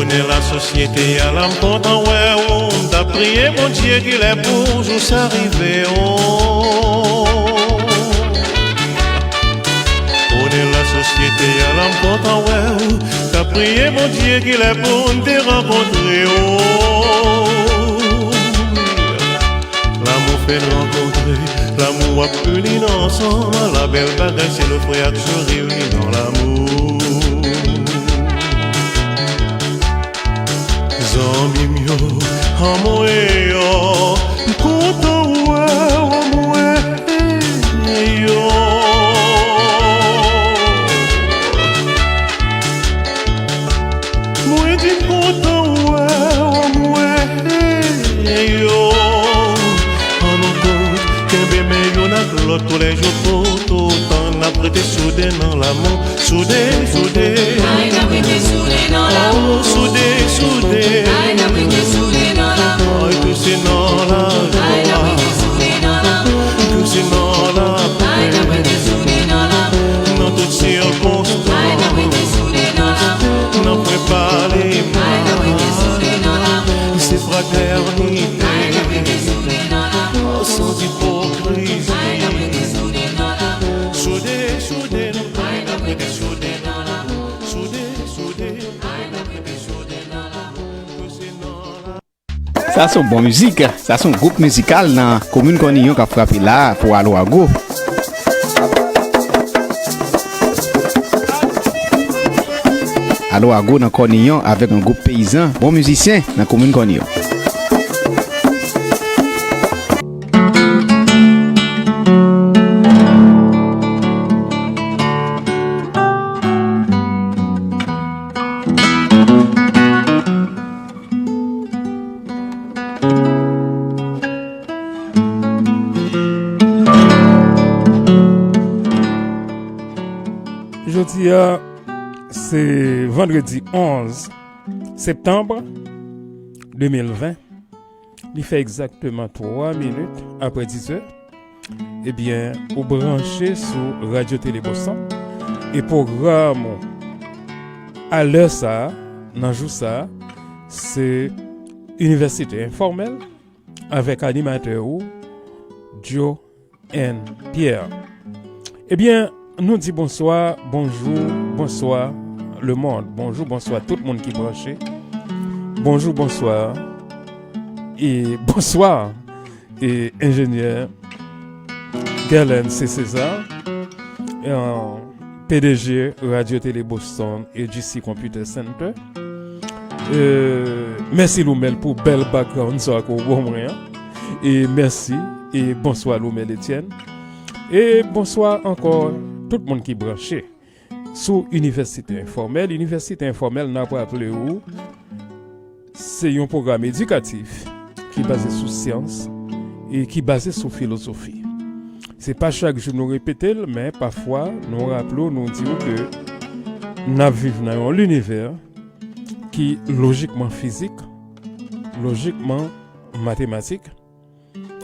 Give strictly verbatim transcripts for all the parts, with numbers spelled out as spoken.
Konnen lasosyete a la, m kontan wè w. M t ap priye Bondye kilè pou jou sa rive w. Konnen lasosyete a la, m kontan wè w. M t ap priye Bondye kilè pou n te rankontre w. Lanmou fè n rankontre, lanmou ap ini n ansanm. La bèl bagay se lè frè ak sè reyini nan lanmou. Zanmi m yo, anmwe yo, m kontan wè w, anmwe yo. Mwen di m kontan wè w, anmwe yo. Ann nou tout kenbe men youn ak lòt, tou lè jou, toutotan n ap rete soude nan lanmou. Soude, soude. Ay, n ap rete soude nan lanmou. Oh, soude, soude. Ay, n ap rete soude nan lanmou. Ay, ke se nan lajwa. Ay, n ap rete soude nan lanmou. Ke se nan lapè. Ay, n ap rete soude nan lanmou. Nan tout sikonstans. Ay, n ap rete soude nan lanmou. N ap pale mal. Ay, n ap rete soude nan lanmou. Se fratènite. Ay, n ap rete soude nan lanmou. Sans hypocrisie. Ay, n ap rete soude nan lanmou. Soude, soude, nou. Ay, n ap rete soude nan lanmou. Soude, soude. Sa se yon bon mizik. Sa se yon gwoup mizikal nan komin Kòniyon k ap frape la a pou Alo Ago. Alo Ago nan Kòniyon avèk yon gwoup peyizan, bon mizisyen nan komin Kòniyon. Jodi a, se vandredi onz septanm de mil ven. Li fè egzakteman twa minit apre diz è. Ebyen, ou branche sou Radyo Tele Boston. E pwogram ou a lè sa a, nan jou sa a, se Inivèsite Enfòmèl avèk animatè ou, Joe N. Pierre. Ebyen, nou di bonswa, bonjou, bonswa, lemonn. Bonjou, bonswa, tout moun ki branche. Bonjou, bonswa, e bonswa, e enjenyè Gerlens César, e, P D G Radyo Tele Boston e G C Computer Center. E, mèsi Loumel pou bèl background sa ke w ban mwen an. E mèsi, e bonswa Loumel Etienne. E bonswa ankò tout moun ki branche sou Inivèsite Enfòmèl. Inivèsite Enfòmèl, n ap raple w, se yon pwogram edikatif ki baze sou syans e ki baze sou filozofi. Se pa chak jou nou repete l, men pafwa nou raple w, nou di w ke n ap viv nan yon linivè ki lojikman fizik, lojikman matematik,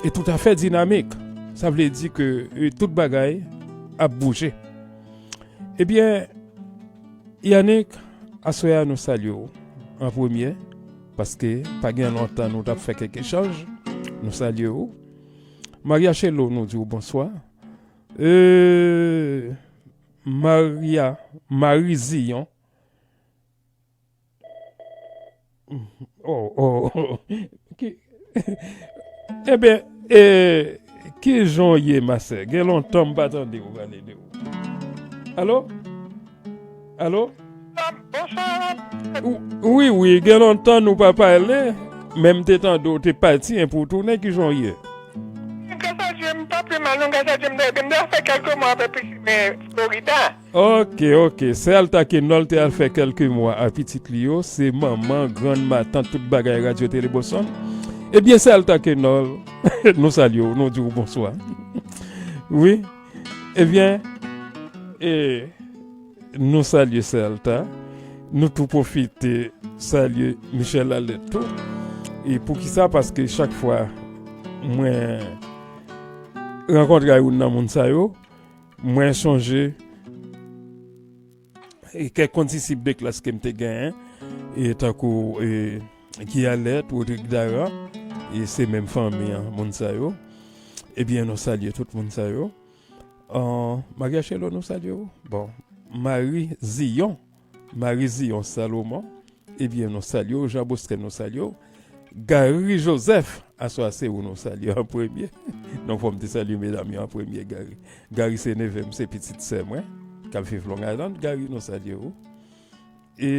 e toutafè dinamik. Sa vle di ke, e, tout bagay ap bouje. Ebyen, Yannick, aswè a nou salye w an premye, paske pa gen lontan nou t ap fè kèk echanj. Nou salye w. Maria Chelo, nou di w bonswa. E, Maria, Marie Zion, Oh, oh, oh. Ki, enben, e, kijan w ye, ma sè? Gen lontan m pa tande w pale de ou. Alo? Alo? Bonswa. Wi, wi, gen lontan nou pa pale, men m te tande w te pati, en, pou w tounen, kijan w ye? Gras a Dye, m pa pi mal, non, gras a Dye, m te, m te fè kèlke mwa avèk pitit mwen Florida. Ok, ok. Sè Alta Kenòl te al fè kèlke mwa a pitit li yo. Se manman, grann, matant, tout bagay Radyo Tele Boston. Ebyen, Sè Alta Kenòl, nou salye w, nou di w bonswa. Wi. Ebyen, e, nou salye Sè Alta. Nou tou pwofite salye Michel Allet tou. E poukisa? Paske chak fwa mwen rankontre ak youn nan moun sa yo, mwen sonje, e, kèk kondisip de klas ke m te genyen, e tankou e, Guy Alerte, Rodrigue Daran, e se menm fanmi an, moun sa yo. Ebyen, nou salye tout moun sa yo. An, Maria Chelo, nou salye w. Bon, Marie Zion, Marie Zion Salomon, ebyen, nou salye w. Jean Bosquet, nou salye w. Gary Joseph, aswè se ou nou salye an premye. Donk, fò m te salye medam yo an premye, Gary. Gary se neve m, se pitit sè mwen, k ap viv Long Island. Gary, nou salye w. E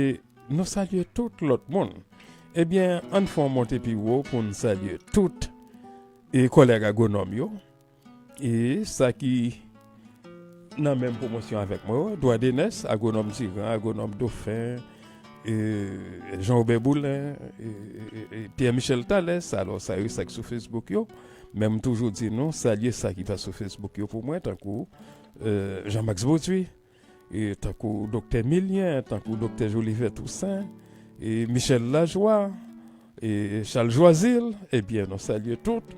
nou salye tout lòt moun. Ebyen, ann fè yon monte pi wo pou n salye tout e kòlèg agwonòm yo. E sa ki nan menm pwomosyon avèk mwen yo, Dwa Denès, agwonòm Tiran, agwonòm Dofen, e, Jean Robert Boulin, e, e, e, Pierre Michel Thalès, alò sa yo sa k sou Facebook yo. Men m toujou di nou, salye sa ki pa sou Facebook yo pou mwen, tankou e, Jean Max Bauduit, e, tankou Doktè Milien, tankou Doktè Jolivet Toussaint, e, Michel Lajoie, e, Charles Joisil, ebyen, nou salye tout.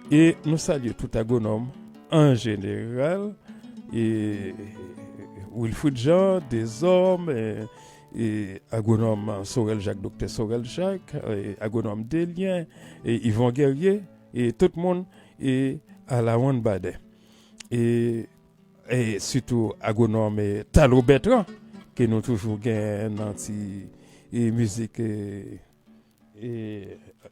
E nou salye tout agwonòm an jeneral, e, Wilfrid Jean, Dezòm, e, e, agwonòm Sorel Jacques, Doktè Sorel Jacques, e, agwonòm Delien, e, Yvon Guerrier, e tout moun, e, Alawan Baden. E e sitou agwonòm e, Talo Bertrand, ke nou toujou gen nan ti e, mizik e, e,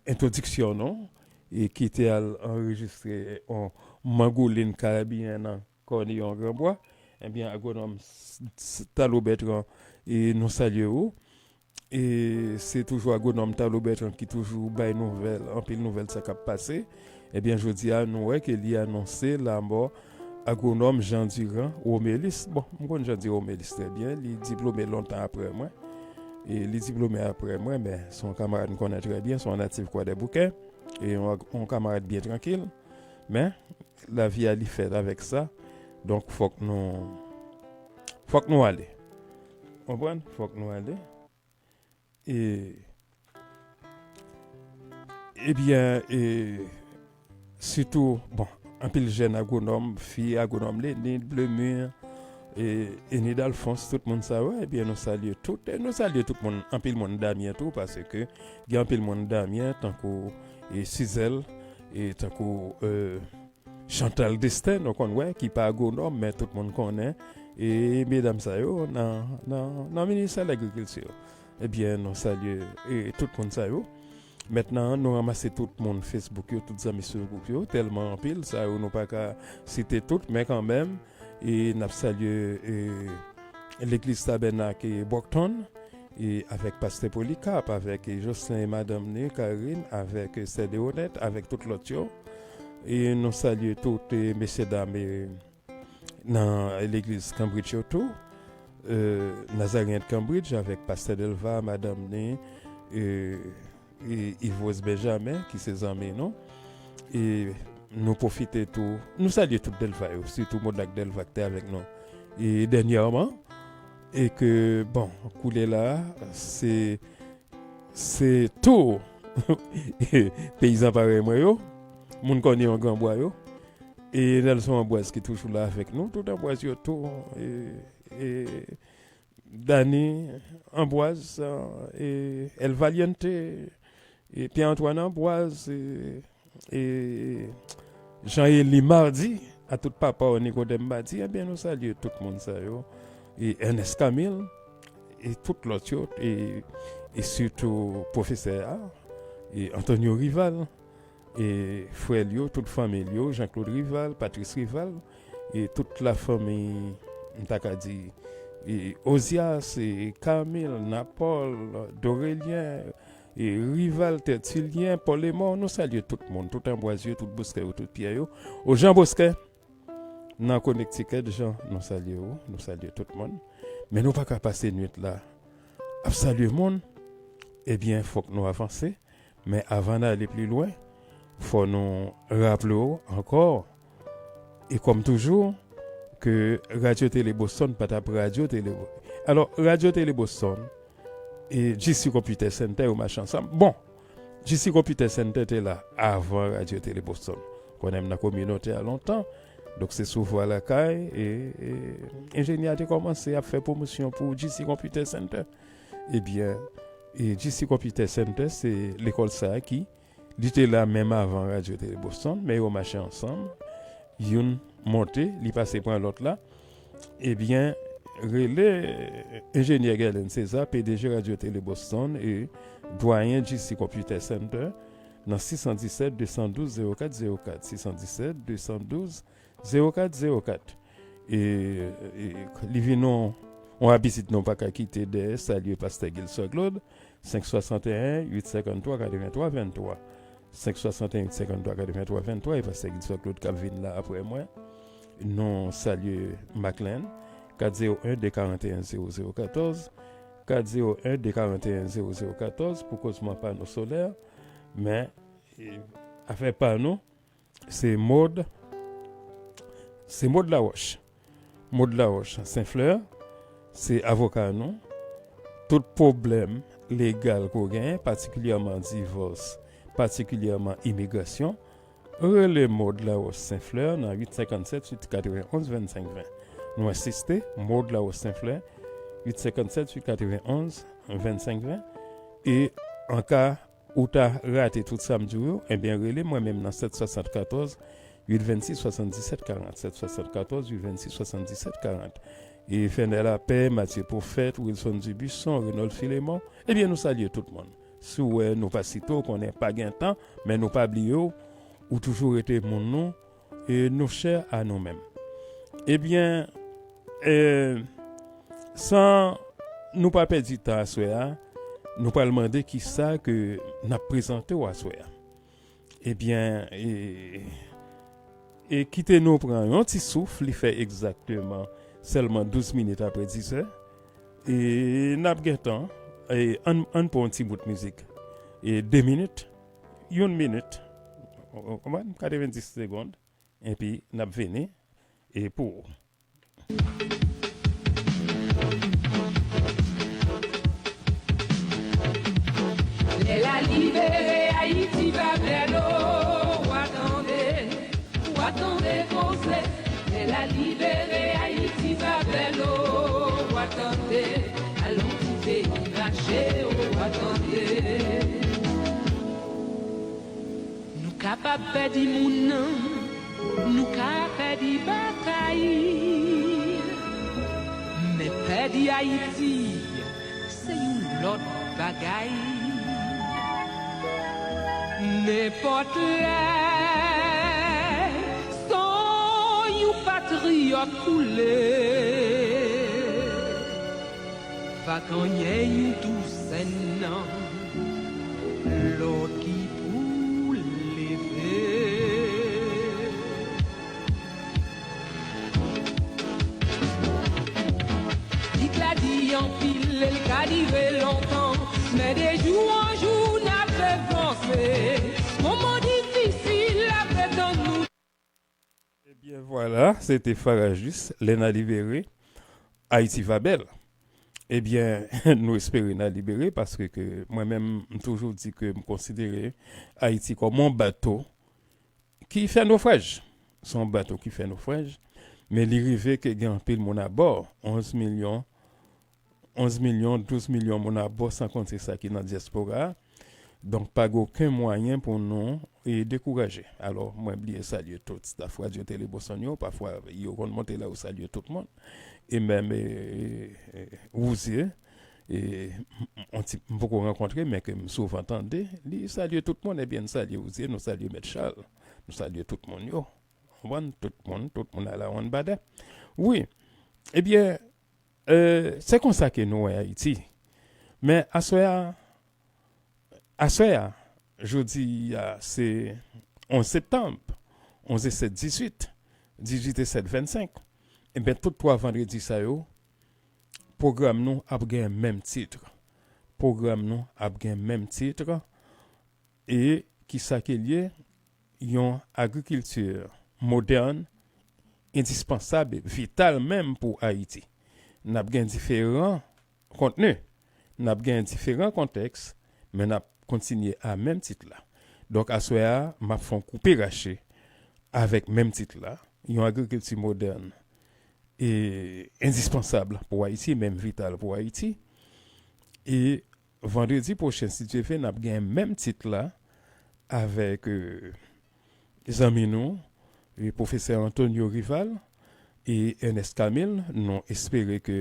entwodiksyon nou, e ki te al anrejistre yon mangoulin karabiyen nan Kòneyon Granbwa. Ebyen, agwonòm S-, S-, Talo Bertrand, e nou salye ou. E se toujou agwonòm Talo Bertrand ki toujou bay nouvèl, anpil nouvèl sa k ap pase. Ebyen, jodi a, nou wè ke li anonse lanmò agwonòm Jean Durand Romelis. Bon, m konn Jean Durand Romelis trè byen, li diplome lontan apre mwen. E li diplome apre mwen, men se yon kamarad m konnen trè byen, se yon natif Kwadèboukè. E yon, yon kamarad byen trankil. Men, lavi a li fèt avèk sa. Donk, fòk nou, fòk nou ale. Konprann? Fòk nou ale. E, ebyen, e, sitou, bon, anpil jèn agwonòm, fi agwonòm Lenid, Blemur, e, Enid Alphonse, tout moun sa yo, ebyen, nou salye tout, e nou salye tout moun, anpil moun Damyen tou, paske gen anpil moun Damyen, tankou, e, Sizèl, e, tankou, e, Chantal Destin, nou konn wè, ki pa agwonòm, men tout moun konnen, e medam sa yo nan, nan, nan ministè lagrikilti. Ebyen, nou salye, e, tout moun sa yo. Mentnan, nou ranmase tout moun Facebook yo, tout zanmi sou gwoup yo, tèlman anpil, sa yo nou pa ka site tout, men kanmenm, e n ap salye, e, legliz Tabènak e Brockton, e avèk pastè Polycarpe, avèk, e, Jocelyn e madanm ni, Karine, avèk, e, sè Deonette, avèk tout lòt yo. E nou salye tout, e, mesyedam, e, nan legliz Cambridge yo tou. E, Nazaryen Cambridge avèk pastè Delva, madanm ni, e, e, Yvrose Benjamin, ki se zanmi nou. E nou pwofite tou, nou salye tout Delva yo, sitou Modak Delva ki te avèk nou. E dènyèman, e ke, bon, koulye la, se, se tou peyizan parèy mwen yo, moun Kòneyon Granbwa yo, e Nelson Ambroise ki toujou la avèk nou, tout Ambroise yo tou, e, e Dany Ambroise, e El Valiente, e Pierre Antoine Ambroise, e, e Jean Élie Mardy, a tout papa w Nicodème Mardy, ebyen nou salye tout moun sa yo, e Ernest Camille, e tout lòt yo, e, e sitou pwofesè a, e Antonio Rival, e frè l yo, tout fanmi l yo, Jean Claude Rival, Patrice Rival, e tout lafanmi, m ta ka di, e Ozias, e Camille, Napol, Dorélien, e Rival, Tertullien, Paul Aymon, nou salye tout moun, tout Anbwaz yo, tout Boskè yo, tout Pyè yo. O Jan Boskè, nan Connecticut, Jan, nou salye ou, nou salye tout moun. Men nou pa ka pase nwit la ap salye moun. Ebyen, fòk nou avanse. Men avan n ale pli lwen, fò nou raple w ankò, e kòm toujou, ke Radyo Tele Boston pa t ap Radyo Tele Bo-, alò, Radyo Tele Boston e G C Computer Center yo mache ansanm. Bon, G C Computer Center te la avan Radyo Tele Boston. Konnen m nan kominote a lontan. Donk, se sou Vwa Lakay e, e enjenyè a te kòmanse ap fè pwomosyon pou G C Computer Center. Ebyen, E G C Computer Center, se lekòl sa a ki, li te la menm avan Radyo Tele Boston, men yo mache ansanm. Youn monte, li pase pran lòt la. Ebyen, rele, eh, Enjenyè Guerlain César, P D G Radyo Tele Boston e dwayen G C Computer Center nan sis san disèt, de san douz, zewo kat zewo kat, sis san disèt, de san douz, zewo kat zewo kat. E, e li vin yon, yon abitid nou pa ka kite dèyè, salye Pastè Gilson Claude, senk swasanteyen, uit senkanntwa, katrevenntwa venntwa. Senk swasanteyen, uit senkanntwa, katrevenntwa venntwa, e Pastè Gilson Claude k ap vin la apre mwen. Nou salye Maclen, kat zewo en, de karanteyen, zewo zewo katòz, kat zewo en, de karanteyen, zewo zewo katòz, pou kozman pano solè, men, e, afè pano, se Maud, se Maud Laroche. Maud Laroche Saint Fleur, se avoka nou. Tout pwoblèm legal ke w genyen, patikilyèman divòs, patikilyèman imigrasyon, rele Maud Laroche Saint Fleur nan uit senkannsèt, uit katrevenonz, vennsenk ven. Nou ensiste, Maud Laroche Saint Fleur, uit senkannsèt, uit katrevenonz, vennsenk ven. E an ka ou ta rate tout sa m di w yo, ebyen, rele mwen menm nan sèt swasannkatòz, uit vennsis, swasanndisèt karant, sèt swasannkatòz, uit vennsis, swasanndisèt karant. E Fernel Lapè, Mathieu Prophète, Wilson Dubuisson, Renold Philémon, ebyen, nou salye tout moun. Si w wè nou pa site w, konnen pa gen tan, men nou pa bliye w, ou toujou rete moun nou, e nou chè a nou menm. Ebyen, e, san nou pa pèdi tan aswè a, nou pral mande kisa ke n ap prezante w aswè a. Ebyen, e, e kite nou pran yon ti souf, li fè egzakteman sèlman douz minit apre diz è. E n ap gen tan, e, ann, ann pran yon ti bout mizik. E de minit, yon minit, w, w konprann? Katrevendis segonn, epi n ap vini, e pou ou. Lè la libere, Ayiti va bèl, o, w a tande, w a tande koze. Lè la libere, Ayiti va bèl, o, w a tande, al yon ti peyi mache, o, w a tande. Nou kapab pèdi moun nan, nou ka pèdi batay, men pèdi Ayiti, se yon lòt bagay. Nenpòt lè, san yon patriyòt koule, pa genyen yon Tousen nan lòt ki pou leve. Lit la di anpil, e l ka dire lontan, men de jou an jou n ap vanse. Moman difisil ap retann nou. Ebyen, vwala, se te Farajus, Lè n a libere, Ayiti va bèl. Ebyen, nou espere n a libere, paske ke mwen menm, m toujou di ke m konsidere Ayiti kòm yon bato ki fè nofraj. Se yon bato ki fè nofraj, men li rive ke gen anpil moun abò, onz milyon, onz milyon, douz milyon moun abò, san konte sa ki nan dyaspora a. Donk, pa gen okenn mwayen pou nou, e, dekouraje. Alò, mwen bliye salye tout staf Radyo Tele Boston yo. Pafwa, yo konn monte la, yo salye tout moun. E menm, e, e, e, Wouze, e, m, m, on ti, m poko rankontre, men ke m souvan tande, li salye tout moun. Ebyen, n salye Wouze, nou salye Mèt Chal, nou salye tout moun yo. Konprann? Tout moun, tout moun ala wonn badè. Wi. Ebyen, e, se konsa ke nou wè Ayiti. Men aswè a, aswè a, jodi a, se onz septanm, onz e sèt dizuit, dizuit e sèt vennsenk. Ebyen, tout twa vandredi sa yo, pwogram nou ap gen menm tit. Pwogram nou ap gen menm tit. E kisa ke l ye? Yon agrikilti modèn, endispansab, vital menm pou Ayiti. N ap gen diferan kontni, n ap gen diferan kontèks, men n ap kontinye a menm tit la. Donk, aswè a, m ap fè yon koupe rache avèk menm tit la, yon agrikilti modèn e endispansab pou Ayiti, menm vital pou Ayiti. E vandredi pwochen, si Dye vle, n ap gen menm tit la avèk, euh, zanmi nou, e pwofesè Antonio Rival e Ernest Camille. Nou espere ke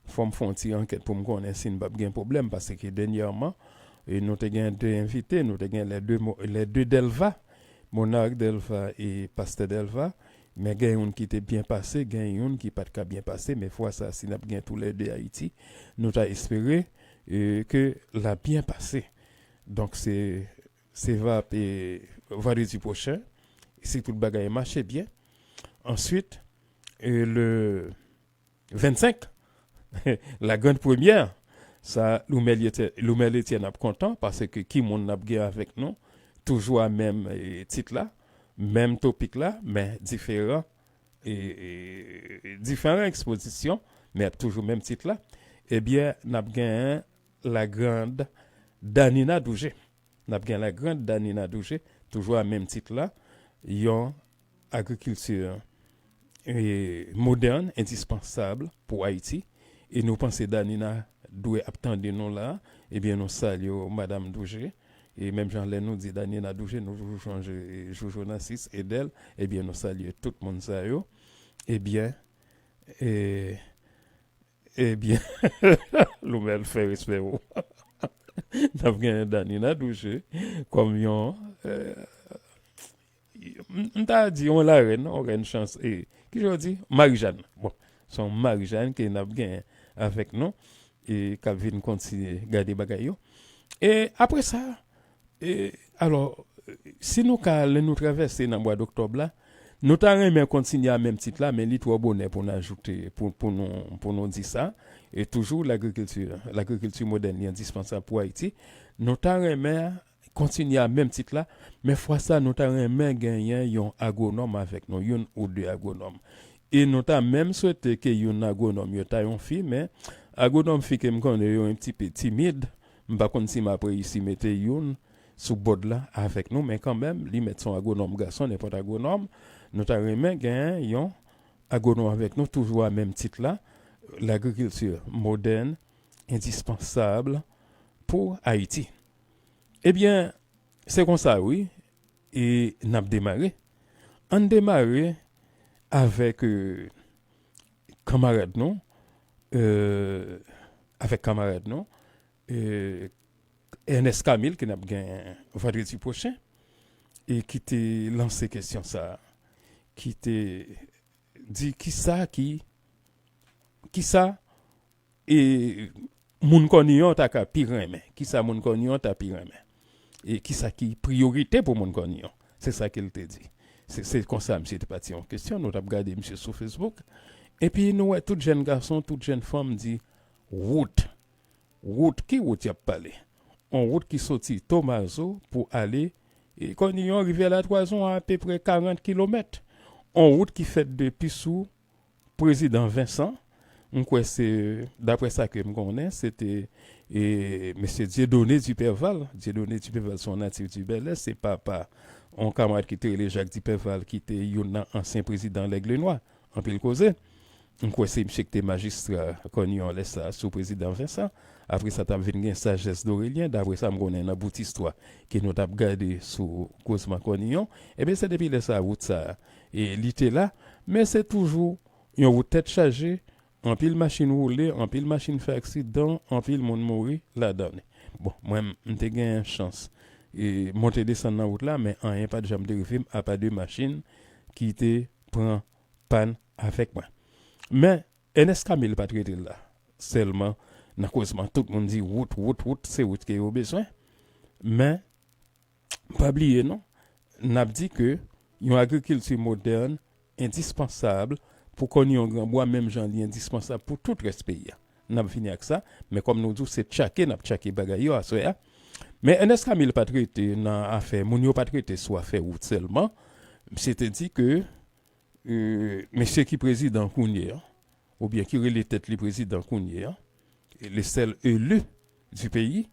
fò m fè yon ti ankèt pou m konnen si n p ap gen pwoblèm, paske dènyèman, e nou te gen de envite, nou te gen les deux mo-, les deux Delva, Monarch Delva e Pastè Delva, men gen youn ki te byen pase, gen youn ki pa t ka byen pase, men fwa sa, si n ap gen toulède Ayiti, nou ta espere, e, ke l ap byen pase. Donk, se, se va, e, vandredi pwochen, si tout bagay mache byen. Answit, e, le vennsenk, la grande première, sa, Loumel Etienne, Loumel Etienne ap kontan, paske ki moun n ap gen avèk nou, toujou a menm, e, tit la, menm topik la, men diferan, e, e, diferan ekspozisyon, men ap toujou menm tit la, ebyen, n ap genyen la grande Danina Dougé. N ap gen la grande Danina Dougé, toujou a menm tit la, yon agrikilti, e, modèn, endispansab pou Ayiti. E nou panse Danina dwe ap tande nou la. Ebyen, nou salye w, Madanm Dougé. E menm jan lè nou di Danina Dougé, nou toujou sonje, e, Jojo Narcisse, Edel. Ebyen, nou salye tout moun sa yo. Ebyen, e, ebyen, Loumel fè respè ou. N ap genyen Danina Dougé kòm yon, e, m, m ta di yon larèn, yon rèn chans. E, ki jan w di? Marijàn. Bon, se yon Marijàn ke n ap genyen avèk nou, e k ap vin kontinye gade bagay yo. E apre sa, e, alò, si nou ka, lè nou travèse nan mwa doktòb la, nou ta renmen kontinye a menm tit la, men li twò bonè pou n ajoute, pou, pou nou, pou nou di sa. E toujou, lagrikilti, lagrikilti modèn, li endispansab pou Ayiti. Nou ta renmen kontinye a menm tit la, men fwa sa, nou ta renmen genyen yon agwonòm avèk nou, youn ou de agwonòm. E nou ta menm swete ke youn nan agwonòm yo ta yon fi, men agwonòm fi ke m konnen yo yon ti pe timid, m pa konn si m ap reyisi mete youn sou bòd la avèk nou, men kanmenm, li mèt se yon agwonòm gason, nenpòt agwonòm, nou ta renmen genyen yon agwonòm avèk nou, toujou a menm tit la, lagrikilti modèn, endispansab pou Ayiti. Ebyen, se konsa, wi, e n ap demare. Ann demare avèk, e, kanmarad nou, e, avèk kanmarad nou, e, Ernest Camille, ke n ap gen vandredi pwochen, e ki te lanse kesyon sa a, ki te di kisa ki, kisa, e, moun Kòniyon ta ka pi renmen, kisa moun Kòniyon ta pi renmen, e kisa ki priyorite pou moun Kòniyon. Se sa ke l te di. Se, se konsa misye te pati yon kesyon, nou t ap gade misye sou Facebook. Epi nou wè tout jèn gason, tout jèn fanm di, wout. Wout, ki wout y ap pale? On wout ki soti Tomazo pou ale, e, Kòniyon, rivyè Latwazon a apeprè karant kilomèt. On wout ki fèt depi sou prezidan Vincent. M kwè se, daprè sa ke m konnen, se te, e, mesye Dieudonné Duperval. Dieudonné Duperval se yon natif di Bèlè, se papa yon kamarad ki te rele Jacques Duperval, ki te youn nan ansyen prezidan Lègle Nwa. Anpil koze. M kwè se misye ki te majistra Kòniyon lè sa a sou prezidan Vincent. Apre sa, t ap vin gen Sagesse d'Aurélien, daprè sa m konnen nan bout istwa ke nou t ap gade sou kozman Kòniyon. Ebyen, se depi lè sa a, wout sa a, e, li te la, men se toujou yon wout tèt chaje, anpil machin woule, anpil machin fè aksidan, anpil moun mouri ladan li. Bon, mwen, m te gen chans, e, monte desann nan wout la, men anyen pa t janm te rive m, apa de machin ki te pran pàn avèk mwen. Men, Ernest Camille pa t rete la. Sèlman, nan kozman, tout moun di wout, wout, wout, se wout ke yo bezwen. Men, pa bliye non, n ap di ke yon agrikilti modèn endispansab pou Kòniyon Granbwa, menm jan li endispansab pou tout rès peyi a. N ap vini ak sa, men kòm nou di w, se tchake, n ap tchake bagay yo aswè a. Men Ernest Camille pa t rete nan afè, moun yo pa t rete sou afè wout sèlman. Misye te di ke, e, mesye ki prezidan kounye a, oubyen ki rele tèt li prezidan kounye a, le sèl eli di peyi,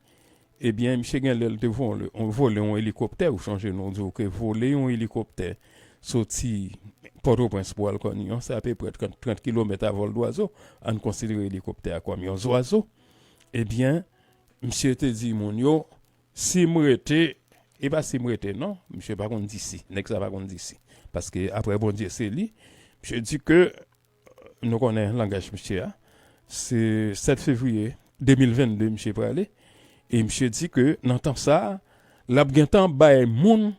ebyen, misye gen lè l te vole, vole yon elikoptè, ou chonje nou di w ke vole yon elikoptè soti Pòtoprens pou al Kòniyon, se apeprè trant, trant kilomèt a vòl dwazo, ann konsidere elikoptè a kòm yon zwazo, ebyen, misye te di moun yo, si m rete, e pa si m rete, non, misye pa konn di si, nèg sa pa konn di si. Paske apre Bondye se li, misye di ke, nou konnen langaj misye a, se sèt fevriye de mil vennde misye prale, e misye di ke nan tan sa a, l ap gentan bay moun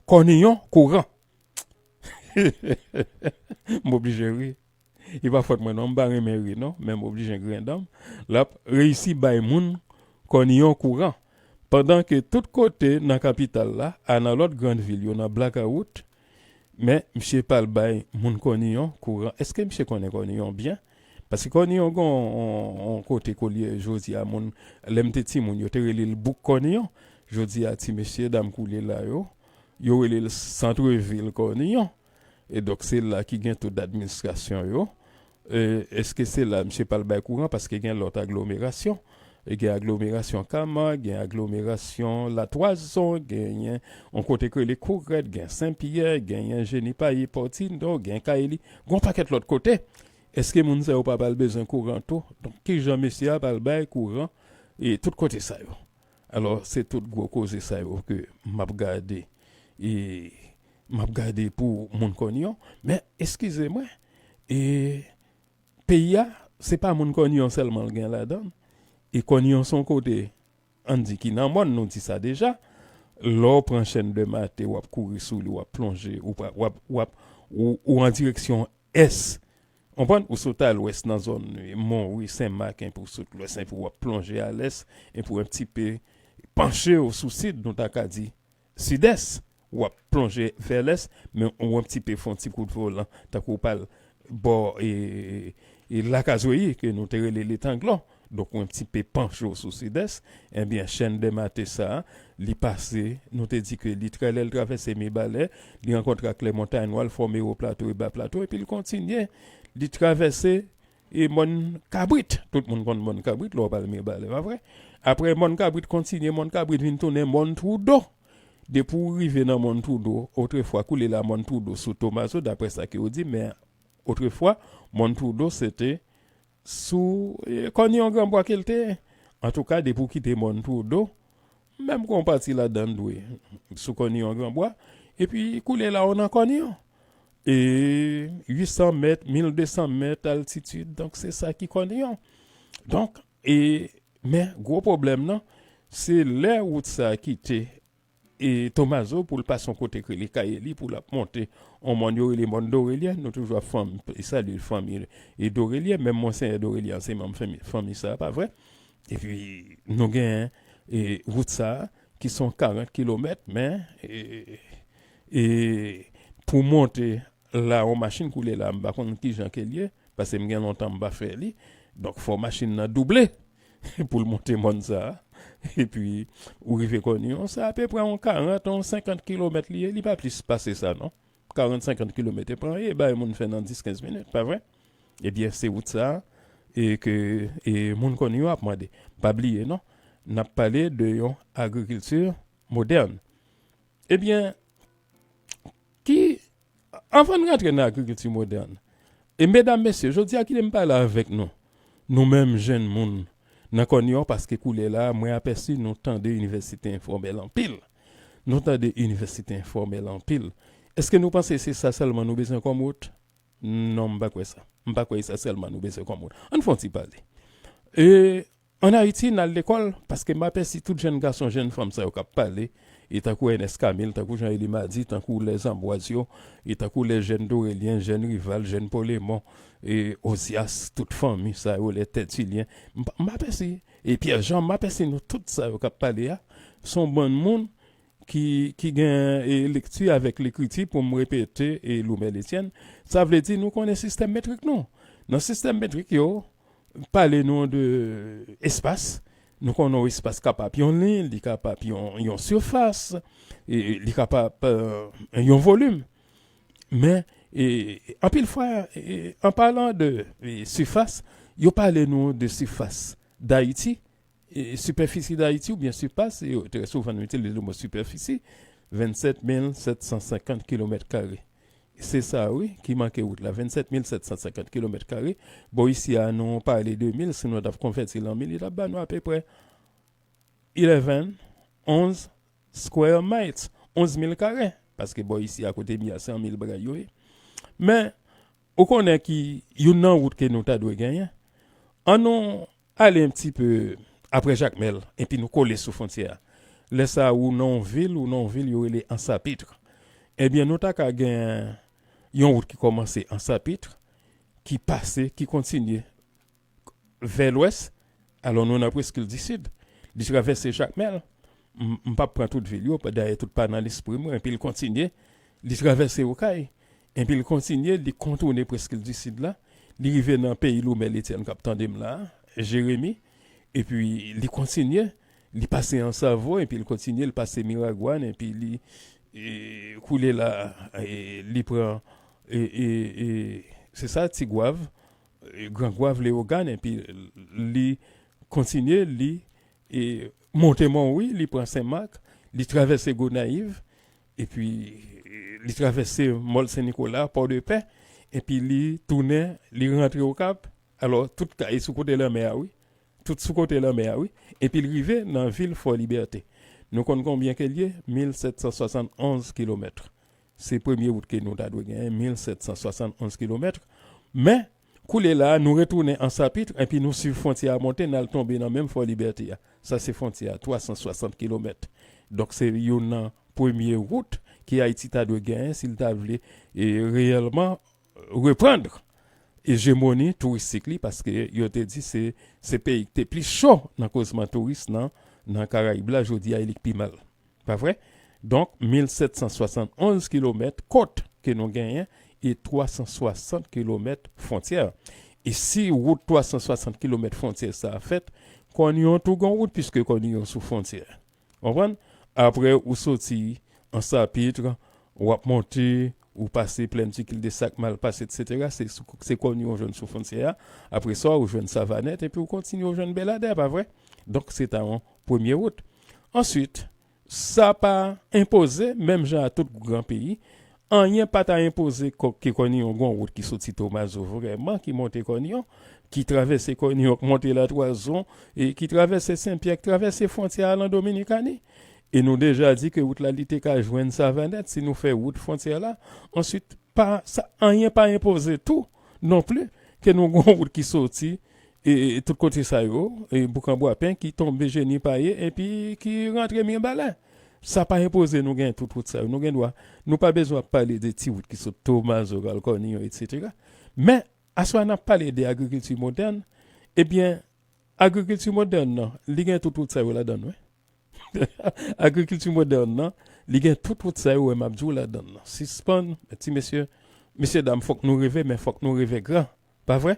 kòniyon kouran. M oblije ri. E pa fòt mwen non, m pa renmen ri non, men m oblije grenn dan m. L ap reyisi bay moun kòniyon kouran. Pandan ke tout kote nan kapital la, a nan lòt grann vil yo nan blakawout, men misye pa al bay moun kòniyon kouran. Èske misye konnen kòniyon byen? Paske kòniyon gen yon, yon, yon kote kolye jodi a moun, lè m te timoun, yo te rele l bouk kòniyon. Jodi a, ti mesye dam koule la yo, yo rele l santrevil kòniyon. E donk, se la ki gen tout administrasyon yo. E, èske se la misye pa al bay kouran? Paske gen lòt aglomerasyon. E gen aglomerasyon Kama, gen aglomerasyon Latwazon, genyen yon kote k rele Kourèt, gen Senpyè, genyen Jenipaye, Pòtino, gen Kayeli, gen yon pakèt lòt kote. Èske moun sa yo pa pral bezwen kouran tou? Donk, kijan mesye a pral bay kouran e tout kote sa yo? Alò, se tout gwo koze sa yo ke m ap gade, e m ap gade pou moun Kòniyon. Men, eskize mwen, e peyi a, se pa moun Kòniyon sèlman l gen ladan l. E Kòniyon se yon kote, ann di ki nan mòn, nou di sa deja. Lè w pran Chèn de Mate, w ap kouri sou li, w ap plonje, ou pa, w ap, w ap, ou, ou an direksyon ès. Konprann? Ou sot a lwès nan zòn Monwi, Senmak, enpi w sot lwès, enpi w ap plonje a lès, enpi w un petit peu panche w sou sid, nou ta ka di sidès, w ap plonje vè lès, men ou un petit peu fè yon ti kout volan, tankou w pral bò, e, e Lakazweyi, ke nou te rele Letanglon. Donk, ou un petit peu panche w sou sidès. Ebyen, Chèn de Mate sa a, li pase, nou te di ke li tra-, lè l travèse Mibalè, li rankontre ak Lèmontanyen Nwa, l fòme Wo Plato e Ba Plato, epi l kontinye, li travèse e Mòn Kabrit. Tout moun konn Mòn Kabrit, lè w pral Mibalè, pa vre? Apre Mòn Kabrit kontinye, Mòn Kabrit vin tounen Mòn Twoudo. Depi w rive nan Mòn Twoudo, otrefwa, koulye la Mòn Twoudo sou Tomazo, daprè sa ke yo di, men otrefwa, Mòn Twoudo se te sou, e, Kòniyon Granbwa ke l te ye. Antouka, depi w kite Mòn Twoudo, menm gen yon pati ladan l dwe sou Kòniyon Granbwa, epi koulye la w nan Kòniyon. E uit san mèt, mil de san mèt altitid, donk se sa ki Kòniyon. Donk, e, men gwo pwoblèm nan, se lè wout sa a kite e Tomazo pou l pase yon kote k rele Kayeli, pou l ap monte yon mòn yo rele Mòn Dorelyen. Nou toujou ap fanm-, e salye fanmi e Dorelyen, menm Monseyè Dorelyen se manm fanmi, fanmi sa a, pa vre? Epi nou gen, e, wout sa a ki se yon karant kilomèt, men, e, e pou monte la yon machin koulye la, m pa konn kijan ke l ye, paske m gen lontan m pa fè li. Donk, fò machin nan double pou l monte mòn sa a. Epi, ou rive Kòniyon, se apepre yon karant, yon senkant kilomèt li ye, li pa plis pase sa, non. Karant, senkant kilomèt, e pa anyen, bagay moun fè nan dis, kenz minit, pa vre? Ebyen, se wout sa a, e ke, e moun Kòniyon ap mande. Pa bliye, non, n ap pale de yon agrikilti modèn. Ebyen, ki, anvan n rantre nan agrikilti modèn, e medam, mesye, jodi a kite m pale avèk nou, nou menm jèn moun nan Kòniyon, paske koulye la, mwen apèsi nou tande inivèsite enfòmèl anpil. Nou tande inivèsite enfòmèl anpil. Èske nou panse se sa sèlman nou bezwen kòm wout? Non, m pa kwè sa. M pa kwè se sa sèlman nou bezwen kòm wout. Ann fè yon ti pale. E Ann Ayiti, n al lekòl, paske m apèsi tout jèn gason, jèn fanm sa yo k ap pale, e tankou Ernest Camille, tankou Jean Élie Marie, tankou lè Ambroise yo, e tankou lè jèn Dorelien, jèn Rival, jèn Polemon, e Ozias, tout fanmi sa yo, lè Tertullien. M, m apèsi, e Pierre Jean, m apèsi nou tout sa yo k ap pale a, se yon bann moun ki, ki gen, e, lekti avèk lekriti pou m repete, e, Loumel Etienne. Sa vle di nou konnen sistèm metrik nou. Nan sistèm metrik yo, pale nou de espas. Nou konnen yon espas kapab yon liy, li kapab yon, yon sifas, e, li kapab, e, yon volim. Men, e, anpil fwa, e, an palan de, e, sifas, yo pale nou de sifas Dayiti, e, sipèfisi Dayiti oubyen sipas, e, trè souvan nou itilize le mo sipèfisi, vennsèt mil sèt san senkant kilomèt kare. Se sa, wi, ki manke wout la, vennsèt mil sèt san senkant kilomèt kare. Bon, isi a, nou pale de mil, si nou t ap konvèti l an mil, li t ap ba nou apeprè eleven, onz square miles, onz mil kare, paske bò isi a kote m ye a se an mil bagay yo ye. Men, ou konnen ki youn nan wout ke nou ta dwe genyen. Ann nou ale yon ti pe apre Jakmèl, epi nou kole sou fwontyè a. Lè sa a, ou nan yon vil, ou nan yon vil yo rele Ansapit. Ebyen, nou ta ka gen yon wout ki kòmanse Ansapit, ki pase, ki kontinye vè lwès, alò nou nan Preskil di Sid. Li travèse Jakmèl. M, m p ap pran tout vil yo, dayè tout pa nan lespri mwen, epi l kontinye, li travèse Okay, epi l kontinye, li kontounen Preskil di Sid la, li rive nan peyi Loumèl Etyèn k ap tande m la a, Jeremi, epi li kontinye, li pase Ansavo, epi l kontinye, li pase Miragwàn, epi li, e, koulye la, e, li pran, e, e, e, se sa, Tigwav, e, Grangwav, Leyogàn, epi li kontinye, li, e, monte Monwi, li pran Senmak, li travèse Gonayiv, epi, e, li travèse Mòl Sen Nikola, Pòdepè, epi li tounen, li rantre Okap. Alò, tout kay sou kote lanmè a, wi. Tout sou kote lanmè a, wi. Epi l rive nan vil Fò Libète. Nou konn konbyen ke l ye? Mil sèt san swasann onz kilomèt. Se premye wout ke nou ta dwe genyen, mil sèt san swasann onz kilomèt. Men, koulye la a, nou retounen Ansapit, epi nou swiv fwontyè a monte, n al tonbe nan menm Fò Libète a. Sa se fwontyè a, twa san swasant kilomèt. Donk, se youn nan premye wout ke Ayiti ta dwe genyen si l ta vle, e, reyèlman reprann ejemoni touristik li, paske yo te di se, se peyi ki te pli cho nan kozman touris nan, nan Karayib la, jodi a, e li k pi mal. Pa vre? Donk, mil sèt san swasann onz kilomèt kot ke nou genyen e twa san swasant kilomèt fwontyè. E si wout twa san swasant kilomèt fwontyè sa a fèt, Kòniyon tou gon wout, piske Kòniyon sou fwontyè. Konprann? Apre, ou soti Ansapit, w ap monte, ou pase Plèn Tikil de Sakmal, pase, etsetera. Se sou, se Kòniyon w jwenn sou fwontyè a. Apre sa, ou jwenn Savanèt, epi ou kontinye, ou jwenn Bèladè, pa vre? Donk, se ta yon premye wout. Answit, sa pa enpoze, menm jan a tout gran peyi, anyen pa ta enpoze kò-, ke Kòniyon gon wout ki soti Tomazo vrèman, ki monte Kòniyon, ki travèse Kòniyon, ki monte Latwazon, e ki travèse Senpyè, ki travèse fwontyè a lan Dominikani. E nou deja di ke wout la, li te ka jwenn Savanèt si nou fè wout fwontyè la. Answit, pa, sa, anyen pa enpoze tou non pli ke nou gon wout ki soti, e, e tout kote sa yo, e Boukan Bwapen, ki tonbe Jeni Paye, epi ki rantre Mibalè. Sa pa enpoze nou gen tout wout sa yo. Nou gen dwa, nou pa bezwen ap pale de ti wout ki sot Tomazo, k al Kòniyon, etsetera. Men, aswè a n ap pale de agrikilti modèn, ebyen, agrikilti modèn nan, li gen tout wout sa yo ladan l, wi. Agrikilti modèn nan, li gen tout wout sa yo, wè, m ap di w ladan l nan. Sispann, ti mesye, mesye dam, fòk nou reve, men fòk nou reve gran. Pa vre?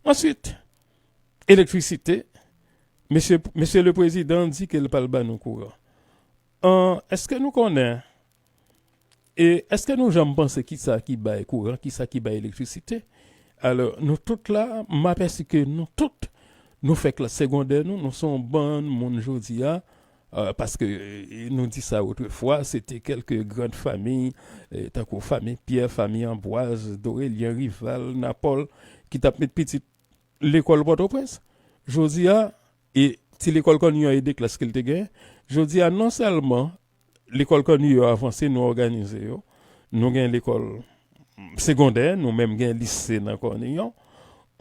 Answit, elektrisite, mesye, mesye le prezidan di ke l pral ban nou kouran. An, èske nou konnen, e èske nou janm panse kisa ki bay kouran, kisa ki bay elektrisite? Alò, nou tout la, m apèsi ke nou tout, nou fè klas segondè nou, nou se yon bann moun jodi a, euh, paske, euh, nou di sa otrefwa, se te kèlke gran fanmi, euh, tankou fanmi Pyè, fanmi Anbwaz, Dorelyen, Rival, Napòl, ki t ap met pitit lekòl Pòtoprens. Jodi a, e ti lekòl Kòniyon e de klas ke l te genyen. Jodi a, non sèlman lekòl Kòniyon avanse, nou òganize yo, nou gen lekòl segondè, nou menm gen lise nan Kòniyon.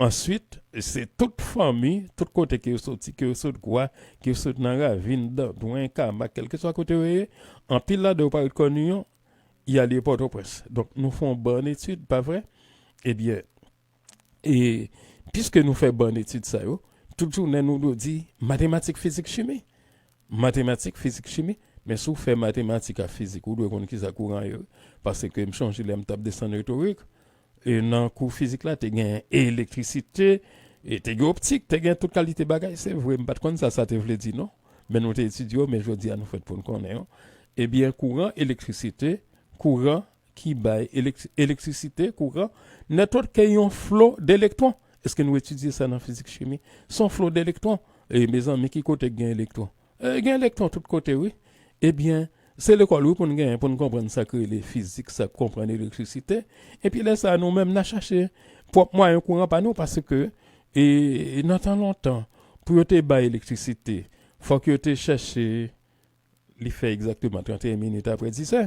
Answit, se tout fanmi, tout kote ke yo soti, ke yo sot Gwa, ke yo sot nan Ravin, Dandwen, Kamak, kèlkeswa kote yo ye, anpil ladan yo parèt Kòniyon, y ale Pòtoprens. Donk, nou fè yon bann etid, pa vre? Ebyen, e piske nou fè bann etid sa yo, tout jounen nou dwe di matematik, fizik, chimi. Matematik, fizik, chimi. Men si w fè matematik ak fizik, ou dwe konn kisa kouran ye, wi. Paske m chonje lè m t ap desann retorik, e nan kou fizik la, te gen elektrisite, e te gen optik, te gen tout kalite bagay. Se vre, m pa t konn sa sa te vle di, non. Men nou te etidye yo, men jodi a nou fèt pou n konnen yo. Ebyen, kouran, elektrisite, kouran ki bay elek-, elektrisite, kouran, nètwòt ke yon flo de elektwon. Èske nou etidye sa nan fizik chimi? Se yon flo de elektwon. E mezanmi, ki kote k gen elektwon? E, gen elektwon tout kote, wi. Ebyen, se lekòl, wi, pou n genyen, pou n konprann sa k rele fizik, sa k konprann elektrisite. Epi lè sa a, nou menm, n a chache pwòp mwayen kouran pa nou, paske, e, nan tan lontan, pou yo te bay elektrisite, fòk yo te chèche li fè egzakteman trannteyen minit apre dizè.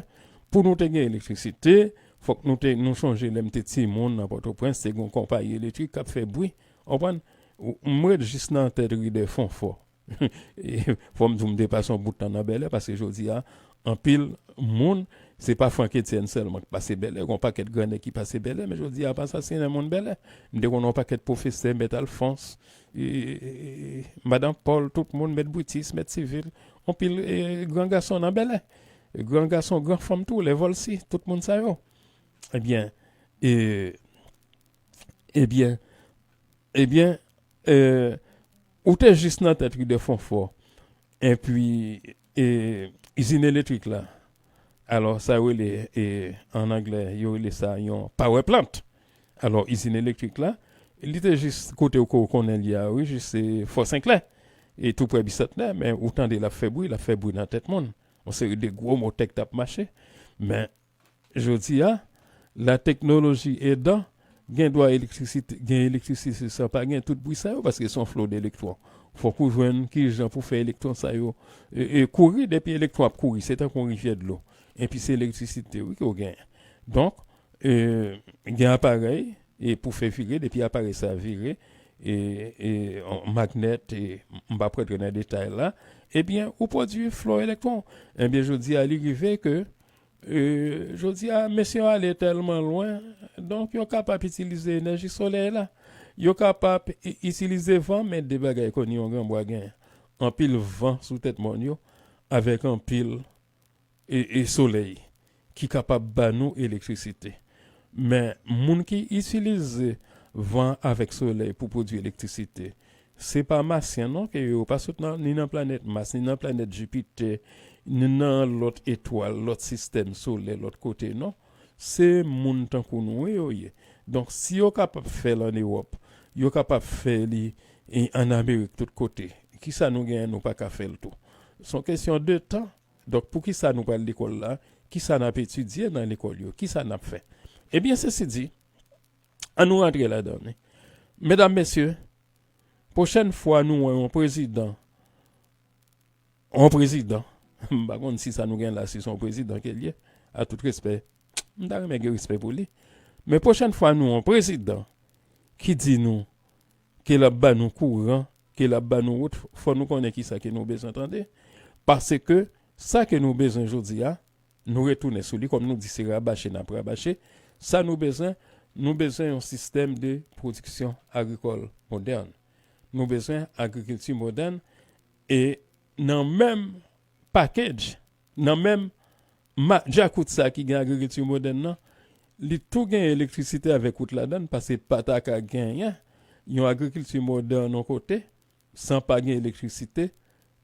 Pou nou te gen elektrisite, fòk nou te, nou chonje lè m te timoun nan Pòtoprens, te gen yon konpayi elektrik k ap fè bri. Ou konprann? Ou- M ret jis nan tèt ri de Fonfò. E fò m di w, m te pase yon bout tan nan Bèlè, paske jodi a, anpil moun, se pa Frank Etienne sèlman k pase Bèlè, gen yon pakèt grannèg ki pase Bèlè, men jodi a, ap asasinen moun Bèlè. M te konnen yon pakèt pwofesè, mèt Alfons, e, e, e, madanm Paul, tout moun, mèt Britis, mèt Sivil, anpil e, gran gason nan Bèlè. Gran gason, gran fanm tou, lè Volcy, tout moun sa yo. Ebyen, e, ebyen, ebyen, e, ou te jis nan tèt ri de Fonfò, epi e, izin elektrik la, alò, sa yo rele, e, an anglè, yo rele sa yon power plant. Alò, izin elektrik la, li te jis kote ou ko- konnen li a, wi, jis se Fò Senklè, e tou prè Bisantnè, men ou tande l ap fè bri, l ap fè bri nan tèt moun. Yon seri de gwo motè k t ap mache. Men, jodi a, la teknoloji edan, gen dwa elektrisite, gen elektrisite san pa gen tout bri sa yo, paske se yon flo de elektwon. Fòk ou jwenn ki jan pou fè elektwon sa yo e, e, kouri, depi elektwon ap kouri, se tankou yon rivyè dlo. Epi se elektrisite, wi, ke w genyen. Donk, e, gen aparèy e pou fè vire, depi aparèy sa vire, e, e, on magnèt, e, m pa p rantre nan detay la, ebyen, ou pwodui flo elektwon. Ebyen, jodi a, li rive ke, e, jodi a, mesye yo ale tèlman lwen, donk yo kapab itilize enèji solèy la. Yo kapab i- itilize van, men de bagay konn yon granbwa gen anpil van sou tèt mòn yo, avèk anpil e, e solèy ki kapab ba nou elektrisite. Men, moun ki itilize van avèk solèy pou pwodui elektrisite, se pa masyen non ke yo, yo pa sot nan, ni nan planèt Mas, ni nan planèt Jipitè, ni nan lòt etwal, lòt sistèm solè, lòt kote non. Se moun tankou nou yo ye. Donk, si yo kapab fè l ann Ewòp, yo kapab fè li e, ann Amerik tout kote, kisa nou genyen nou pa ka fè l tou? Se yon kesyon de tan. Donk, poukisa nou pral lekòl la? Kisa n ap etidye nan lekòl yo? Kisa n ap fè? Ebyen, sesi di, ann nou rantre ladan li. Medam, mesye, pwochèn fwa nou wè yon prezidan, yon prezidan, m pa konn si sa nou gen la, si se yon prezidan ke l ye, a tout respè, m ta renmen gen respè pou li. Men pwochèn fwa nou wè yon prezidan ki di nou ke l ap ba nou kouran, ke l ap ba nou wout, fò nou konnen kisa ke nou bezwen tande. Paske sa ke nou bezwen jodi a, nou retounen sou li, kòm nou di se rabache n ap rabache. Sa nou bezwen, nou bezwen yon sistèm de pwodiksyon agrikòl modèn. Nou bezwen agrikilti modèn e nan menm package, nan menm ma- djakout sa ki gen agrikilti modèn nan, li tou gen elektrisite avèk wout ladan l, paske pa ta ka genyen yon agrikilti modèn yon kote, san pa gen elektrisite,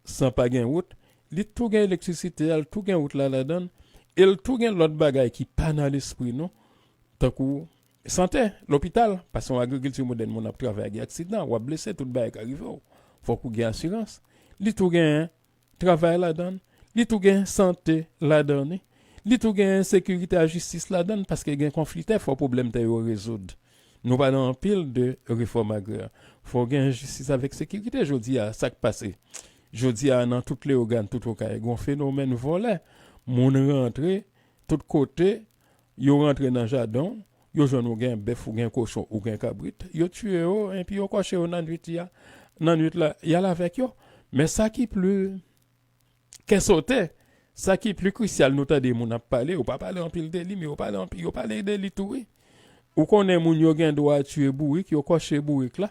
san pa gen wout. Li tou gen elektrisite a, li tou gen wout la ladan l, e li tou gen lòt bagay ki pa nan lespri nou, tankou sante, lopital, paske yon agrikilti modèn, moun ap travay, gen aksidan, w ap blese, tout bagay ka rive w. Fòk ou gen asirans. Li tou gen travay ladan l, li tou gen sante ladan li, li tou gen sekirite a jistis ladan l, paske gen konfli tè, fò pwoblèm tè yo rezoud. Nou pale anpil de refòm agrè. Fò gen jistis avèk sekirite. Jodi a, sa k pase? Jodi a, nan tout Leyogàn, tout Okay, gen yon fenomèn vòlè. Moun rantre tout kote, yo rantre nan jaden w, yo jwenn ou gen bèf, ou gen kochon, ou gen kabrit, yo tiye yo, epi yo kòche yo nan nwit ya, nan nwit la, y al avèk yo. Men sa ki pli kè sote, sa ki pli krisyal, nou tande moun ap pale, yo pa pale anpil de li, men yo pale anpil, yo pale de li tou, wi. Ou konnen moun yo gen dwa tiye bourik, yo kòche bourik la,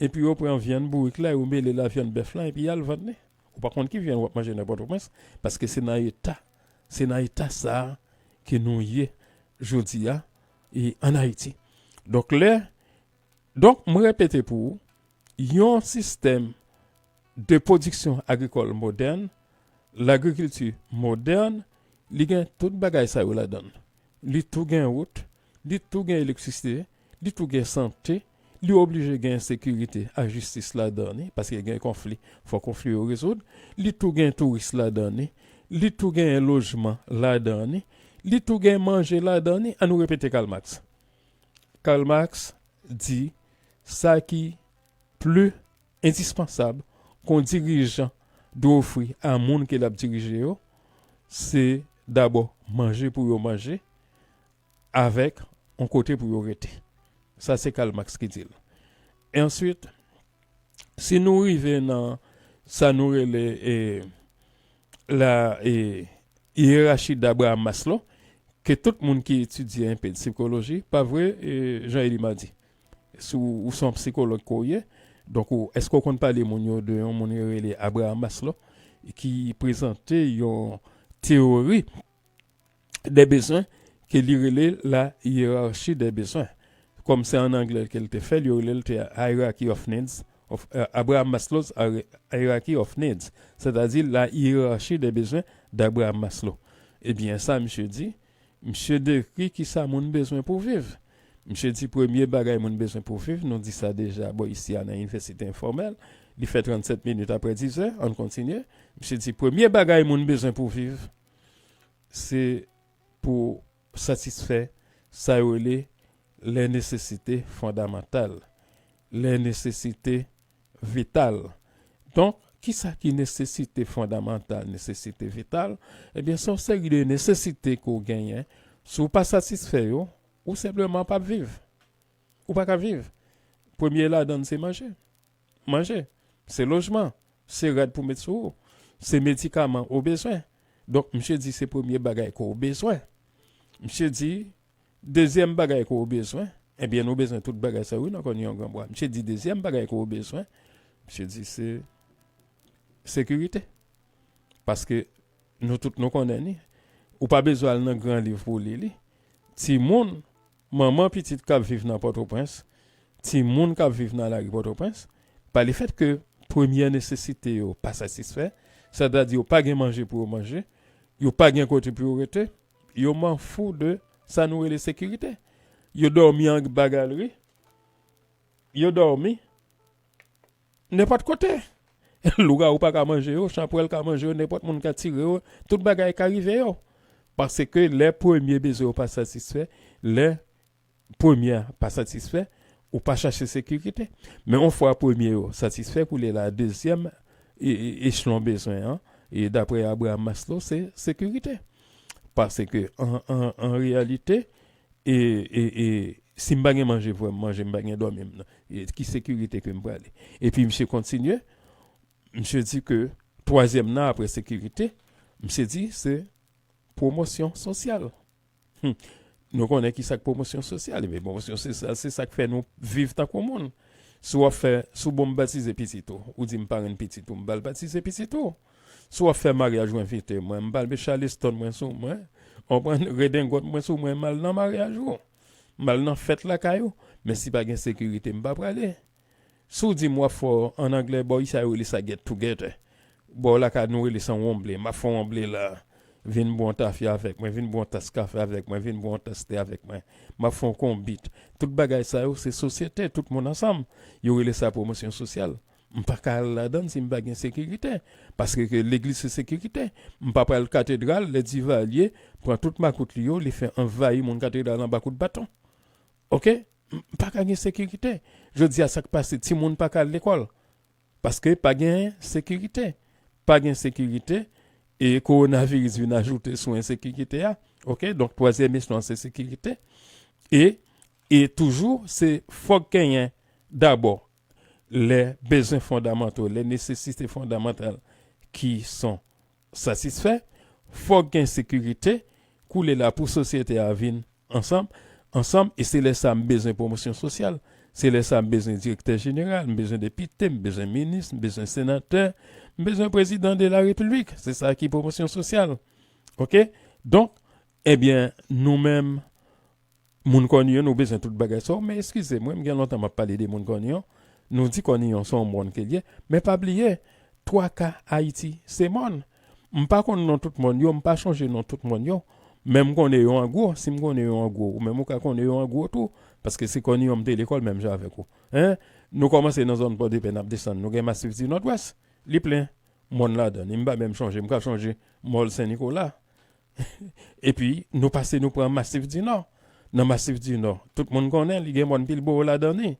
epi yo pran vyann bourik la, yo mele l a vyann bèf la, epi y al vann li. Ou pa konn ki vyann w ap manje nan Pòtoprens, paske se nan eta, se nan eta sa a ke nou ye jodi a, e, ann Ayiti. Donk, lè, donk, mwen repete pou ou, yon sistèm de pwodiksyon agrikòl modèn, lagrikilti modèn, li gen tout bagay sa yo ladan l. Li tou gen wout, li tou gen elektrisite, li tou gen sante, li oblije gen sekirite ak jistis ladan li, paske gen konfli, fò konfli yo rezoud, li tou gen touris ladan li, li tou gen lojman ladan li, li tou gen manje ladan li. Ann nou repete Karl Marx. Karl Marx di sa ki pli endispansab ke yon dirijan dwe ofri a moun ke l ap dirije yo, se dabò manje pou yo manje, avèk yon kote pou yo rete. Sa se Karl Marx ki di l. E answit, si nou rive nan sa nou rele, e, la, e, yerachi d Abraham Maslow, ke tout moun ki etidye enpe de sikoloji, pa vre, e, Jean Elie Madi? Si w, ou se yon sikològ ke w ye, donk, ou, èske w konn pale moun yo de yon moun yo rele Abraham Maslow, ki prezante yon teyori de bezwen ke li rele la hiérarchie des besoins. Kòm se an anglè ke l te fè l, yo rele l te Hierarchy of Needs, of, euh, Abraham Maslow's Hier- Hierarchy of Needs, sètadi la hiérarchie des besoins d'Abraham Maslow. Ebyen, sa misye di, misye dekri ki sa moun bezwen pou viv. Misye di premye bagay moun bezwen pou viv, nou di sa deja, bò isi a nan inivèsite enfòmèl, li fè trannsèt minit apre diz è, ann kontinye. Misye di premye bagay moun bezwen pou viv, se pou satisfè sa yo rele les nécessités fondamentales, les nécessités vitales. Donk, kisa ki nesesite fondamantal, nesesite vital? Ebyen, se yon seri de nesesite ke w genyen. Si w pa satisfè yo, ou senpleman p ap viv. Ou pa ka viv. Premye ladan l se manje. Manje. Se lojman. Se rad pou met sou ou. Se medikaman ou bezwen. Donk, misye di se premye bagay ke w bezwen. Misye di, dezyèm bagay ke w bezwen, ebyen, nou bezwen tout bagay sa yo, wi, nan kòn yon gran bwa. Misye di, dezyèm bagay ke w bezwen, misye di, se sekirite. Paske nou tout nou konnen ni. Ou pa bezwen al nan gran liv pou w li li. Timoun, manman pitit k ap viv nan Pòtoprens, timoun k ap viv nan lari Pòtoprens, pa lefèt ke premyè nesesite yo pa satisfè, sètadi yo pa gen manje pou yo manje, yo pa gen kote pou yo rete, yo manfou de sa nou rele sekirite. Yo dòmi anba galri, yo dòmi nenpòt kote. Lougawou pa ka manje yo, chanpwèl ka manje yo, nenpòt moun ka tire yo, tout bagay ka rive yo. Paske lè premye bezwen yo pa satisfè, lè premye a pa satisfè, ou pa chache sekirite. Men yon fwa premye yo satisfè, kounye la dezyèm e- e- echelon bezwen an, e daprè Abraham Maslow, se sekirite. Paske an, an, an reyalite, e, e, e, si m pa gen manje pou m manje, m pa gen dòmi, m, e ki sekirite ke m prale? Epi misye kontinye, misye di ke twazyèm nan apre sekirite, misye di se pwomosyon sosyal. Hmm. Nou konnen ki sa k pwomosyon sosyal. Ebyen, pwomosyon sosyal, se sa k fè nou viv tankou moun. Si w ap fè, si w bon m batize pitit ou, ou di m parenn pitit ou, m ba l batize pitit ou. Si w ap fè maryaj ou envite mwen, m ba l Charleston mwen sou mwen, konprann, redengòt mwen sou mwen, m al nan maryaj ou. M al nan fèt lakay ou. Men si pa gen sekirite, m pa prale. Si w di m w ap fè, an anglè, bò isi a yo rele sa get together. Bò lakay nou rele sa wonble. M ap fè wonble la. Vin bwè yon tafya avèk mwen, vin bwè yon tas kafe avèk mwen, vin bwè yon tas te avèk mwen. M ap fè yon konbit. Tout bagay sa yo, se sosyete, tout moun ansanm. Yo rele sa pwomosyon sosyal. M pa ka al ladan l si m pa gen sekirite. Paske ke legliz se sekirite. M pa pral katedral, lè Divalye pran tout makout li yo, li fè anvayi moun katedral anba kout baton. Oke? M pa ka gen sekirite. Jodi a, sa k pase, timoun pa ka al lekòl. Paske pa gen sekirite. Pa gen sekirite. E kowonaviris vin ajoute sou ensekirite a. Oke? Donk, twazyèm echelon an, se sekirite. E, e toujou, se fòk genyen dabò les besoins fondamentaux, les nécessités fondamentales qui sont satisfaits, fòk gen sekirite, kounye la pou sosyete a vin ansanm, ansanm, e se lè sa m bezwen pwomosyon sosyal. Se lè sa m bezwen direktè jeneral, m bezwen depite, m bezwen minis, m bezwen senatè, m bezwen prezidan de la repiblik. Se sa ki pwomosyon sosyal. Oke? Donk, ebyen, nou menm, moun Kòniyon, nou bezwen tout bagay sa yo. Men eskize mwen, m gen lontan m ap pale de moun Kòniyon. Nou di Kòniyon se yon mòn ke l ye. Men pa bliye, twa ka Ayiti se mòn. M pa konn non tout mòn yo, m pa chonje non tout mòn yo. Men m konnen yo an gwo. Si m konnen yo an gwo, ou menm ou ka konnen yo an gwo tou. Paske se Kòniyon m te lekòl menm jan avèk ou. Hein? Nou kòmanse nan zòn Pòdepè, n ap desann. Nou gen Masif di Nòdwès. Li plen mòn ladan li. M pa menm chonje. M ka chonje Mòl Sen Nikola. Epi, nou pase, nou pran Masif di Nò. Nan Masif di Nò, tout moun konnen, li gen mòn Pilbowo ladan li.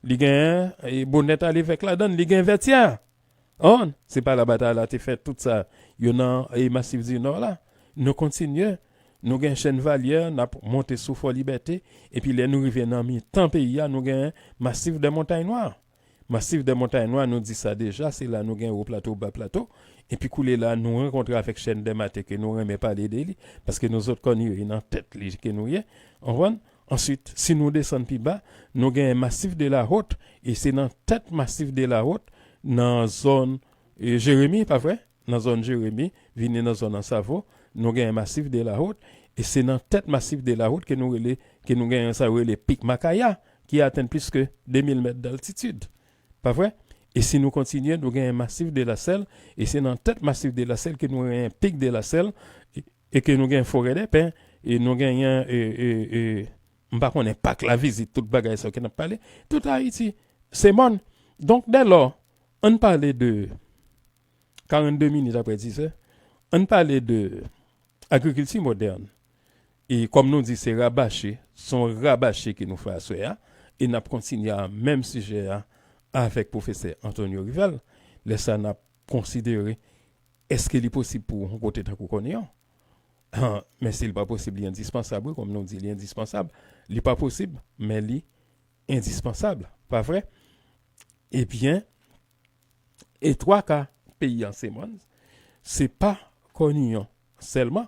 Li gen, e, Bonèt Alevèk ladan li. Li gen Vètyè. On, se pa la batay la te fèt, tout sa, yo nan e Masif di Nò la. Nou kontinye, nou gen Chèn Valyè, n ap monte sou Fò Libète, epi lè nou rive nan mitan peyi a, nou gen Masif dè Montay Nwa. Masif dè Montay Nwa, nou di sa deja, se la nou gen Wo Plato, Ba Plato. Epi koulye la, nou rankontre avèk Chèn dè Mate ke nou renmen pale de li, paske nou zòt kònn yo, e nan tèt li ke nou ye. Konprann? Answit, si nou desann pi ba, nou gen Masif de la Haute, e se nan tèt Masif de la Haute, nan zòn e, Jeremi, pa vre? Nan zòn Jeremi, vini nan zòn Ansavo, nou gen Masif de la Haute, e se nan tèt Masif de la Haute ke nou rele, ke nou gen sa yo rele Pik Makaya, ki atenn plis ke de mil mèt d'altitid. Pa vre? E si nou kontinye, nou gen Masif de la Sèl, e se nan tèt Masif de la Sèl ke nou gen Pik de la Sèl, e, e ke nou gen Forè dè Pen, e nou genyen, e, e, e, m pa konnen Pak Lavizit, tout bagay sa yo ke n ap pale, tout Ayiti, se mòn. Donk, dèlò, ann pale de karannde minit apre dizè, ann pale de agrikilti modèn. E kòm nou di, se rabache, se yon rabache ke nou fè aswè a, e n ap kontinye a menm sijè a avèk pwofesè Antonio Rival. Lè sa, n ap konsidere, èske li posib pou yon kote tankou Kòniyon? Men si li pa posib, li endispansab, wi, kòm nou di, li endispansab. Li pa posib, men li endispansab, pa vre? Ebyen, e twa ka peyi an se mòn, se pa Kòniyon sèlman,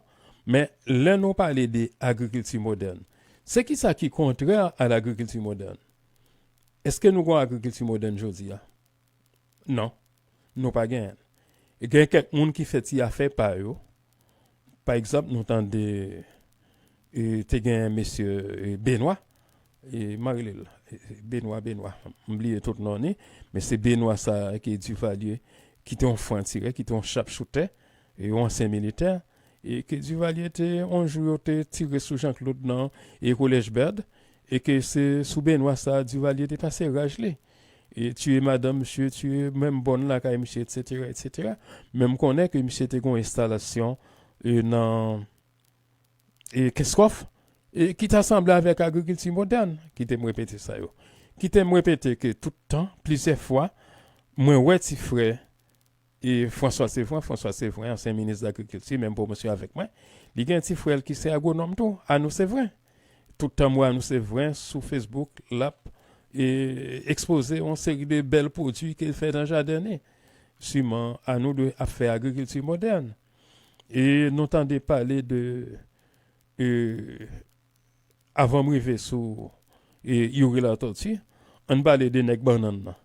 men lè nou pale de agrikilti modèn, se ki sa ki kontrè a lagrikilti modèn? Èske nou gen agrikilti modèn jodi a? Non, nou pa genyen. Gen kèk moun ki fè ti afè pa yo. Pa egzanp, nou tande, e, te gen mesye, e, Benwa, e, m a rele l, e, Benwa, Benwa, m bliye tout non li, men se Benwa sa a ke Duvalier, ki te yon frantirè, ki te yon chapchoutè, e, yon ansyen militè, e ke Duvalier te, yon jou yo te tire sou Jean Claude nan, e, Kolèj Bèd, e ke se sou Benwa sa a Duvalier te pase raj li. E tiye madanm misye, tiye menm bòn lakay misye, etsetera, etsetera. Men m konnen ke misye te gen yon enstalasyon, e, nan, e, Kenskòf, e, ki ta sanble avèk agrikilti modèn. Kite m repete sa yo. Kite m repete ke tout tan, plizyè fwa, mwen wè ti frè e François Séverin, François Séverin, ansyen minis agrikilti, menm pwomosyon avèk mwen, li gen ti frè l ki se agwonòm tou, Arnaud Séverin. Tout tan m wè Arnaud Séverin sou Facebook, l ap, e, ekspoze yon seri de bèl pwodui ke l fè nan jaden li. Siman, Arnaud dwe ap fè agrikilti modèn. E nou tande pale de, e, avan m rive sou, e, Youri Latortue, ann pale de nèg bannann nan.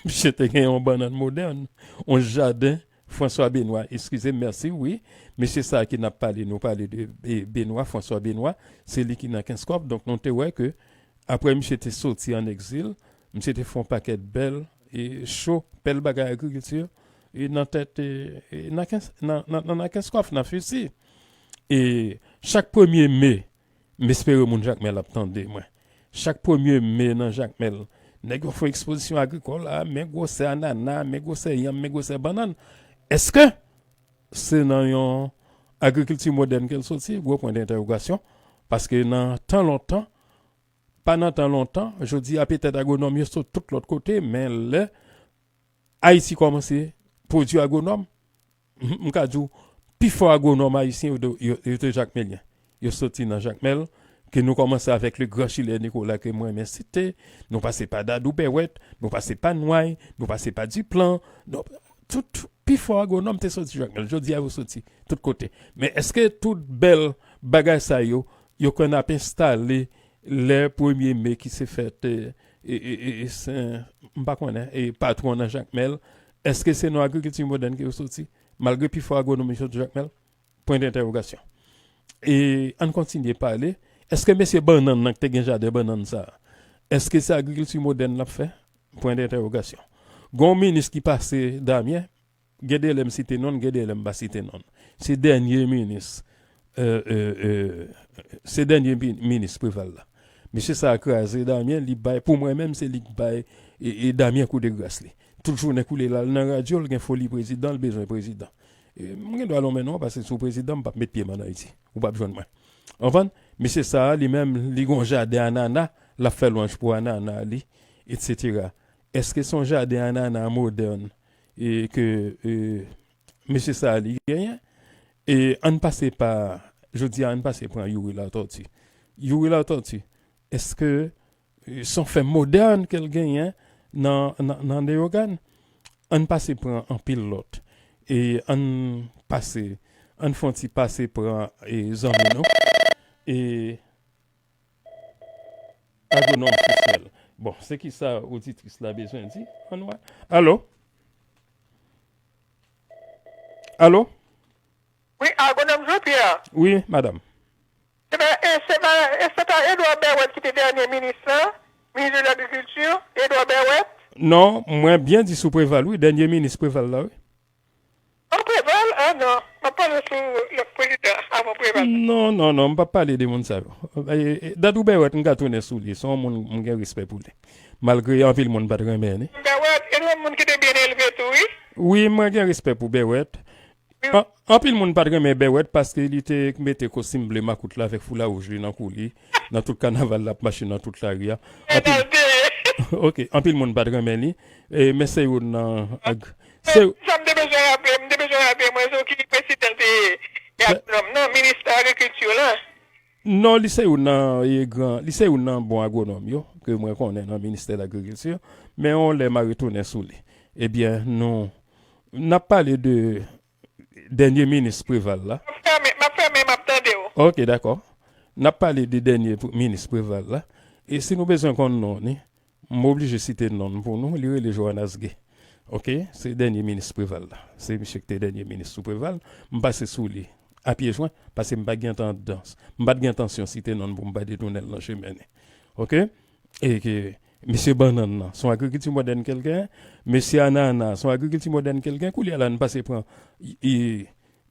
Misye te gen yon bannann modèn, yon jaden François Benoît, eskize m, mèsi, wi. Mesye sa a ke n ap pale, nou pale de, e, Benoît, François Benoît, se li ki nan Kenskòf. Donk, nou te wè ke, apre misye te soti ann egzil, misye te fè yon pakèt bèl, e, cho, bèl bagay agrikilti, e, nan tèt, e, e, nan Kens-, nan, nan, nan, nan Kenskòf, nan Fisi. E chak premye me, m espere moun Jakmèl ap tande mwen. Chak premye me nan Jakmèl, nèg yo fè ekspozisyon agrikòl la, men gwosè anana, men gwosè yanm, men gwosè bannann. Èske se nan yon agrikilti modèn ke l soti? Gwo pwen dentèwogasyon. Paske nan tan lontan, pa nan tan lontan, jodi a petèt agwonòm yo sot tout lòt kote, men lè Ayiti kòmanse pwodui agwonòm, m, m ka di w, pifò agwonòm ayisyen yo, yo, yo te jakmelyen. Yo soti nan Jakmèl, ke nou kòmanse avèk le grand Schiller Nicolas ke mwen renmen site, nou pase pa Dadou Perrot, nou pase pa Noy, nou pase pa Duplan, nou, tout, pifò agwonòm te soti Jakmèl. Jodi a, yo soti tout kote. Men èske tout bèl bagay sa yo, yo konn ap enstale lè premye me ki se fèt, e, e, e, e, e, sen, m pa konnen, e patwon nan Jakmèl, èske se nan agrikilti modèn ke yo soti? Malgre pifò agwonòm yo soti Jakmèl? Pwen dentèwogasyon. E ann kontinye pale. Èske mesye bannann nan ki te gen jaden bannann sa a, èske se agrikilti modèn l ap fè? Pwen dentèwogasyon. Gon minis ki pase Damyen, gen de lè m site non l, gen de lè m pa site non l. Se dènye minis, e, e, e, se dènye mi-, minis Preval la. Mesye sa a kraze Damyen, li bay, pou mwen menm, se li k bay, e, e, Damyen koudegras li. Tout jounen koulye l al nan radyo, l gen foli prezidan, l bezwen prezidan. E, m gen dwa lonmen non, paske si w prezidan, m p ap met pye m ann Ayiti. Ou p ap jwenn mwen. Konprann? Mesye sa a, li menm, li gon jaden anana, l ap fè lwanj pou anana li, etsetera. Èske se yon jaden anana modèn e ke e, mesye sa a li genyen? E ann pase pa, jodi a, ann pase pran Youri Latortue. Youri Latortue, èske e, se yon fèm modèn ke l genyen nan, nan, nan Leyogàn? Ann pase pran anpil lòt. E ann pase, ann fè yon ti pase pran e, zanmi nou. E Agwonòm Fritz Noël. Bon, se ki sa oditris la bezwen di? Ann wè. Alo? Alo? Wi, Agwonòm Jean Pierre. Wi, madanm. Ebyen, e se pa, e se pa Edouard Berrouët ki te dènye minis la? Minis de lagrikilti, Edouard Berrouët? Non, mwen byen di sou Preval, wi, dènye minis Preval la, wi. An Preval? A non, m ap pale sou lòt prezidan avan Preval la. Non, non, non, m p ap pale de moun sa yo. E, e, Dadou Berrouët, m ka tounen sou li, se yon moun m gen respè pou li. Malgre anpil moun pa t renmen li. Berrouët, e yon moun ki te byen elve tou, wi. Wi, mwen gen respè pou Berrouët. An, anpil moun pa t renmen Berrouët paske li te mete kostim ble makout la avèk foula wouj li nan kou li, nan tout kanaval l ap mache nan tout lari a. Anpil, ok, anpil moun pa t renmen li. E, men se youn nan. Se, sa m te bezwen raple, m te bezwen raple mwen sou ki prezidan te ye agwonòm nan, minis agrikilti la. Non, li se youn nan e, gran, li se youn nan bon agwonòm yo ke mwen konnen nan ministè lagrikilti. Men yon lè m a retounen sou li. Ebyen, nou, n ap pale de dènye minis Preval la. M ap fèmen, m ap fèmen, m ap tande w. Ok, dakò. N ap pale de dènye minis Preval la. E si nou bezwen konn non li, m oblije site non l pou nou, li rele Johannes Gué. Ok, se dènye minis Preval la. Se misye ki te dènye minis sou Preval. M pase sou li a pye jwen, paske m pa t gen tandans, m pa t gen entansyon site non l pou m pa detounen l nan chemen li. Ok? E ke mesye Bannann nan, se yon agrikilti modèn ke l gen, mesye Anana, se yon agrikilti modèn ke l gen, koulye a la n pase pran e,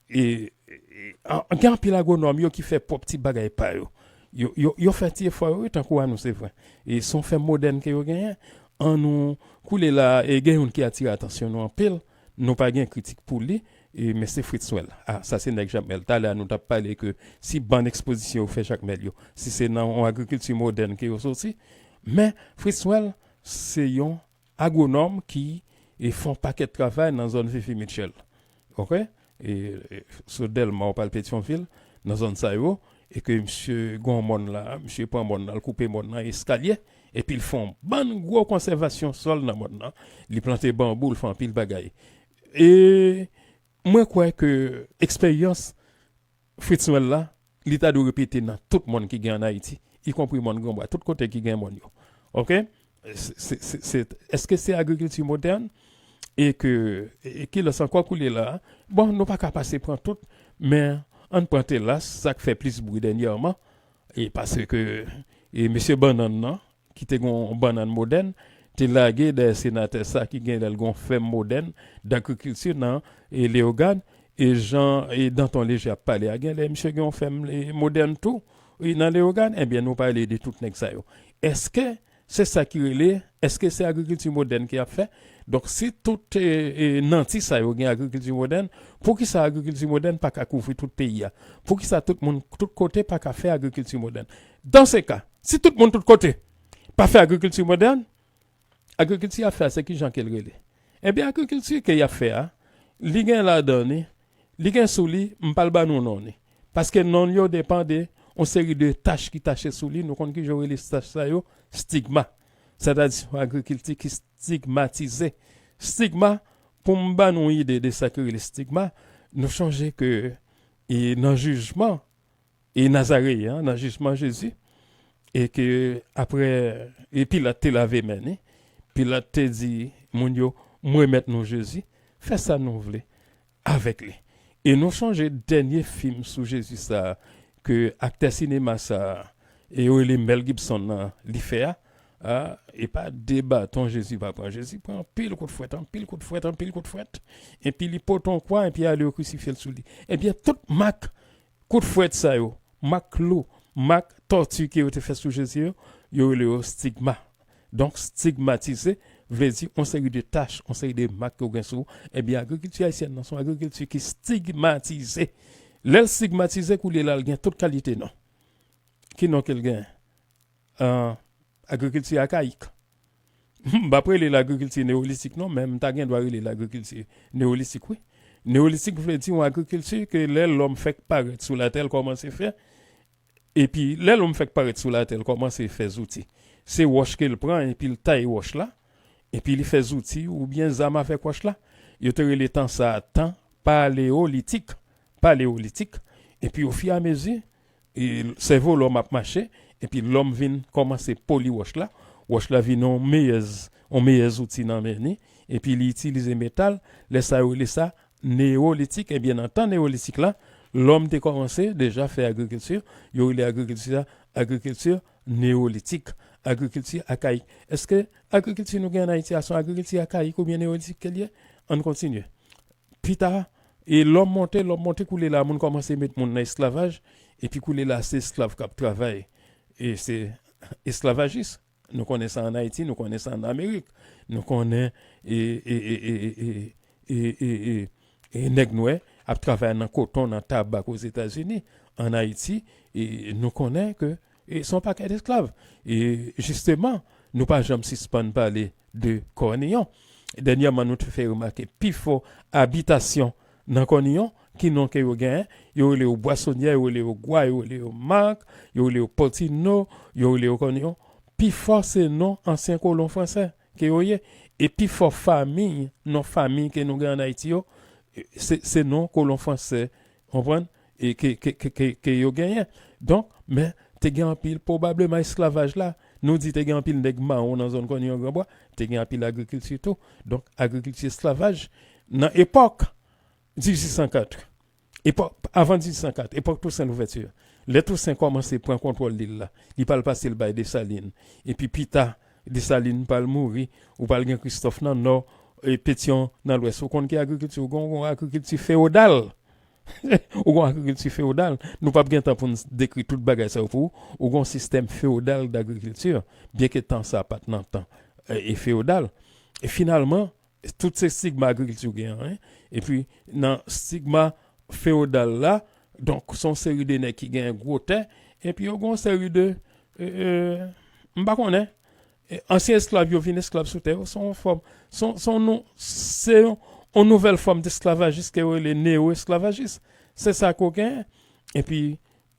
e, e, an, gen anpil agwonòm yo ki fè pwòp ti bagay pa yo. Yo, yo, yo fè ti efò yo, wi, tankou a nou, se vre. E se yon fèm modèn ke yo genyen. An nou, koulye la, e gen youn ki atire atansyon nou anpil, nou pa gen kritik pou li, e, men se Fritz Noël. A, sa se nèg Jakmèl. Talè a nou t ap pale ke si bann ekspozisyon yo fè Jakmèl yo, si se nan yon agrikilti modèn ke yo soti. Men, Fritz Noël, se yon agwonòm ki e fè yon pakèt travay nan zòn Fifi Mitchell. Ok? E, e, sou Dèlma ou pral Petyonvil, nan zòn sa yo, e ke misye gon mòn la, misye pran mòn nan, l koupe mòn nan eskalye, epi l fè yon bann gwo konsèvasyon sòl nan mòn nan. Li plante banbou, l fè anpil bagay. E mwen kwè ke eksperyans Fritz Noël la, li ta dwe repete nan tout mòn ki gen ann Ayiti, ikonpri mòn Granbwa, tout kote ki gen mòn yo. Ok? Se, se, se, se, èske se agrikilti modèn? E ke, e kilès ankò koulye la? Bon, nou pa ka pase pran tout, men ann pran Telas, sa k fè plis bri dènyèman, e paske, e mesye Bannann nan, ki te gen yon bannann modèn, te lage dèyè senatè sa ki gen lè l gen yon fèm modèn dagrikilti nan e, Leyogàn, e jan e, Danton Leje ap pale a, gen lè misye gen yon fèm e, modèn tou e, nan Leyogàn, ebyen nou pale de tout nèg sa yo. Èske se sa ki rele, èske se agrikilti modèn ke y ap fè? Donk, si tout e, e, nanti sa yo gen agrikilti modèn, poukisa agrikilti modèn pa ka kouvri tout peyi a? Poukisa tout moun, tout kote pa ka fè agrikilti modèn? Dans ce cas, si tout moun tout kote pa fè agrikilti modèn, agrikilti y ap fè a, se kijan ke l rele? Ebyen, agrikilti ke y ap fè a, li gen ladan li, li gen sou li, m pral ba nou non li. Paske non l yo depann de yon seri de tach ki tache sou li, nou konn kijan yo rele tach sa yo, stigma. Sètadi, se yon agrikilti ki stigmatize. Stigma, pou m ba nou yon ide de sa ki rele stigma, nou chonje ke e nan jijman e Nazareyen an, nan jijman Jezi, e ke apre, e Pilat te lave men li, Pilat te di moun yo, m remèt nou Jezi, fè sa nou vle avèk li. E nou chonje dènye fim sou Jezi sa a, ke aktè sinema sa a, e yo rele Mel Gibson nan, li fè a, a, e pa de baton Jezi pa pran. Jezi pran anpil kout fwèt, anpil kout fwèt, anpil kout fwèt, epi li pote yon kwa, epi ale yo krisifye l sou li. Ebyen, tout mak kout fwèt sa yo, mak klou, mak tòti ke yo te fè sou Jezi yo, yo rele yo stigma. Donk, stigmatize vle di yon seri de tach, yon seri de mak ke w gen sou ou. Ebyen, agrikilti ayisyèn nan se yon agrikilti ki stigmatize. Lè l stigmatize, koulye la, l gen tout kalite non. Ki non ke l gen? An, agrikilti akayik. M p ap rele l agrikilti neyolitik non, men m ta gen dwa rele l agrikilti neyolitik, wi. Neyolitik vle di yon agrikilti ke lè lòm fèk parèt sou latè, l kòmanse fè, epi lè lòm fèk parèt sou latè, l kòmanse fè zouti. Se wòch ke l pran, epi l taye wòch la, epi li fè zouti oubyen zam avèk wòch la. Yo te rele tan sa a tan paleolitik, paleolitik. Epi ofiramezi, e, sèvo lòm ap mache, epi lòm vin kòmanse poli wòch la. Wòch la vin yon meyè, yon meyè zouti nan men li, epi li itilize metal. Lè sa yo rele sa neyolitik. Ebyen, nan tan neyolitik la, lòm te kòmanse deja fè agrikilti, yo rele agrikilti sa agrikilti neyolitik, agrikilti akayik. Èske agrikilti nou gen an Ayiti a se yon agrikilti akayik oubyen neyolitik ke l ye? Ann kontinye. Pita, e lòm monte, lòm monte, koulye la, moun kòmanse met moun nan esklavaj, epi koulye la, se esklav k ap travay. E se esklavajis. Nou konnen sa ann Ayiti, nou konnen sa ann Amerik, nou konnen e, e, e, e, e, e, e, e, e nèg nwè ap travay nan koton, nan tabak Ozetazini, ann Ayiti, e nou konnen ke e se yon pakèt esklav. E jisteman, nou pa janm sispann pale de Kòniyon. Dènyèman, nou te fè remake pifò abitasyon nan Kòniyon, ki non ke yo genyen? Yo rele yo Bwasonyè, yo rele yo Gwa, yo rele yo Mak, yo rele yo Pòtino, yo rele yo Kòniyon. Pifò se non ansyen kolon fransè ke yo ye. E pifò fami, non fami ke nou gen ann Ayiti yo, se, se non kolon fransè, konprann? E ke, ke, ke, ke, ke yo genyen. Donk, men, te gen anpil, pwobableman esklavaj la, nou di te gen anpil nèg mawon nan zòn Kòniyon Granbwa, te gen anpil agrikilti tou. Donk, agrikilti esklavaj, nan epòk dizuit san kat, epòk, avan dizuit san kat, epòk Tousen Louvèti, lè Tousen kòmanse pran kontwòl lil la, li pral pase l bay Desalin. Epi pita, Desalin pral mouri, ou pral gen Kristòf nan nò, e Petyon nan lwès. Ou konn ki agrikilti? Ou gon, gon agrikilti fewodal. Ou gon agrikilti fewodal. Nou p ap gen tan pou n dekri tout bagay sa yo pou ou. Ou gon sistèm fewodal dagrikilti, byen ke tan sa pa t nan tan, e, e fewodal. E finalman, tout se stigma agrikilti w gen an, en. Epi, nan stigma fewodal la, donk, se yon seri de nèg ki gen gwo tè, epi yo gen yon seri de, e, e, m pa konnen, e, ansyen esklav yo vin esklav sou tè yo, se yon fòm, se yon, se yon nou-, se yon, yon nouvèl fòm desklavajis ke yo rele neyo-esklavajis. Se sa ke w gen, epi,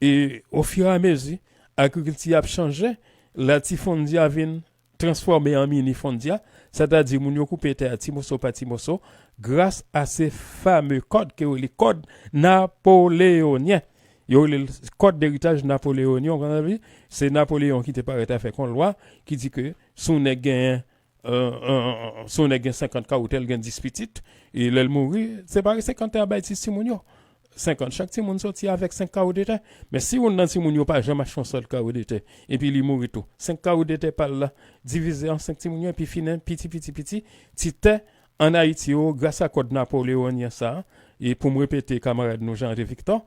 e, ofiramezi, agrikilti ap chanje, latifondya vin transfòme an minifondia, sètadi moun yo koupe tè a ti moso pa ti moso, gras a se fame kòd ke yo rele kòd napoleonyen. Yo rele l kòd deritaj napoleonyen, w konprann sa vle di? Se Napoleyon ki te parèt avèk yon lwa ki di ke si yon nèg genyen, e, e, e, si yon nèg gen senkant kawo tè, l gen dis pitit, e lè l mouri, separe senkant tè a bay dis timoun yo. Senkant. Chak timoun soti avèk senk kawo de tè. Men si youn nan timoun yo pa janm achte yon sèl kawo de tè, epi li mouri tou, senk kawo de tè pa l la divize an senk timoun yo, epi fini piti, piti, piti, ti tè ann Ayiti yo, gras a kòd napoleonyen sa a, e pou m repete kamarad nou Jean André Victor,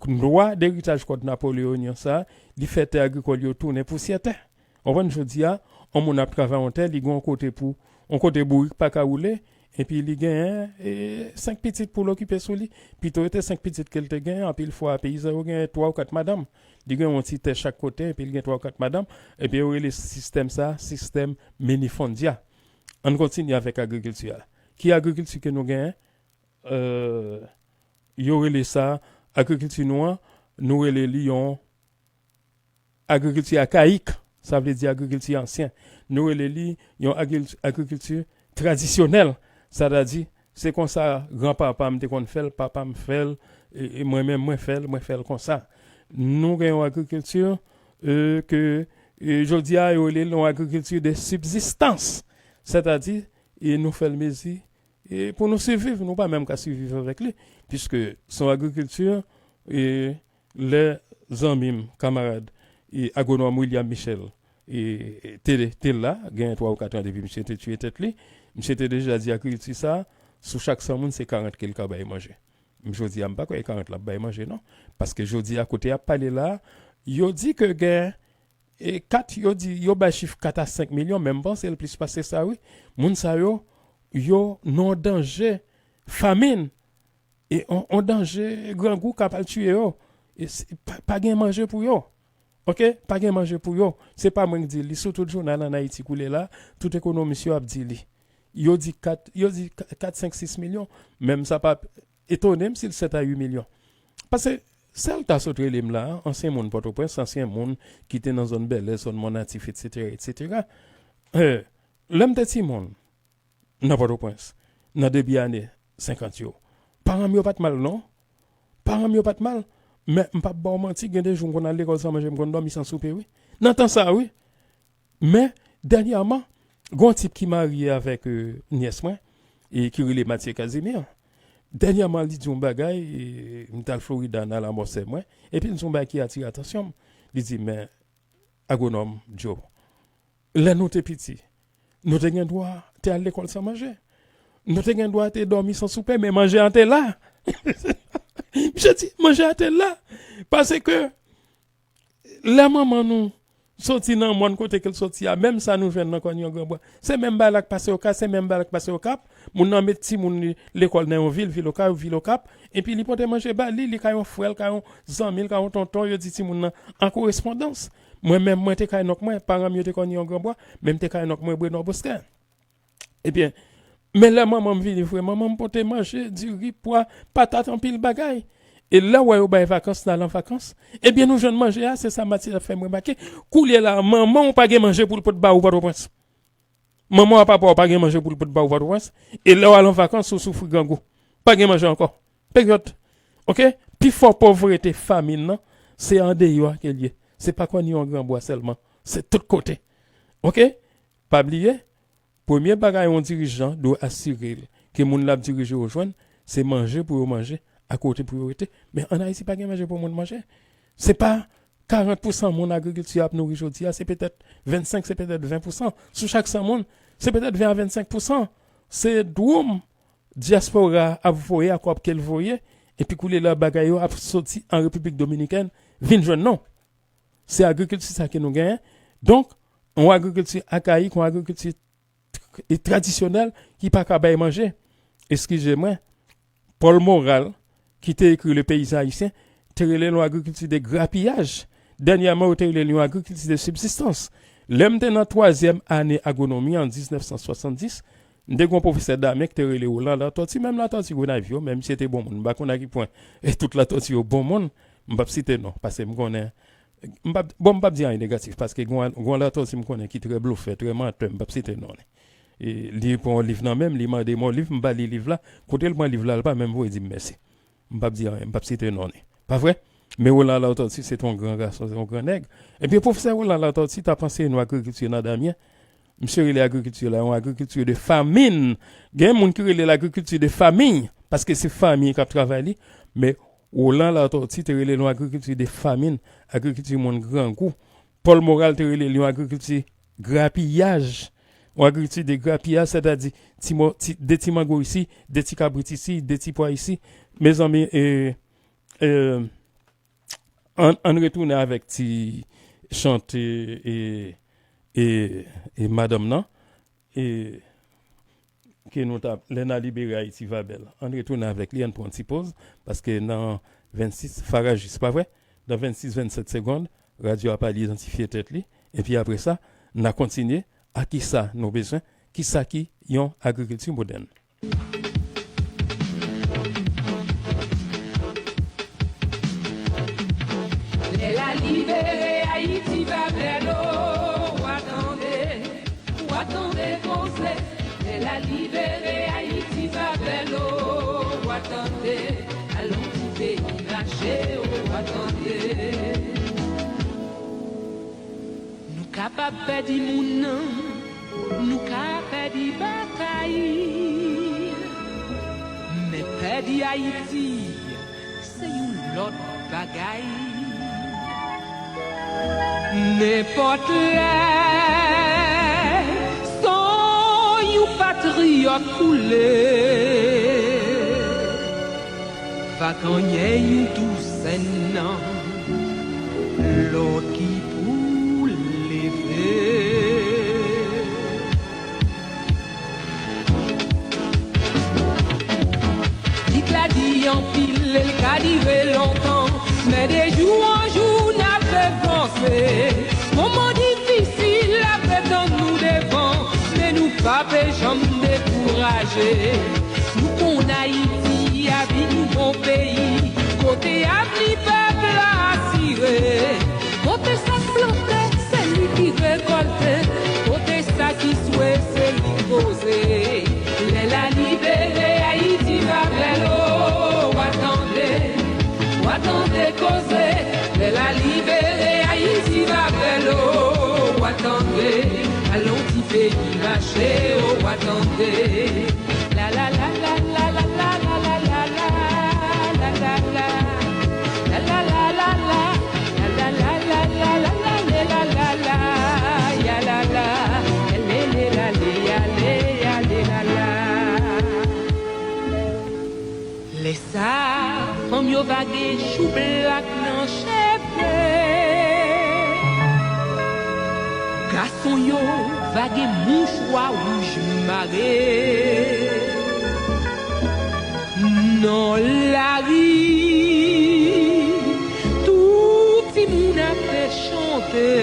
lwa deritaj kòd napoleonyen sa a, li fè tè agrikòl yo tounen pousyè tè. Ou konprann, jodi a, yon moun ap travay yon tè, li gen yon kote pou, yon kote bourik pa ka woule, epi li genyen, e, senk pitit pou l okipe sou li. Pito yo te senk pitit ke l te genyen, anpil fwa, peyizan yo genyen twa ou kat madanm. Li gen yon ti tè chak kote, epi l gen twa ou kat madanm, epi yo rele sistèm sa a, sistèm minifondya. Ann kontinye avèk agrikilti a. Ki agrikilti ke nou genyen? E, yo rele sa, agrikilti nou an, nou rele li yon agrikilti akayik, sa vle di agrikilti ansyen. Nou rele li yon agril-, agrikilti tradisyonèl, sètadi, se konsa granpapa m te konn fè l, papa m fè l, e, e mwen menm, mwen fè l, mwen fè l konsa. Nou gen yon agrikilti, e, ke, e, jodi a, yo rele l yon agrikilti de sibzistans, sètadi, e nou fè l mezi, e pou nou siviv, nou pa menm ka siviv avèk li, piske se yon agrikilti, e lè zanmi m, kamarad, e agwonòm William Michel, e te, te la, gen twa ou kat an depi misye te tiye tèt li, misye te deja di agrikilti sa, sou chak san moun, se karant ke l ka bay manje. Jodi a, m pa kwè e karant l ap bay manje, non. Paske jodi a, kote y ap pale la, yo di ke gen e kat, yo di, yo bay chif kat a senk milyon, men m panse l plis pase sa, wi. Moun sa yo, yo nan danje famin. E on, on danje grangou k ap al tiye yo. E se, pa, pa gen manje pou yo. Ok, pa gen manje pou yo. Se pa mwen ki di li. Sou tout jounal ann Ayiti koulye la, tout ekonomis yo ap di li. Yo di kat, yo di kat, senk, sis milyon. Menm sa pa etone m si l sèt a uit milyon. Paske sèl ta sot rele m la, ansyen moun Pòtoprens, ansyen moun ki te nan zòn Bèlè, zòn Mòn Natif, etsetera, etsetera. Eh, lè m te timoun, nan Pòtoprens, nan debi ane senkant yo. Paran m yo pa t mal, non. Paran m yo pa t mal. Men, m p ap ba w manti, gen de jou m konn al lekòl san manje, m konn dòmi san soupe, wi. Nan tan sa, wi. Men, dènyèman, gen yon tip ki marye avèk, euh, nyès mwen, e ki rele Mathieu Casimir. Dènyèman, li di yon bagay, e, m t al Florida nan lamò sè mwen, epi l di yon bagay ki atire atansyon m. Li di, men, Agwonòm Joe, lè nou te piti, nou te gen dwa te al lekòl san manje. Nou te gen dwa te dòmi san soupe, men manje an te la. Misye di, manje an te la. Paske lè manman nou soti nan mòn kote ke l soti a, menm sa nou jwenn nan Kòn Yon Gran Bwa. Se menm bagay la k pase Okap, se menm bagay la k pase Okap. Moun nan met timoun li lekòl nan yon vil, vil Okap, vil Okap. Epi li pote manje ba li, li ka yon frè l, ka yon zanmi l, ka yon tonton, yo di timoun nan an korespondans. Mwen menm, mwen te kay nonk mwen, paran m yo te Kòn Yon Gran Bwa, men m te kay nonk mwen Brenò Boskè. Ebyen, men lè manman m vini vre, manman m pote manje, diri, pwa, patat, anpil bagay. E lè w wè yo bay vakans, n al an vakans, ebyen, nou jwenn manje a, se sa Matilda fè m remake. Koulye la, manman w pa gen manje pou l pot ba ou Pòtoprens. Manman w a papa w pa gen manje pou l pot ba ou Pòtoprens. E lè w al an vakans, ou soufri grangou. Pa gen manje ankò. Peryòd. Ok? Pifò povrete, famin nan, se andeyò a ke l ye. Se pa Kòn Yon Gran Bwa sèlman. Se tout kote. Ok? Pa bliye, premye bagay yon dirijan dwe asire l ke moun l ap dirije yo jwenn, se manje pou yo manje, akote pou yo rete. Men ann Ayiti, pa gen manje pou moun manje. Se pa karant pousan moun agrikilti a ap nouri jodi a, se petèt vennsenk, se petèt ven pousan. Sou chak san moun, se petèt ven a vennsenk pousan. Se dwoum dyaspora a ap voye a kòb ke l voye, epi koulye la bagay yo ap soti an Repiblik Dominikèn vin jwenn nou. Se agrikilti sa ke nou genyen. Donk, yon agrikilti akayik, yon agrikilti tr-, e tradisyonèl ki pa ka bay manje. Eskize mwen, Paul Moral, ki te ekri Le Paysan Haïtien, te rele l yon agrikilti de grapiyaj. Dènyèman, yo te rele l yon agrikilti de sibzistans. Lè m te nan twazyèm ane agwonomi an diznèf san swasanndis, m te gen yon pwofesè Damien ki te rele Roland Latortue, menm Latortue Gonayiv yo, men misye te bon moun. M pa konn a ki pwen e tout Latortue yo bon moun, m p ap site non, paske m konnen, m p ap, bon, m p ap di anyen negatif, paske gen yon, gen yon Latortue m konnen ki trè blofè, trè mantè, m p ap site non li. E li pran yon liv nan men m, li mande m yon liv, m ba li liv la. Kote l pran liv la, l pa menm voye di m mèsi. M p ap di anyen, m p ap site non li. Pa vre? Men Roland Latortue, se te yon gran gason, se te yon gran nèg. Ebyen, pwofesè Roland Latortue t ap anseye nou agrikilti nan Damien. Misye rele agrikilti la yon agrikilti de famine. Gen moun ki rele l agrikilti de famiy, paske se fanmi k ap travay li. Men Roland Latortue te rele l yon agrikilti de famine, agrikilti moun grangou. Paul Moral te rele l yon agrikilti grapiyaj, yon agrikilti de grapiyaj, sètadi ti mo-, ti, de ti mango isi, de ti kabrit isi, de ti pwa isi. Mezanmi, e, e, ann, ann retounen avèk ti chante e, e, e madanm nan. E, ke nou t ap, lè n a libere Ayiti va bèl. Ann retounen avèk li, ann pran yon ti poz, paske nan vennsis, Farajis, pa vre? Nan vennsis, vennsèt segonn, radyo a pral idantifye tèt li, epi apre sa, n a kontinye a kisa nou bezwen, kisa ki yon agrikilti modèn. Lè l a libere Ayiti va bèl o, w a tande, w a tande koze. Lè l a libere Ayiti va bèl o, w a tande, al yon ti peyi mache o, w a tande. Nou kapab pèdi moun nan, nou ka pèdi batay, men pèdi Ayiti, se yon lòt bagay. Nenpòt lè, san yon patriyòt koule, va genyen yon Tousen nan lò ki pou leve. Lit la di anpil, e l ka dire lontan, men de jou an jou n ap leve ansanm. Moman difisil ap tann nou devan, men nou p ap janm dekouraje. Nou konn Ayiti a vin yon bon peyi, kote avni pèp la asire. Kote sa k plante, se li ki rekòlte. Kote sa ki swe, se li poze. Lè la libere, Ayiti va bèl o. W a tande, w a tande koze. Lè la libere, Ayiti va bèl o. W a tande, al on ti peyi mache o. W a tande. La la la la la la la la la la la. La la la. La la la la la. La la la la la la la la la la. Ya la la. Le le la le ya le ya le la la. Lè sa, fanm yo va gen chou blak nan cheve. Gason yo va gen mouchwa wouj mare. Nan lari, tout timoun ap chante.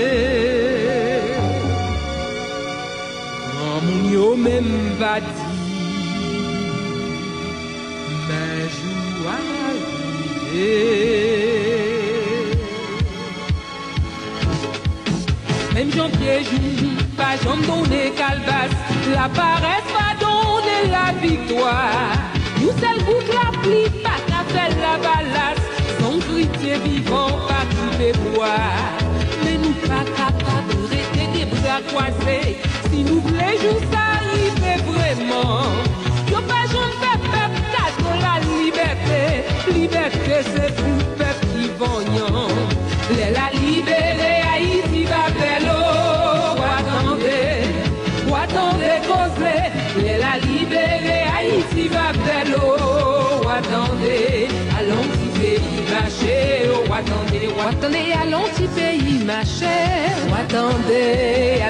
Granmoun yo menm va di, men jou a rive. Menm jan pye jou pa janm donnen kalbas, laparès pa donnen laviktwa. Yon sèl gout lapli pa ka fè lavalas, san kretyen vivan pa koupe bwa. Men nou pa kapab rete de bra kwaze, si nou vle jou sa rive vrèman. Yo pa janm fè pèp kado lalibète, libète se pou pèp ki vanyan. Lè la libere, Ayiti va bèl o. W a tande, w a tande koze. Lè la libere, Ayiti va bèl o. W a tande, al on ti peyi mache o. W a tande, w a tande, al on ti peyi mache. W a tande,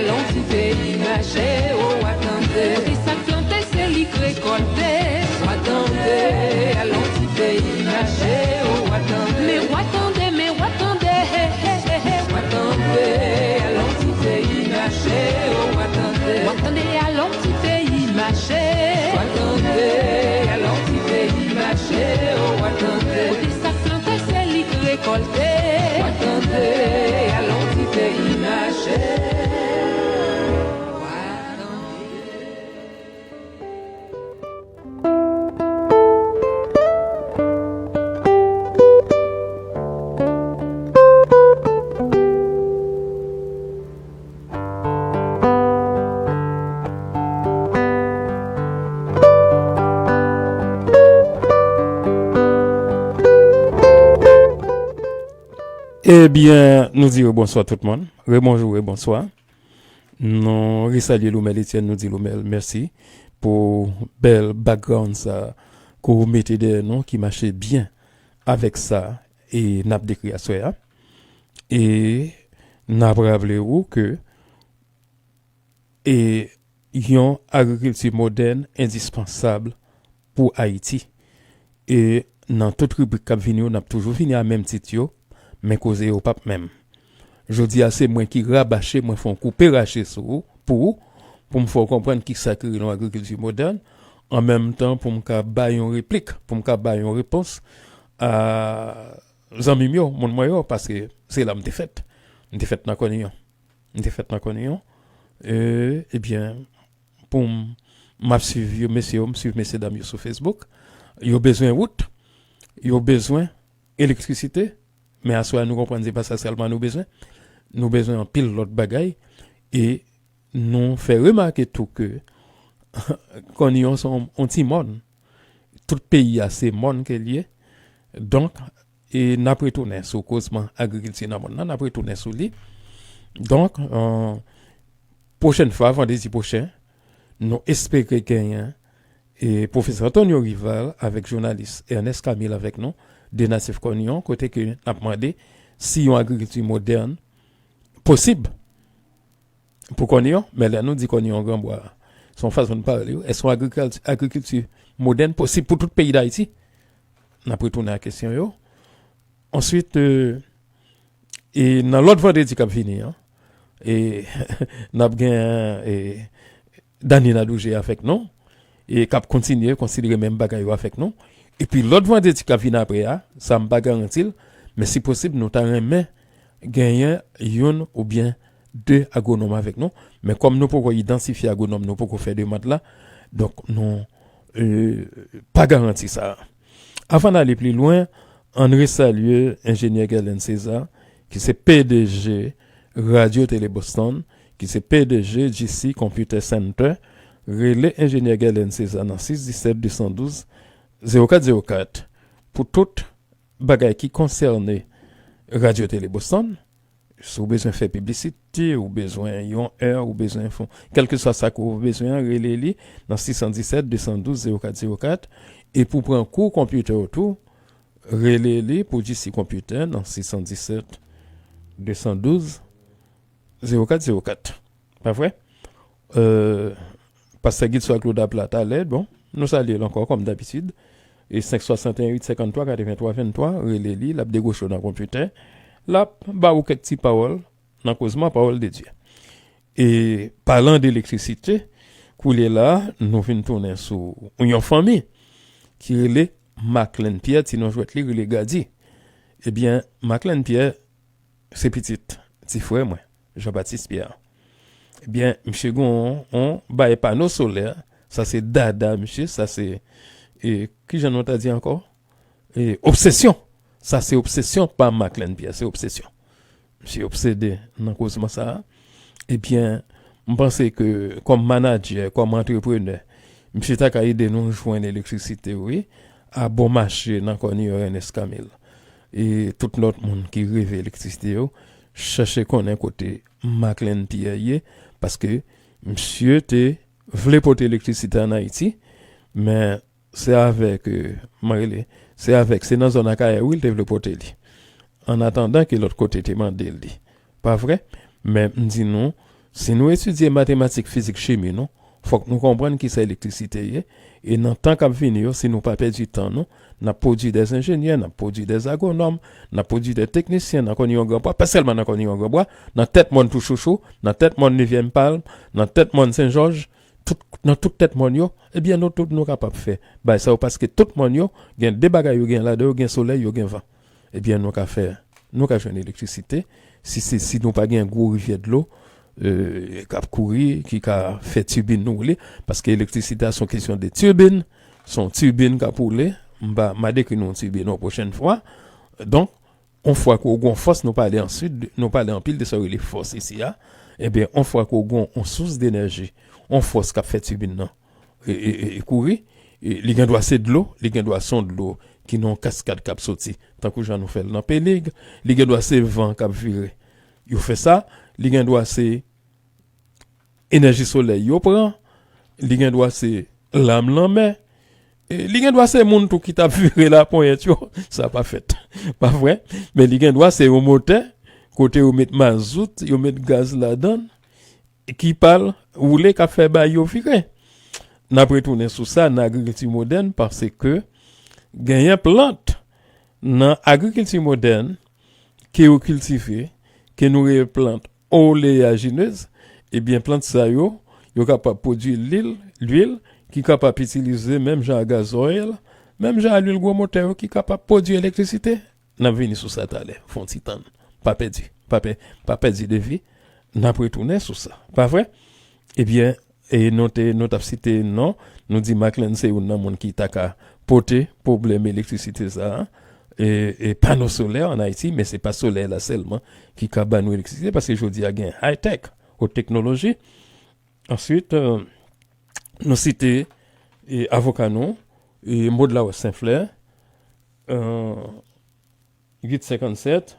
al on ti peyi mache o. W a tande. Kote sa k plante, se li k rekòlte. W a tande, al on ti peyi mache o. W a tande. Men w a tande, men w a tande, he, he, he, he. W a tande, al on ti peyi mache o. W a tande. W a tande, al on ti peyi mache. W a tande, al on ti peyi mache o. W a tande. Kote sa k plante, se li k rekòlte. W a tande, al on ti peyi mache. W a tande. Ebyen, nou di rebonswa tout moun. Rebonjou, rebonswa. Nou resalye Lomel Etienne, nou di Lomel mèsi pou bèl background sa ke w mete dèyè nou, ki mache byen avèk sa e n ap dekri aswè a. E n ap raple ou ke e yon agrikilti modèn endispansab pou Ayiti. E nan tout ribrik k ap vini yo, n ap toujou vini a menm tit yo, men koze yo p ap menm. Jodi a, se mwen ki rabache, mwen fè yon koupe rache sou ou, pou ou, pou m fè w konprann kisa ki rele yon agrikilti modèn, an menm tan pou m ka bay yon replik, pou m ka bay yon repons a zanmi m yo, moun mwen yo, paske se la m te fèt. M te fèt nan Kòniyon. M te fèt nan Kòniyon. E, ebyen, pou m, m ap swiv yo, mesye yo, m swiv mesye dam yo sou Facebook. Yo bezwen wout, yo bezwen elektrisite, men aswè a nou konprann se pa sa sèlman nou bezwen. Nou bezwen anpil lòt bagay. E nou fè remake tou ke Kòniyon se yon, yon ti mòn. Tout peyi a se mòn ke l ye. Donk, e n ap retounen sou kozman agrikilti nan mòn nan, n ap retounen sou li. Donk, euh, pwochèn fwa, vandredi pwochen, nou espere genyen e pwofesè Antonio Rival avèk jounalis Ernest Camille avèk nou, de Natif Kòniyon, kote ke n ap mande si yon agrikilti modèn posib pou Kòniyon, men lè nou di Kòniyon Granbwa, se yon fason n pale, wi. Èske yon agrikilti, agrikilti modèn posib pou tout peyi Dayiti? N ap retounen a kesyon yo. Answit, euh, E nan lòt vandredi k ap vini an, e, n ap gen, e, Dany Nadoujé avèk nou, e k ap kontinye konsidere menm bagay yo avèk nou. Epi lòt vandredi k ap vini apre a, sa m pa garanti l, men si posib, nou ta renmen genyen youn oubyen de agwonòm avèk nou. Men kòm nou poko idantifye agwonòm, nou poko fè demann la, donk nou, e, pa garanti sa. Avan n ale pli lwen, ann resalye enjenyè Guerlain César, ki se P D G Radio Télé Boston, ki se P D G G C Computer Center. Rele enjenyè Guerlain César nan sis disèt de san douz zewo kat zewo kat pou tout bagay ki konsène Radio Télé Boston. Si w bezwen fè piblisite, ou bezwen yon è, ou bezwen fon, kèlkeswa sa ke w bezwen an, rele li nan sis san disèt de san douz zewo kat zewo kat. E pou pran kou konpitè w tou, rele li pou G C Computer nan sis san disèt de san douz zewo kat zewo kat. Pa vre? Euh, Pastè Guy Claude ap la talè, bon, nou salye l ankò, kòm dabitid. E senk swasanteyen uit senkanntwa katreventwa venntwa, rele li, l ap degwoche w nan konpitè. L ap ba ou kèk ti pawòl nan kozman pawòl de Dye. E palan de elektrisite, koulye la, nou vin tounen sou yon fanmi ki rele Maclean Pierre, ti non jwèt li rele Gadi. Ebyen, Maclean Pierre, se pitit ti frè mwen, Jean Baptiste Pierre. Ebyen, misye gen yon, yon bay pano solè, sa se dada misye, sa se, e, kijan nou ta di ankò? E, obsesyon. Sa se obsesyon pa Maclean Pierre, se obsesyon. Misye obsede nan kozman sa a. Ebyen, m panse ke kòm manadjè, kòm antreprenè, misye ta ka ede nou jwenn elektrisite, wi, a bon mache nan Kòniyon Ernest Camille. E tout lòt moun ki reve elektrisite yo, chache konnen kote Maclean Pierre ye, paske misye te vle pote elektrisite ann Ayiti, men se avèk, euh, mwen rele, se avèk, se nan zòn Akayè wi l te vle pote li. An atandan ke lòt kote te mande l li. Pa vre? Men m di nou, si nou etidye matematik, fizik, chimi nou, fòk nou konprann kisa elektrisite ye, e nan tan k ap vini yo, si nou pa pèdi tan nou, n ap pwodui dè enjenyè, n ap pwodui dè agwonòm, n ap pwodui dè teknisyen nan Kòniyon Granbwa, pa sèlman nan Kòniyon Granbwa, nan tèt mòn tou Chouchou, nan tèt mòn Nevyèm Palm, nan tèt mòn Sen Jòj, tout, nan tout tèt mòn yo, ebyen nou tout nou kapab fè bay sa yo, paske tout mòn yo gen de bagay yo gen ladan yo, gen solèy, yo gen van. Ebyen nou ka fè, nou ka jwenn elektrisite, si se, si nou pa gen gwo rivyè dlo, euh, k ap kouri, ki ka fè tibin nou woule, paske elektrisite a se yon kesyon de tibin, se yon tibin k ap woule, m va, m a dekri nou yon tibin yon pwochèn fwa. Donk, yon fwa ke w gen fòs, nou pale answit, nou pale anpil de sa yo rele fòs isi a, ebyen, yon fwa ke w gen yon sous denèji, yon fòs k ap fè tibin nan, e, e, e, e kouri, e, li gen dwa se dlo, li gen dwa se yon dlo ki nan yon kaskad k ap soti, tankou jan nou fè l nan Pelig, li gen dwa se van k ap vire, yo fè sa, li gen dwa se enèji solèy yo pran, li gen dwa se lam lanmè, e li gen dwa se moun tou ki t ap vire laponyèt yo, sa pa fèt. Pa vre? Men li gen dwa se yon motè, kote yo met mazout, yo met gaz ladan l, ki pral woule, k ap fè bay yo vire. N ap retounen sou sa nan agrikilti modèn, paske genyen plant nan agrikilti modèn ke yo kiltive, ke nou rele plant oleyajinez, ebyen, plant sa yo, yo kapab pwodui lil, lwil, ki kapab itilize menm jan a gazòyèl, menm jan a lwil gwo motè yo, ki kapab pwodui elektrisite. N ap vini sou sa talè, fè yon ti tann. Pa pèdi, pa pè-, pa pèdi de vi. N ap retounen sou sa. Pa vre? Ebyen, e nou te, nou t ap site non, nou di Maclean se youn nan moun ki ta ka pote pwoblèm elektrisite sa a, e, e pano solè ann Ayiti, men se pa solèy la sèlman ki ka ba nou elektrisite, paske jodi a gen high-tech, haute technologie. Answit, euh, nou site, e, avoka nou, e, Maud Larose Saint-Fleur, euh, uit senkannsèt,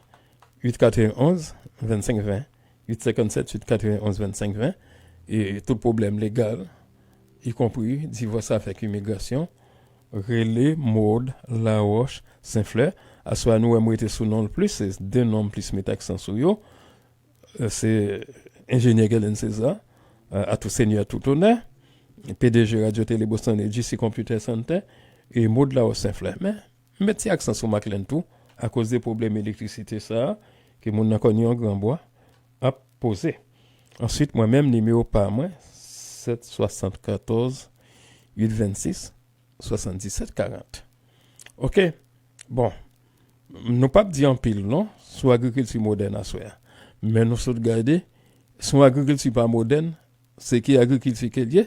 uit katrevenonz, vennsenk ven. Uit senkannsèt, uit katrevenonz, vennsenk ven. E tout pwoblèm legal, ikonpri divòs avèk imigrasyon, rele Maud Larose Saint-Fleur. Aswè a nou wè m rete sou non l plis, se de non m plis met aksan sou yo. Euh, se enjenyè Guerlain César, euh, à tout seigneur, tout honneur, P D G Radio Télé Boston e G C Computer Center, e Maud Larose Saint-Fleur. Men, m met ti aksan sou Maclean tou, akoz de pwoblèm elektrisite sa a, ke moun nan Kòniyon Granbwa ap poze. Answit, mwen menm, nimewo pa mwen, sèt swasannkatòz uit vennsis swasanndisèt karant. Oke. Bon, nou p ap di anpil non sou agrikilti modèn aswè a. Men nou sot gade, si yon agrikilti pa modèn, se ki agrikilti ke l ye?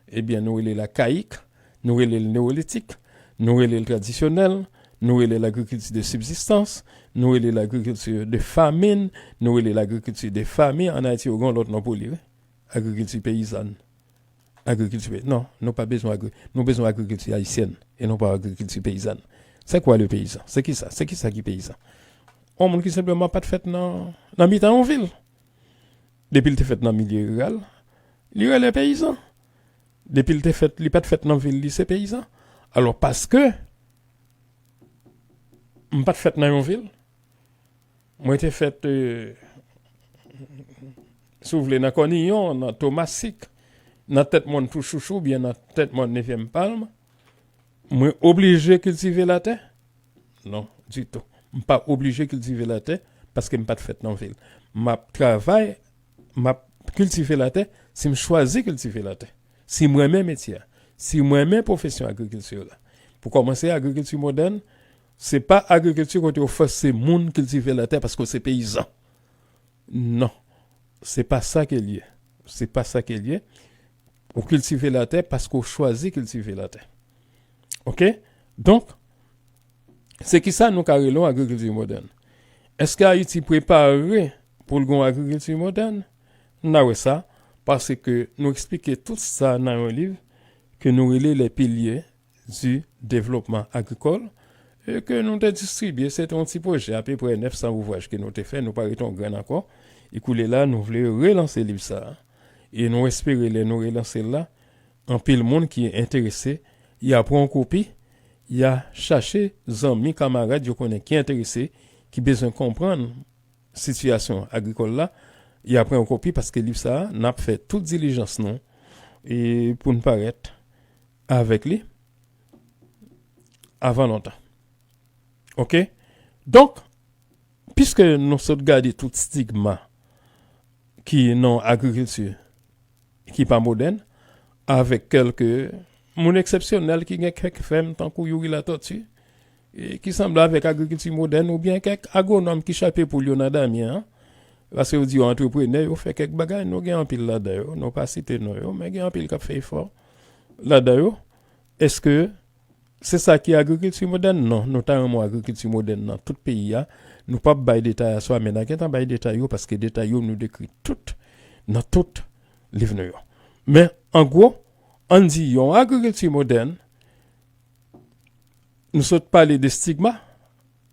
Ebyen, nou rele l akayik, nou rele l neyolitik, nou rele l tradisyonèl, nou rele l agrikilti de sibzistans, nou rele l agrikilti de famin, nou rele l agrikilti de fami. Ann Ayiti, yo gen yon lòt non pou li, wi. Agrikilti peyizàn. Agrikilti pey-, non, nou pa bezwen agri-, nou bezwen agrikilti ayisyèn e non pa agrikilti peyizàn. C'est quoi le paysan? Se ki sa? Se ki sa ki peyizan? Yon moun ki senpleman pa t fèt nan, nan mitan yon vil. Depi l te fèt nan milye riral, li rele peyizan. Depi l te fèt, li pa t fèt nan vil, li se peyizan. Alò, paske m pa t fèt nan yon vil, mwen te fèt, eh, si w vle, nan Kòniyon, nan Tomasik, nan Tèt Mòn Touchouchou, oubyen nan Tèt Mòn Nevyèm Palm, mwen oblije kiltive latè? Non, ditou. M pa oblije kiltive latè paske m pa t fèt nan vil. M ap travay, m ap kiltive latè si m chwazi kiltive latè. Si m renmen metye a, si m renmen pwofesyon agrikilti la. Pou kòmanse, agrikilti modèn, se pa agrikilti kote yo fòse moun kiltive latè paske w se peyizan. Non, se pa sa ke l ye. Se pa sa ke l ye. Ou kiltive latè paske w chwazi kiltive latè. Oke? Donk, se ki sa nou ka rele yon agrikilti modèn? Èske Ayiti prepare pou l gen yon agrikilti modèn? N a wè sa, paske nou eksplike tout sa nan yon liv ke nou rele Les Piliers du Développement Agricole, e ke nou te distribye, se te yon ti pwojè, apeprè nèf san ouvraj ke nou te fè, nou pa rete yon grenn ankò. E koulye la, nou vle relanse liv sa a. E nou espere lè nou relanse l la, anpil moun ki enterese, y a pran yon kopi, y a chache zanmi, kamarad yo konnen ki enterese, ki bezwen konprann sitiyasyon agrikòl la, y a pran yon kopi paske liv sa a, n ap fè tout dilijans nou e pou n parèt avèk li avan lontan. Oke? Donk, piske nou sot gade tout stigma ki nan agrikilti ki pa modèn, avèk kèlke moun eksepsyonèl ki gen kèk fèm tankou Youri Latortue, e ki sanble avèk agrikilti modèn, oubyen kèk agwonòm ki chape poul yo nan Damyen an, paske yo di yo antreprenè, yo fè kèk bagay, nou gen anpil ladan yo, nou pa site non yo, men gen anpil k ap fè efò ladan yo. Èske se sa ki agrikilti modèn? Non, nou ta renmen yon agrikilti modèn nan tout peyi a. Nou p ap bay detay aswè a, men n a gentan bay detay yo, paske detay yo nou dekri tout nan tout liv nou yo. Men, an gwo, ann di yon agrikilti modèn, nou sot pale de stigma,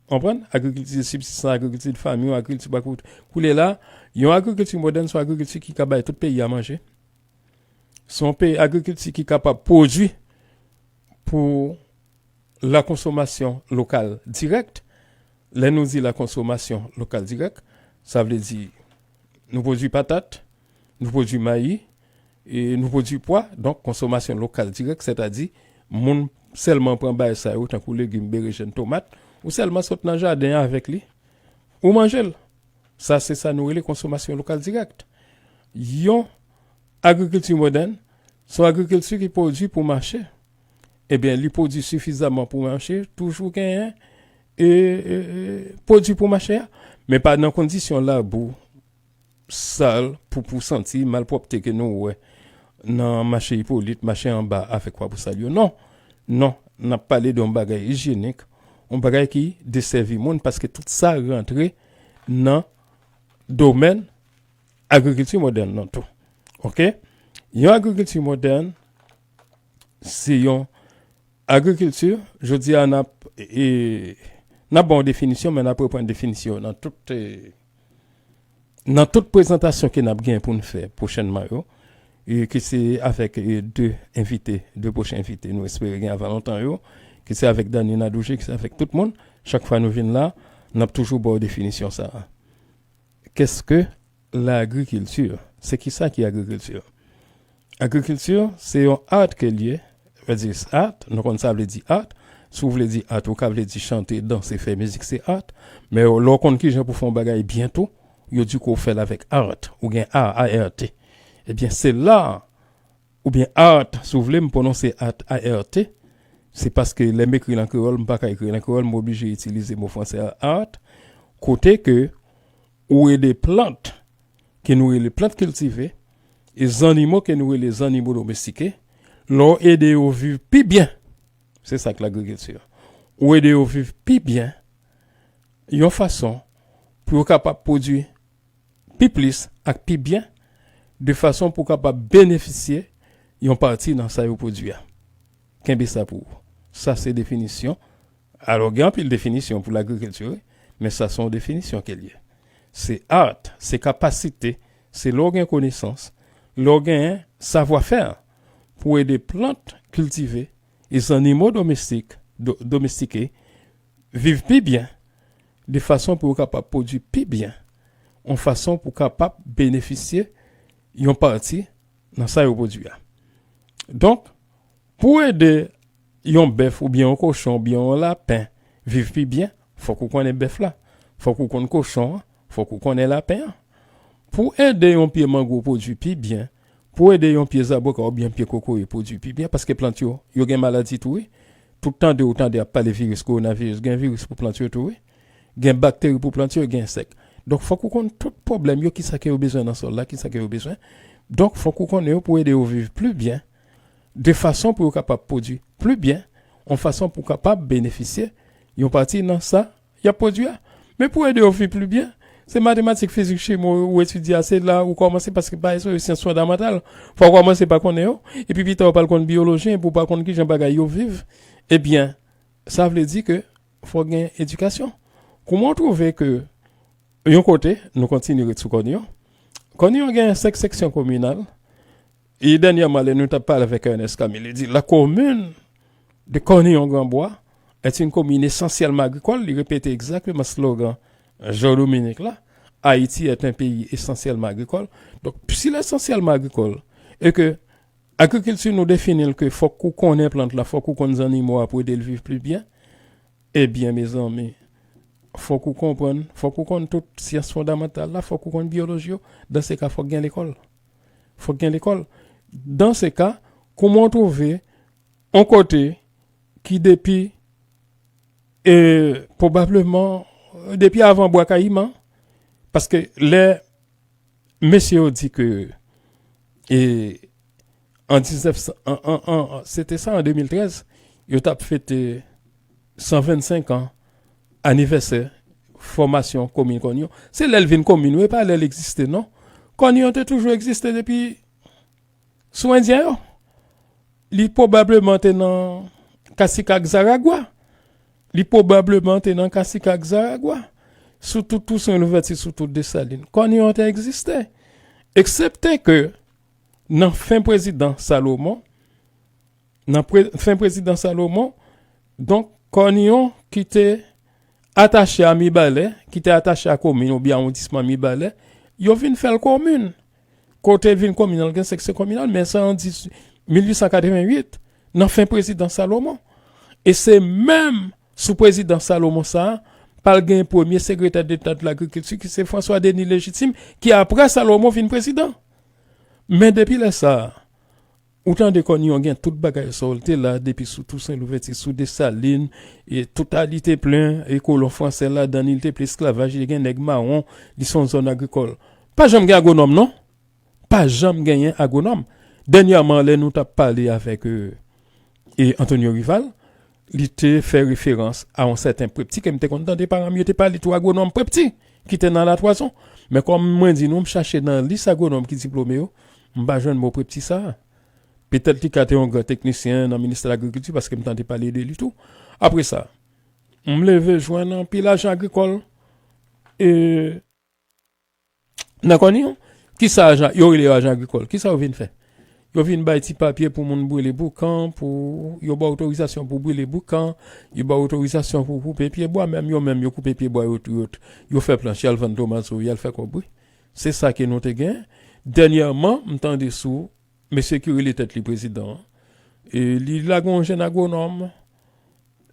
konprann? Agrikilti de sibsistans, agrikilti de fami, agrikilti pa kout. Koulye la, yon agrikilti modèn se yon agrikilti ki ka bay tout peyi a manje. Se yon peyi agrikilti ki kapab pwodui pou la konsomasyon lokal dirèk. Lè nou di la konsomasyon lokal dirèk, sa vle di nou pwodui patat, nou pwodui mayi, e nou pwodui pwa, donk konsomasyon lokal dirèk, sètadi moun sèlman pran bagay sa yo, tankou legim, berejèn, tomat, ou sèlman sot nan jaden an avèk li, ou manje l. Sa, se sa nou rele konsomasyon lokal dirèk. Yon agrikilti modèn, se yon agrikilti ki pwodui pou mache. Ebyen, li pwodui sifizaman pou mache, toujou genyen e, e, e, pwodui pou mache a, men pa nan kondisyon labou, sal, poupou santi, malpwòpte ke nou wè nan mache Ipolit, mache anba avèk Kwa Bousal yo. Non, non, n ap pale de yon bagay ijyenik, yon bagay ki desèvi moun, paske tout sa rantre nan domèn agrikilti modèn nan tou. Oke? Yon agrikilti modèn, se yon agrikilti, jodi a n ap, e, n ap ba w definisyon, men n ap reprann definisyon nan tout, e, nan tout prezantasyon ke n ap gen pou n fè pwochènman yo, e ki se avèk, e, de envite, de pwochen envite nou espere gen avan lontan yo, ki se avèk Dany Nadoujee, ki se avèk tout moun, chak fwa nou vin la, n ap toujou ba w definisyon sa a. Qu'est-ce que l'agriculture? Se ki sa ki agrikilti? Agrikilti, se yon art ke l ye, vle di art, nou konn sa vle di art, si w vle di art, ou ka vle di chante, danse, fè mizik, se art. Men lè w konn kijan pou fè yon bagay byen tou, yo di ke w fè l avèk art, ou gen A, A R T. Ebyen, se la, oubyen art, si w vle, m pwononse art, A R T, se paske lè m ekri l an kreyòl, m pa ka ekri l an kreyòl, m oblije itilize mo franse a, art, kote ke ou ede plant ke nou rele plant kiltive, e zannimo ke nou rele zannimo domestike, lè w ede yo viv pi byen, se sa k lagrikilti. Ou ede yo viv pi byen, yon fason pou yo kapab pwodui pi plis ak pi byen, de fason pou w kapab benefisye yon pati nan sa yo pwodui a. Kenbe sa pou ou. Sa se definisyon. Alò, gen anpil definisyon pou lagrikilti, wi, men sa se yon definisyon ke l ye. Se art, se kapasite, se lè w gen konesans, lè w gen savwafè pou ede plant kiltive e zannimo domestik, do, domestike, viv pi byen, de fason pou yo kapab pwodui pi byen, yon fason pou kapab benefisye yon pati nan sa yo pwodui a. Donk, pou ede yon bèf oubyen yon kochon oubyen yon lapen viv pi byen, fòk ou konnen bèf la, fòk ou konn kochon an, fòk ou konnen lapen an. Pou ede yon pye mango pwodui pi byen, pou ede yon pye zaboka oubyen pye kokoye pwodui pi byen, paske plant yo, yo gen maladi tou, wi. Tout tande ou tande ap pale viris, kowonaviris, gen viris pou plant yo tou, wi. Gen bakteri pou plant yo, gen ensèk. Donk, fòk ou konn tout pwoblèm yo, kisa ke yo bezwen nan sòl la, kisa ke yo bezwen. Donk, fòk ou konnen yo pou ede yo viv pli byen, de fason pou yo kapab pwodui pli byen, yon fason pou kapab benefisye yon pati nan sa y ap pwodui a. Men pou ede yo viv pli byen, se matematik, fizik, chimi ou etidye a, se la ou kòmanse, paske pa eseye syans fondamantal. Fò w kòmanse pa konnen yo, epi pita ou pral konn biyoloji, epi ou pa konn kijan bagay yo viv. Ebyen, sa vle di ke fò gen edikasyon. Kouman w twouve ke yon kote, nou kontinye ret sou Kòniyon. Kòniyon gen senk seksyon kominal. E dènyèman, lè nou t ap pale avèk Ernest Camille, li di, la commune de Cornillon-Grand-Bois est une commune essentiellement agricole. Li repete egzakteman slogan Jean Dominique la, Haïti est un pays essentiellement agricole. Donk, si l esansyèlman agrikòl, e ke agrikilti nou defini l ke fòk ou konnen plant la, fòk ou konn zannimo a pou ede l viv pli byen, ebyen, mezanmi, fòk ou konprann, fòk ou konn tout syans fondamantal la, fòk ou konn biyoloji yo. Dans ce cas, fòk gen lekòl. Fòk gen lekòl. Dans ce cas, kouman w twouve yon kote ki depi, e, pwobableman, depi avan Bwa Kayiman, paske lè mesye yo di ke, e, an diznèf san, an, an, an, se te sa, an de mil trèz, yo t ap fete san vennsenk an anivèsè fòmasyon komin Kòniyon. Se lè l vin komin, wi, e pa lè l egziste, non. Kòniyon te toujou egziste depi sou Endyen yo. Li pwobableman te nan Kasika ak Zaragwa. Li pwobableman te nan Kasika ak Zaragwa. Sou tout Tousen Louvèti, sou tout Desalin. Kòniyon te egziste. Eksepte ke nan fen prezidan Salomon, nan pre, fen prezidan Salomon, donk, Kòniyon ki te atache a Mibalè, ki te atache a komin oubyen awondisman Mibalè, yo vin fè l komin. Kote l vin kominal, gen seksyon kominal, men sa an dis, mil uit san katreven uit, nan fen prezidan Salomon. E se menm sou prezidan Salomon sa a, pral gen premye sekretè deta de lagrikilti, ki se François Denis Légitime, ki apre Salomon vin prezidan. Men depi lè sa a, ou tande Kòniyon gen tout bagay sa yo, l te la depi sou Tousen Louvèti, sou Desalin, e tout a li te plen, e kolon fransè ladan li, li te plen esklavaj, li te gen nèg mawon, li se yon zòn agrikòl. Pa janm gen agwonòm, non. Pa janm genyen agwonòm. Dènyèman, lè nou t ap pale avèk, e, e Antonio Rival, li te fè referans a yon sèten Prepti, ke m te konn tande paran m yo te pale tou, agwonòm Prepti, ki te nan Latwazon. Men kòm mwen di nou, m chache nan lis agwonòm ki diplome yo, m pa jwenn mo Prepti sa a. Petèt li ka te yon gran teknisyen nan ministè lagrikilti, paske m tande pale de li tou. Apre sa, m leve jwenn anpil ajan agrikòl, e, nan Kòniyon. Kisa ajan, yo rele yo ajan agrikòl? Kisa yo vin fè? Yo vin bay ti papye pou moun brile boukan, pou yo ba otorizasyon pou brile boukan, yo ba otorizasyon pou koupe pyebwa, menm yo menm yo koupe pyebwa yo tou, yo, yo fè planch, y al vann tomato, y al fè kòb, wi. Se sa ke nou te gen. Dènyèman, m tande sou mesye ki rele tèt li prezidan an. E li lage yon jèn agwonòm,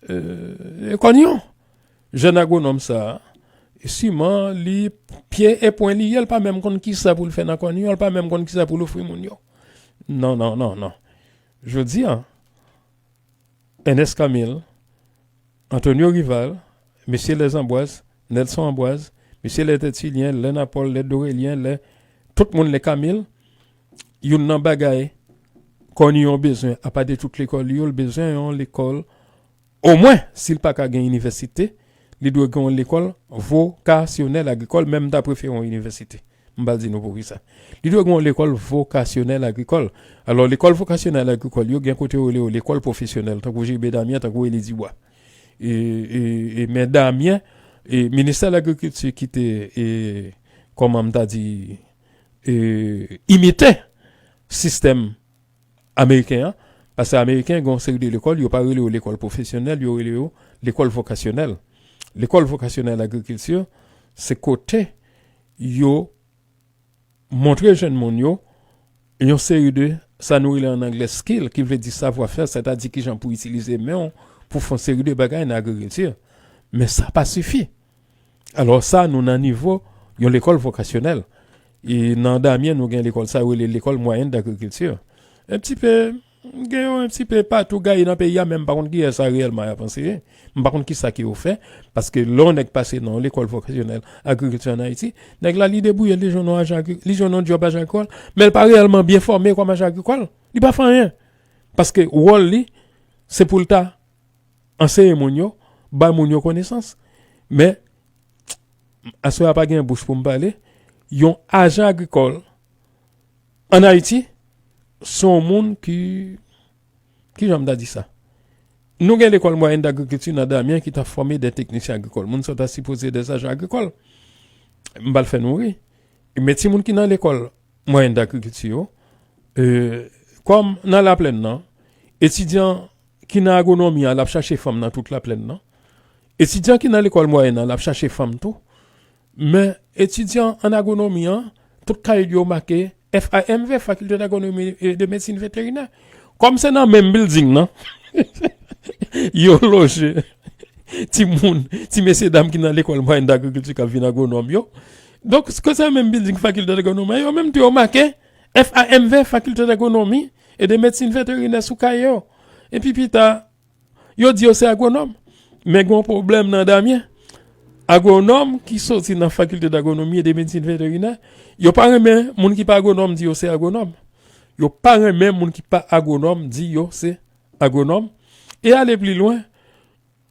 euh, Kòniyon. Jèn agwonòm sa a, siman li pye e pwen li ye, l pa menm konn kisa pou l fè nan Kòniyon, l pa menm konn kisa pou l ofri moun yo. Non, non, non, non. Jodi a, Ernest Camille, Antonio Rival, mesye Lèzanbwaz, Nelson Anbwaz, mesye Lè Tètilyen, Lè Napòl, Lè Dorelyen, Lè tout moun, Lè Camille, youn nan bagay Kòniyon bezwen, apa de tout lekòl yo, l bezwen yon lekòl, omwen, si l pa ka gen inivèsite, li dwe gen yon lekòl vokasyonèl agrikòl, men m ta prefere yon inivèsite. M pral di nou poukisa. Li dwe gen yon lekòl vokasyonèl agrikòl. Alò, lekòl vokasyonèl agrikòl yo, gen kote yo rele yo lekòl pwofesyonèl, tankou Jilbè Damyen, tankou Eli Dibwa. E, e, e, men Damyen, e, ministè lagrikilti ki te, e, kòman m ta di, e, imite sistèm ameriken an, paske ameriken gen yon seri de lekòl, yo pa rele yo lekòl pwofesyonèl, yo rele yo lekòl vokasyonèl. Lekòl vokasyonèl agrikilti, se kote yo montre jèn moun yo yon seri de, sa nou rele an anglè skill, ki vle di savwa fè, sètadi kijan pou itilize men w pou fè yon seri de bagay nan agrikilti. Men sa pa sifi. Alò sa, nou nan nivo yon lekòl vokasyonèl. E nan Damyen, nou gen lekòl sa yo rele lekòl mwayèn dagrikilti. Un petit peu, gen yon un petit peu patou gaye nan peyi a, men m pa konn kiyès sa reyèlman y ap anseye. M pa konn kisa ke yo fè, paske lè yon nèg pase nan yon lekòl vokasyonèl agrikilti ann Ayiti, nèg la li debouye, li jwenn yon ajan agri-, li jwenn yon djòb ajan agrikòl, men l pa reyèlman byen fòme kòm ajan agrikòl. Li pa fè anyen. Paske wòl li, se pou l ta anseye moun yo, bay moun yo konesans. Men, aswè a pa gen bouch pou m pale, yon ajan agrikòl ann Ayiti, se yon moun ki, kijan m ta di sa? Nou gen lekòl mwayèn dagrikilti nan Damyen ki ta fòme de teknisyen agrikòl. Moun sa yo ta sipoze de ajan agrikòl. M pral fè nou ri. Men timoun ki nan lekòl mwayèn dagrikilti yo, e, kòm nan Laplèn nan, etidyan ki nan agwonomi an, l ap chache fanm nan tout Laplèn nan. Etidyan ki nan lekòl mwayèn nan, l ap chache fanm tou. Men etidyan an agwonomi an, tout kaye yo make F A M V, Faculté d'Agronomie et de Médecine Vétérinaire. Kòm se nan menm building nan, yo loje timoun, ti mesye dam ki nan lekòl mwayèn dagrikilti k ap vin agwonòm yo. Donk, ke se menm building Faculté d'Agronomie, yo menm tou yo make F A M V, Faculté d'Agronomie et de Médecine Vétérinaire sou kaye yo. Epi pita, yo di yo se agwonòm. Men gen yon pwoblèm nan Damyen. Agwonòm ki soti nan Faculté d'Agronomie et de Médecine Vétérinaire, yo pa renmen moun ki pa agwonòm di yo se agwonòm. Yo pa renmen moun ki pa agwonòm di yo se agwonòm. E ale pli lwen,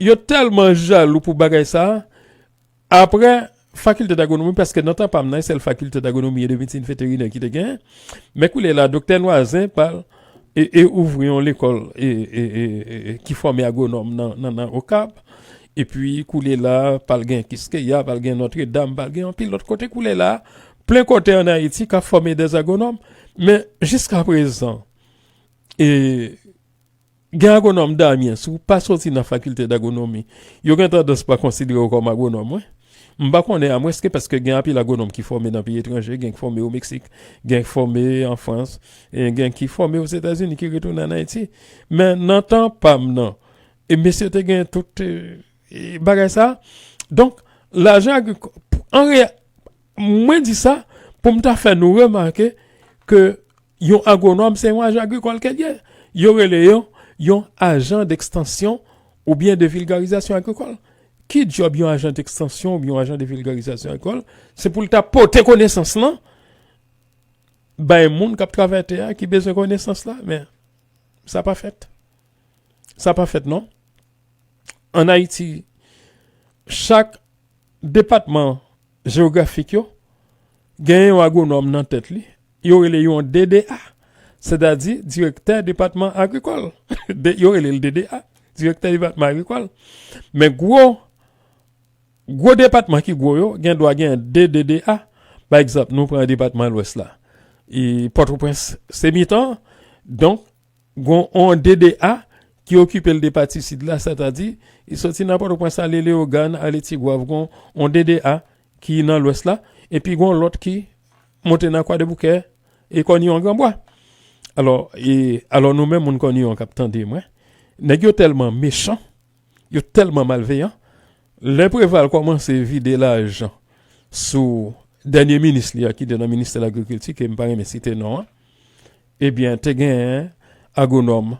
yo tèlman jalou pou bagay sa a. Apre Faculté d'Agronomie, paske nan tan pa m nan, e sèl Faculté d'Agronomie et de Médecine Vétérinaire ki te genyen. Men koulye la, Doktè Nwazen pral e, e ouvri yon lekòl e, e, e, e, e, ki fòme agwonòm nan, nan, nan Okap. Epi koulye la, pral gen Kiskeya, pral gen Notre Dame, pral gen anpil lòt kote koulye la. Plen kote ann Ayiti k ap fòme de agwonòm. Men jiska prezan, e, gen agwonòm Damyen, si w pa soti nan Faculté d'Agronomie, yo gen tandans pa konsidere w kòm agwonòm, wi. M pa konnen, amwenske paske gen anpil agwonòm ki fòme nan peyi etranje, gen ki fòme o Meksik, gen ki fòme an Frans, e gen ki fòme Ozetazini, ki retounen ann Ayiti. Men nan tan pa m nan, e mesye te gen tout, e, e bagay sa. Donk, lajan agrikòl, an reyal-, mwen di sa pou m ta fè nou remake ke yon agwonòm, se yon ajan agrikòl ke l ye. Yo rele yo yon ajan d'extension oubyen de vulgarisation agricole. Ki djòb yon ajan d'extension oubyen yon ajan de vulgarisation agricole? Se pou l ta pote konesans lan bay moun k ap travay tè a ki bezwen konesans la, men sa pa fèt. Sa pa fèt, non. Ann Ayiti, chak depatman jewografik yo genyen yon agwonòm nan tèt li. Yo rele yon D D A, sètadi direktè depatman agrikòl. De, yo rele l D D A, direktè depatman agrikòl. Men gwo, gwo depatman ki gwo yo, gen dwa gen de D D A. Pa egzanp, nou pran depatman Lwès la. E Pòtoprens se mitan. Donk, gon on D D A ki okipe l de pati sid la, sètadi, li soti nan Pòtoprens ale Leyogàn, ale Tigwav, gon on D D A ki nan Lwès la, epi gon lòt ki monte nan Kwadèboukè e Kòniyon Granbwa. Alò, e, alò nou menm moun Kòniyon k ap tande mwen, nèg yo tèlman mechan, yo tèlman malveyan. Lè Preval kòmanse vide lajan sou dènye minis li a ki te nan ministè lagrikilti, ke m pa renmen site non an, ebyen, te gen agwonòm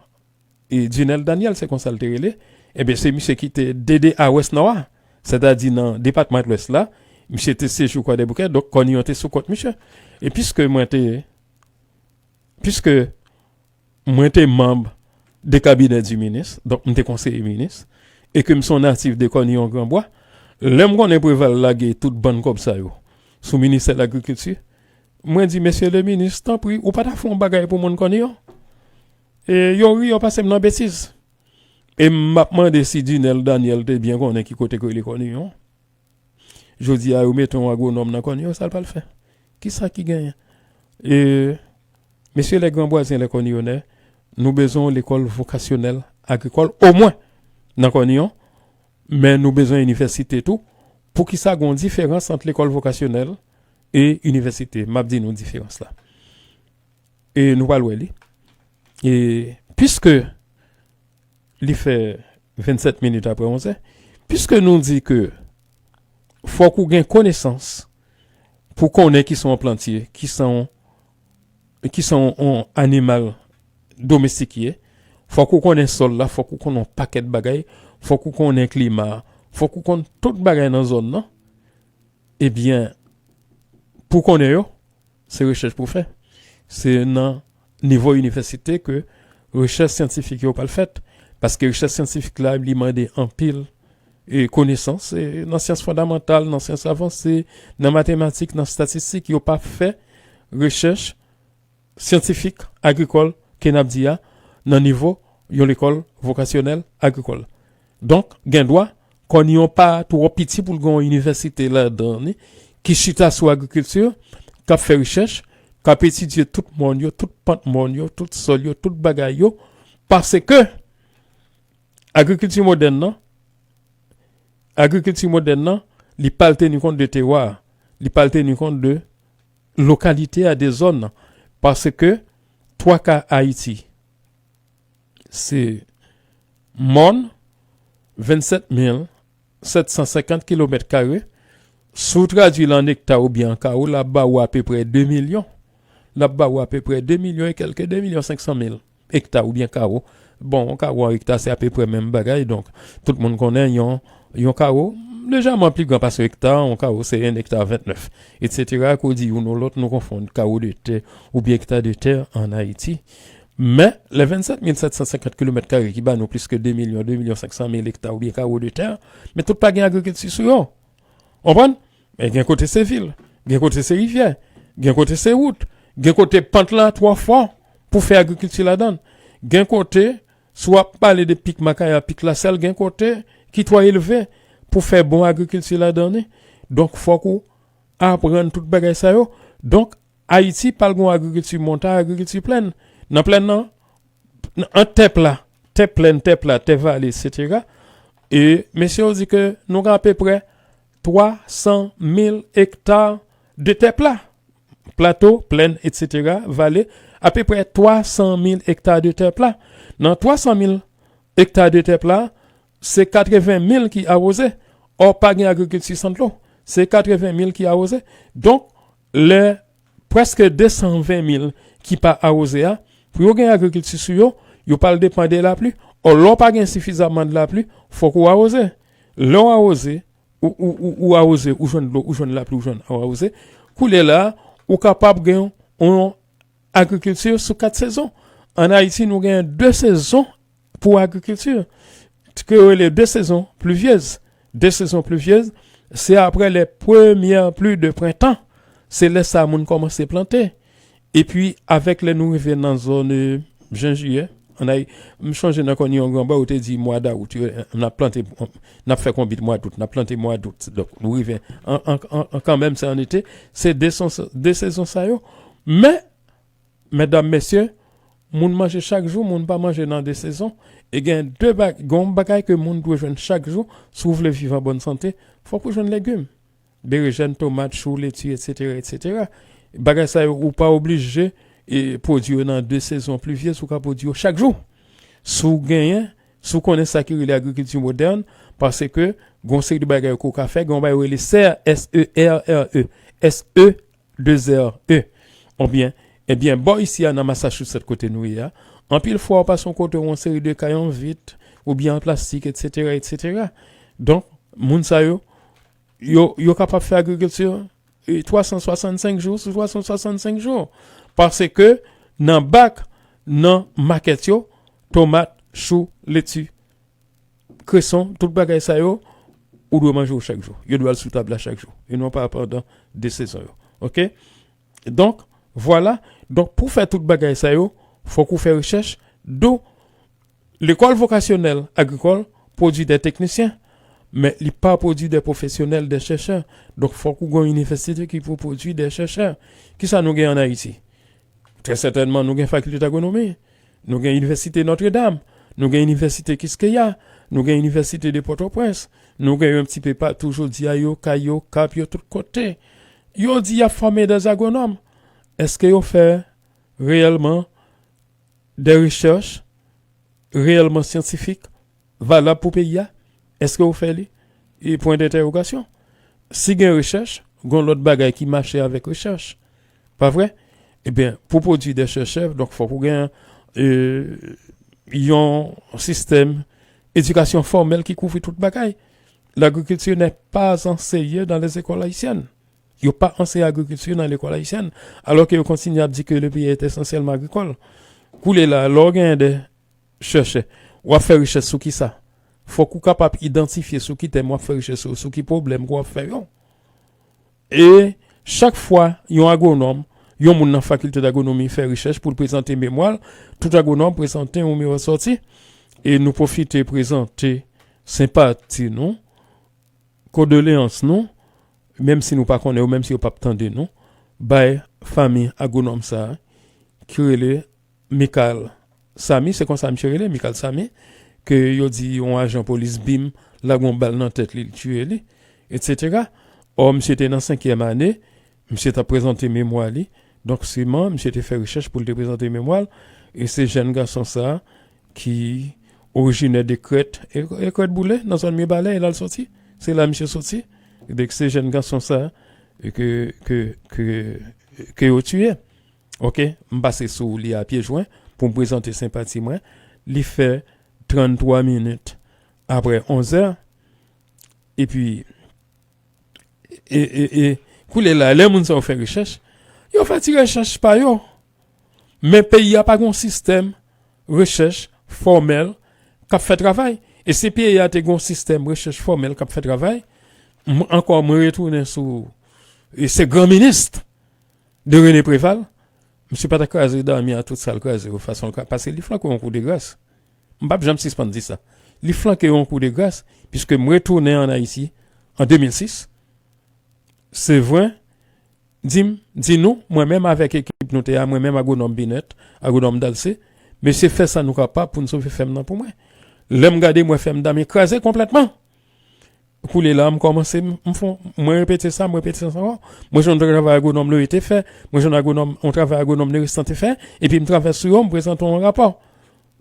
e Dinel Daniel, se konsa l te rele. Ebyen, se misye ki te D D A Wès Nò a, sètadi nan depatman Lwès la. Misye te sejou Kwadèboukè, donk Kòniyon te sou kont misye. E piske mwen te, piske mwen te manm de kabinè di minis, donk m te konseye minis, e ke m se yon natif de Kòniyon Granbwa, lè m konnen Preval lage tout bann kòb sa yo sou ministè lagrikilti, mwen di, mesye le minis, tanpri, ou pa ta fè yon bagay pou moun Kòniyon? E yo ri, yo pase m nan betiz. E m ap mande si Dinel Daniel te byen konnen ki kote k rele Kòniyon. Jodi a, yo mete yon agwonòm nan Kòniyon, sa l pral fè? Kisa ki genyen? E, mesye lè Granbwazen, lè Kòniyonè, nou bezwen yon lekòl vokasyonèl agrikòl, omwen nan Kòniyon, men nou bezwen inivèsite tou. Poukisa gen yon diferans ant lekòl vokasyonèl e inivèsite? M ap di nou diferans la. E nou pral wè li. E piske li fè vennsèt minit apre onzè, piske nou di ke fòk ou gen konesans pou konnen ki se yon plantye, ki se yon, ki se yon, yon animal domestik ye, fòk ou konnen sòl la, fòk ou konnen yon pakèt bagay, fòk ou konnen klima, fòk ou konn tout bagay nan zòn nan. Ebyen, pou konnen yo, se rechèch pou fè. Se nan nivo inivèsite ke rechèch syantifik yo pral fèt. Paske rechèch syantifik la, li mande anpil e konesans e nan syans fondamantal, nan syans avanse, nan matematik, nan estatistik, yo pa fè rechèch syantifik agrikòl ke n ap di a nan nivo yon lekòl vokasyonèl agrikòl. Donk, gen dwa, Kòniyon pa twò piti pou l gen yon inivèsite ladan li ki chita sou agrikilti, k ap fè rechèch, k ap etidye tout mòn yo, tout pant mòn yo, tout sòl yo, tout bagay yo, paske agrikilti modèn nan, agrikilti modèn nan, li pa l teni kont de tèwa, li pa l teni kont de lokalite a, de zòn nan, paske twa ka Ayiti, se mòn, vennsèt mil sèt san senkant kilomèt kare. Si w tradui l an ekta oubyen an kawo, l ap ba ou apeprè de milyon. L ap ba ou apeprè de milyon e kèlke, de milyon senk san mil ekta oubyen kawo. Bon, yon kawo an ekta, se apeprè menm bagay. Donk, tout moun konnen yon, yon kawo lejèman pli gran pase yon ekta. Yon kawo, se en ekta ventnèf, etsetera. Kou di youn ou lòt, nou konfonn kawo de tè oubyen ekta de tè an Ayiti. Men, lè vennsèt mil sèt san senkant kilomèt kare ki ba nou plis ke de milyon, de milyon senk san mil ekta oubyen kawo de tè, men tout pa gen agrikilti sou yo. Konprann? Men gen kote se vil, gen kote se rivyè, gen kote se wout, gen kote pant la twò fò pou fè agrikilti ladan l. Gen kote, si w ap pale de pik Makaya, pik Lasèl, gen kote ki twò elve pou fè bon agrikilti ladan li. Donk, fòk ou aprann tout bagay sa yo. Donk, Ayiti pa l gen yon agrikilti montay, agrikilti plèn. Nan plèn nan, an tè pla, tè plèn, tè pla, tè vale, etsetera. E mesye yo di ke nou gen apeprè twa san mil ekta de tè pla. Plato, plèn, etsetera, vale, apeprè twa san mil ekta de tè pla. Nan twa san mil ekta de tè pla, se katreven mil ki awoze. Ò, pa gen agrikilti san dlo. Se katreven mil ki awoze. Donk, lè prèske de san ven mil ki pa awoze a, pou yo gen agrikilti sou yo, yo pral depann de lapli. Ò, lè w pa gen sifizamman de lapli, fòk ou awoze. Lè w awoze, ou, ou, ou, ou awoze, ou jwenn dlo, ou jwenn lapli, ou jwenn, ou awoze. Koulye la, ou kapab gen yon agrikilti sou kat sezon. An Ayiti, nou gen de sezon pou agrikilti, ke yo rele de sezon plivyez. De sezon plivyez, se apre les premières pluies de printemps. Se lè sa moun kòmanse plante. Epi, avèk lè nou rive nan zòn, euh, jen jiyè, an Ayi-, m chonje nan Kònyon Granba, yo te di mwa dawout, yo, n ap plante, n ap fè konbit mwa dout, n ap plante mwa dout. Donk, nou rive an, an, an, an kanmenm, se an ete, se de son-, de sezon sa yo. Men, medam, mesye, moun manje chak jou, moun pa manje nan de sezon. E gen de ba-, gen yon bagay ke moun dwe jwenn chak jou, si w vle viv an bòn sante, fòk ou jwenn legim. Berejèn, tomat, chou, leti, etsetera, etsetera. Bagay sa yo, ou pa oblije, e, pwodui yo nan de sezon plivyez, ou ka pwodui yo chak jou. Si w genyen Si w konnen sa ki rele agrikilti modèn, paske gen yon seri de bagay ke w ka fè, gen yon bagay yo rele serre, S E R R E, S E de R E. Ebyen, ebyen, bò isi a nan Massachusetts kote nou ye a, anpil fwa w pase yon kote yon seri de kay an vit, oubyen an plastik, etsetera, etsetera. Donk, moun sa yo, yo, yo kapab fè agrikilti e, twa san swasannsenk jou sou twa san swasannsenk jou. Paske nan bak, nan makèt yo, tomat, chou, leti, kreson, tout bagay sa yo, ou dwe manje yo chak jou. Yo dwe al sou tab la chak jou. E non pa pandan de sezon yo. Oke? Donk, vwala. Donk, pou fè tout bagay sa yo, fòk ou fè rechèch. Donk, lekòl vokasyonèl agrikòl pwodui de teknisyen, men li pa pwodui de pwofesyonèl, de chèchè. Donk, fòk ou gen yon inivèsite ki pou pwodui de chèchè. Kisa nou gen an Ayiti? Trè sètènman, nou gen fakilte d'agwonomi, nou gen inivèsite Nòtredam, nou gen inivèsite Kiskeya, nou gen inivèsite de Pòtoprens, nou gen yon ti pe patou jodi a yo, Kay yo, Kap yo, tout kote. Yo di y ap fòme de agwonòm. Èske yo fè reyèlman de rechèch reyèlman syantifik, valab pou peyi a? Èske ou fè li? E pwen dentèwogasyon. Si gen rechèch, gen lòt bagay ki mache avèk rechèch. Pa vre? Ebyen, pou pwodui de chèchè, donk fòk ou gen e, yon sistèm edikasyon fòmèl ki kouvri tout bagay. L'agrikilti n'est pas enseignée dans les écoles haïtiennes. Yo pa anseye agrikilti nan lekòl ayisyèn, alò ke yo kontinye ap di ke le pays est essentiellement agricole. Koulye la, lè w genyen de chèchè, w ap fè rechèch sou ki sa? Fòk ou kapab idantifye sou ki tèm w ap fè rechèch yo, sou ki pwoblèm ke w ap fè yo. E chak fwa yon agwonòm, yon moun nan fakilte d'agwonomi fè rechèch pou l prezante memwa l, tout agwonòm prezante yon memwa sòti. E nou pwofite prezante senpati nou, kondoleyans nou, menm si nou pa konnen yo, menm si yo p ap tande nou, bay fanmi agwonòm sa a, ki rele Michael Samy, se konsa misye rele, Michael Samy, ke yo di yon ajan polis bim lage yon bal nan tèt li, l tiye li, etsetera. Ò, misye te nan senkyèm ane, misye t ap prezante memwa li, donk siman, misye te fè rechèch pou l te prezante memwa l, e se jèn gason sa a ki orijinè de Krèt, e, e Krèt Boule, nan zòn Mibalè, e la l soti, se la misye soti. Donk se jèn gason sa a ke, ke, ke, ke yo tiye. Oke, m pase sou li a pye jwen pou m prezante senpati mwen. Li fè tranntwa minit apre onzè. Epi, e, e, e, koulye la, lè moun sa yo fè rechèch, yo fè ti rechèch pa yo. Men peyi a pa gen yon sistèm rechèch fòmèl k ap fè travay. E si peyi a te gen yon sistèm rechèch fòmèl k ap fè travay, m, ankò mwen retounen sou, e se gran minis de René Préval, misye pa ta kraze Damyen a tout sa l kraze yo fason l kraze, paske li flanke yon kou de gras. M p ap janm sispann di sa. Li flanke yon kou de gras, piske m retounen ann Ayiti an de mil sis. Se vre, di m, di nou, mwen menm avèk ekip nou te a, mwen menm agwonòm Binèt, agwonòm Dalcé, mesye fè sa nou kapab pou n sove fèm nan pou mwen. Lè m gade, m wè fèm Damyen kraze konplètman. Koulye la, m kòmanse, m, m fè, mwen repete sa, mwen repete sa ankò. Mwen jwenn yon travay agwonòm Loye te fè, mwen jwenn agwonòm, yon travay agwonòm Nerestan te fè, epi m travay sou yo, m prezante yon rapò.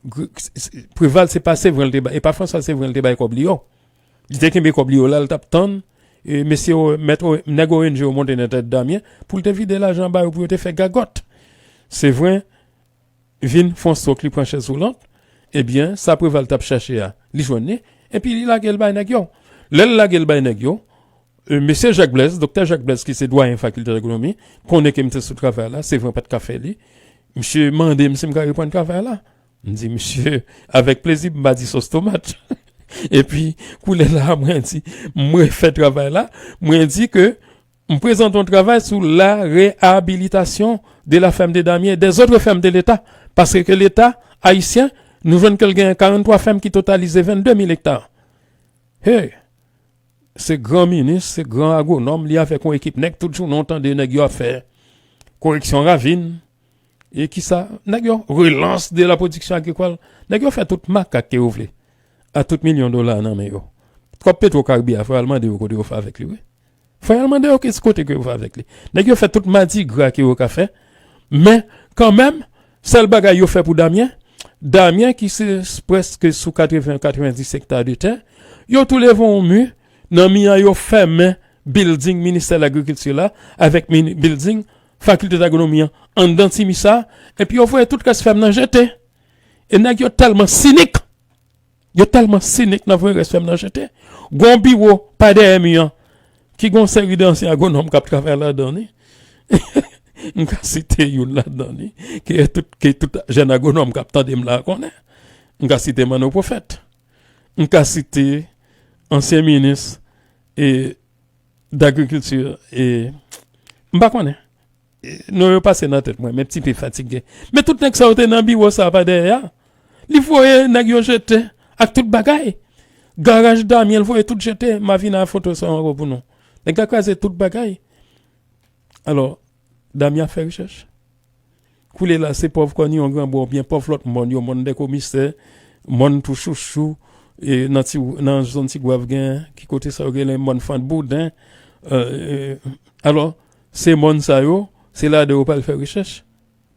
Gr-, s-, s-, Preval, se pa Sevren l te bay, e pa Franswa Sevren l te bay kòb li yo. Li te kenbe kòb li yo la, l t ap tann, e, mesye yo, mèt, nèg O N G yo monte nan tèt Damyen pou l te vide lajan ba yo pou yo te fè gagòt. Sevren vin fè yon stwòk, li pran chèz woulant, ebyen, sa Preval t ap chache a, li jwenn li, epi li lage l bay nèg yo. Lè l lage l bay nèg yo, e, mesye Jacques Blaise, doktè Jacques Blaise, ki se dwayen fakilte d'agwonomi, konnen ke m te sou travay la, Sevren pa t ka fè li. Misye mande m si m ka reprann travay la. M di, "Misye, avèk plezi, m pa di sòs tomat." Epi, koulye la, mwen di, mwen fè travay la, mwen di ke m prezante yon travay sou la réhabilitation de la ferme de Damien et des autres fermes de l'État. Paske ke Leta ayisyen, nou jwenn ke l gen karanntwa fèm ki totalize vennde mil ekta. Hey! Se gran minis, se gran agwonòm, li avèk yon ekip nèg, tout jounen w tande nèg yo ap fè koreksyon ravin, e kisa, nèg yo, relance de la production agricole, nèg yo fè tout makak ke yo vle, a tout milyon dola nan men yo. Kòb Petro Caribe a, fò y al mande yo kote yo fè avèk li, wi. Fò y al mande yo ki kote ke yo fè avèk li. Nèg yo fè tout madigra ke yo ka fè, men, kanmenm, sèl bagay yo fè pou Damien, Damyen ki se prèske sou katreven, katrevenndis ekta de tè, yo tou leve yon mi, nan mi an yo fèmen bilding Ministè Lagrikilti la avèk mini, bilding Fakilte d'Agronomi an anndan ti mi sa, epi yo voye tout rès fèm nan jete. E nèg yo tèlman sinik, yo tèlman sinik nan voye rès fèm nan jete. Gon biwo pa dèyè mi an ki gon seri de ansyen agwonòm k ap travay ladan li. M ka site youn ladan li, ke tout, ke tout jèn agwonòm k ap tande m la konnen. M ka site Manno Pwofèt. M ka site ansyen minis e, dagrikilti e, m pa konnen. E, non yo pase nan tèt mwen, men ti pe fatige. Men tout nèg sa yo te nan biwo sa pa dèyè a. Li voye nèg yo jete ak tout bagay. Garaj Damyen, l voye tout jete. M a vin a foto sa ankò pou nou. Nèg la kraze tout bagay. Alò, Damyen ap fè rechèch. Koulye la, se pòv Kòniyon Granbwa oubyen pòv lòt mòn yo, mòn dè komisè, mòn tou chouchou, e nan ti, nan zòn Ti Gwav gen, ki kote sa yo rele mòn Fant Bouden. E, e, alò, se mòn sa yo, se ladan yo pral fè rechèch.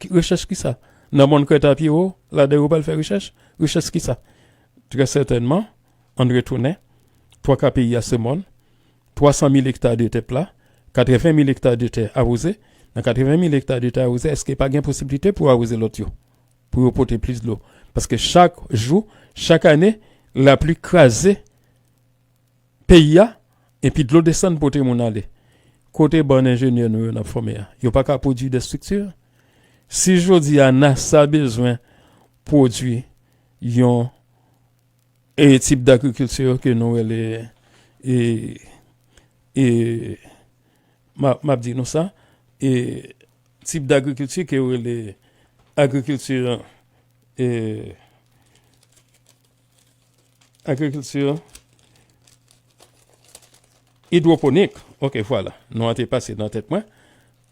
Ki, rechèch kisa? Nan mòn Krèt a Pyewo, ladan yo pral fè rechèch? Rechèch kisa? Trè sètènman, ann retounen, twa ka peyi a se mòn, twa san mil ekta de tè pla, katreven mil ekta de tè awoze. Nan katreven mil ekta de tè awoze, èske pa gen posiblite pou awoze lòt yo? Pou yo pote plis dlo. Paske chak jou, chak ane, lapli kraze peyi a, epi dlo desann pote moun ale. Kote bann enjenyè nou yo n ap fòme a? Yo pa ka pwodui de estrikti? Si jodi a NASA bezwen pwodui yon e tip dagrikilti ke nou rele, e, e, m a, m ap di nou sa, e tip dagrikilti ke yo rele agrikilti, e, agrikilti idwoponik. Ok, vwala. Non an te pase nan tèt mwen.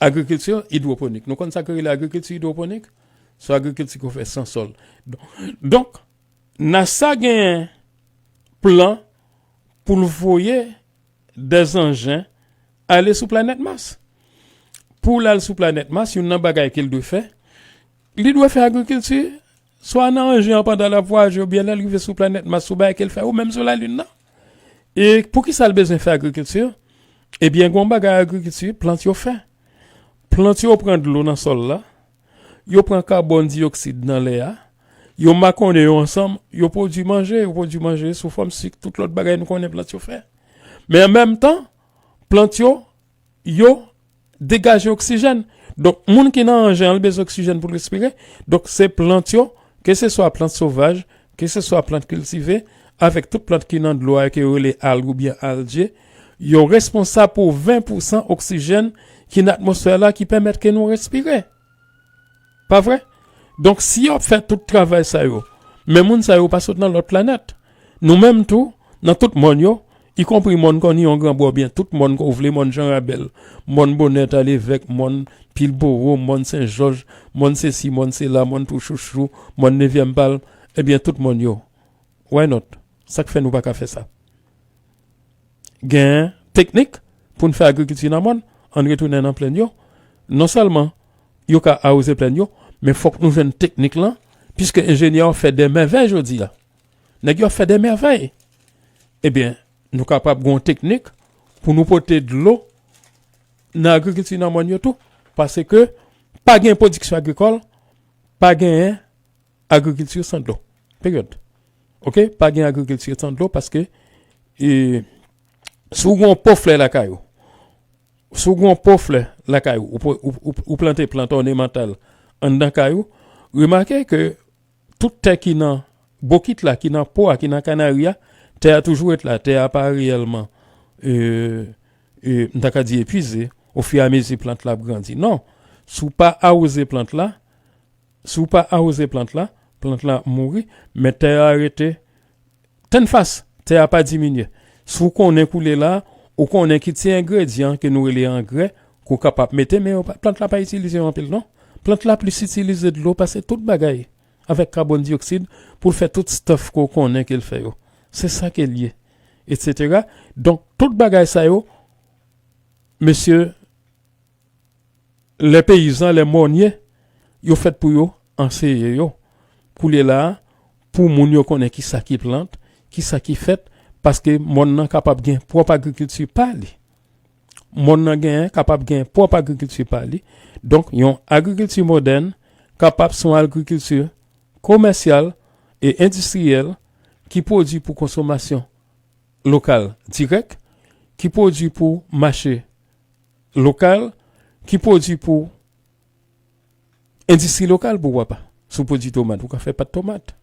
Agrikilti idwoponik. Nou konn sa ki rele agrikilti idwoponik? Se agrikilti ki fè san sòl. Don-, donk, NASA gen plan pou l voye dè zanjen ale sou planèt Mas. Pou l al sou planèt Mas, youn nan bagay ke l dwe fè, li dwe fè agrikilti, swa nan anjen an pandan l ap vwayaje, oubyen lè l rive sou planèt Mas, sou bagay ke l fè, ou menm sou Lalin nan. E poukisa l bezwen fè agrikilti? Ebyen, gen yon bagay agrikilti, plant yo fè. Plant yo pran dlo nan sòl la, yo pran kabòn diyoksid nan lè a, yo makonnen yo ansanm, yo pwodui manje, yo pwodui manje sou fòm sik, tout lòt bagay nou konnen plant yo fè. Men an menm tan, plant yo, yo degaje oksijèn. Donk, moun ki nan anjen an, li bezwen oksijèn pou l respire. Donk, se plant yo, ke se swa plant sovaj, ke se swa plant kiltive, avèk tout plant ki nan dlo a, ke yo rele alg oubyen alje, yo responsab pou ven pousan oksijèn ki nan atmosfè la ki pèmèt ke nou respire. Pa vre? Donk, si yo ap fè tout travay sa yo, men moun sa yo pa sot nan lòt planèt. Nou menm tou, nan tout mòn yo, ikonpri mòn Kòniyon Granbwa oubyen tout mòn ke w vle, mòn Jan Rabèl, mòn Bonè Talevèk, mòn Pilbowo, mòn Sen Jòj, mòn sesi, mòn sela, mòn Twouchouchou, mòn Nevyèm Palm, ebyen, tout mòn yo. Why not? Sa k fè nou pa ka fè sa? Gen teknik pou n fè agrikilti nan mòn, ann retounen nan plèn yo. Non sèlman yo ka awoze plèn yo, men fòk nou jwenn teknik lan, piske enjenyè yo fè dè mèvèy jodi a. Nèg yo ap fè dè mèvèy. Ebyen, nou kapab gen yon teknik pou nou pote dlo nan agrikilti nan mòn yo tou, paske pa gen pwodiksyon agrikòl, pa genyen agrikilti san dlo. Peryòd. Ok? Pa gen agrikilti san dlo paske, e, si w gen yon po flè lakay ou, si w gen yon po flè lakay ou, ou, ou, ou, ou plante plant ònemantal anndan kay ou, remake ke tout tè ki nan bokit la, ki nan po a, ki nan kanari a, tè a toujou ret la. Tè a pa reyèlman, e, e, m ta ka di epwize, ofiramezi plant la ap grandi. Non. Si w pa awoze plant la, si w pa awoze plant la, plant la ap mouri, men tè a rete tennfas, tè a pa diminye. Si w konnen koulye la, ou konnen ki ti engredyan ke nou rele angrè, ke w kapab mete, men yo pa, plant la pa itilize yo anpil, non. Plant la plis itilize dlo pase tout bagay, avèk kabòn diyoksid, pou l fè tout stèf ke w konnen ke l fè yo. Se sa ke l ye, etsetera. Donk, tout bagay sa yo, mesye, lè peyizan, lè mònye, yo fèt pou yo anseye yo. koulye la a, pou moun yo konnen ki sa ki plant, ki sa ki fèt, paske mòn nan kapab gen pwòp agrikilti pa li. Mòn nan genyen kapab gen pwòp agrikilti pa li. Donk, yon agrikilti modèn kapab se yon agrikilti komèsyal e endistriyèl ki pwodui pou konsomasyon lokal dirèk, ki pwodui pou mache lokal, ki pwodui pou endistri lokal, poukwa pa. Si w pwodui tomat, ou ka fè pat tomat.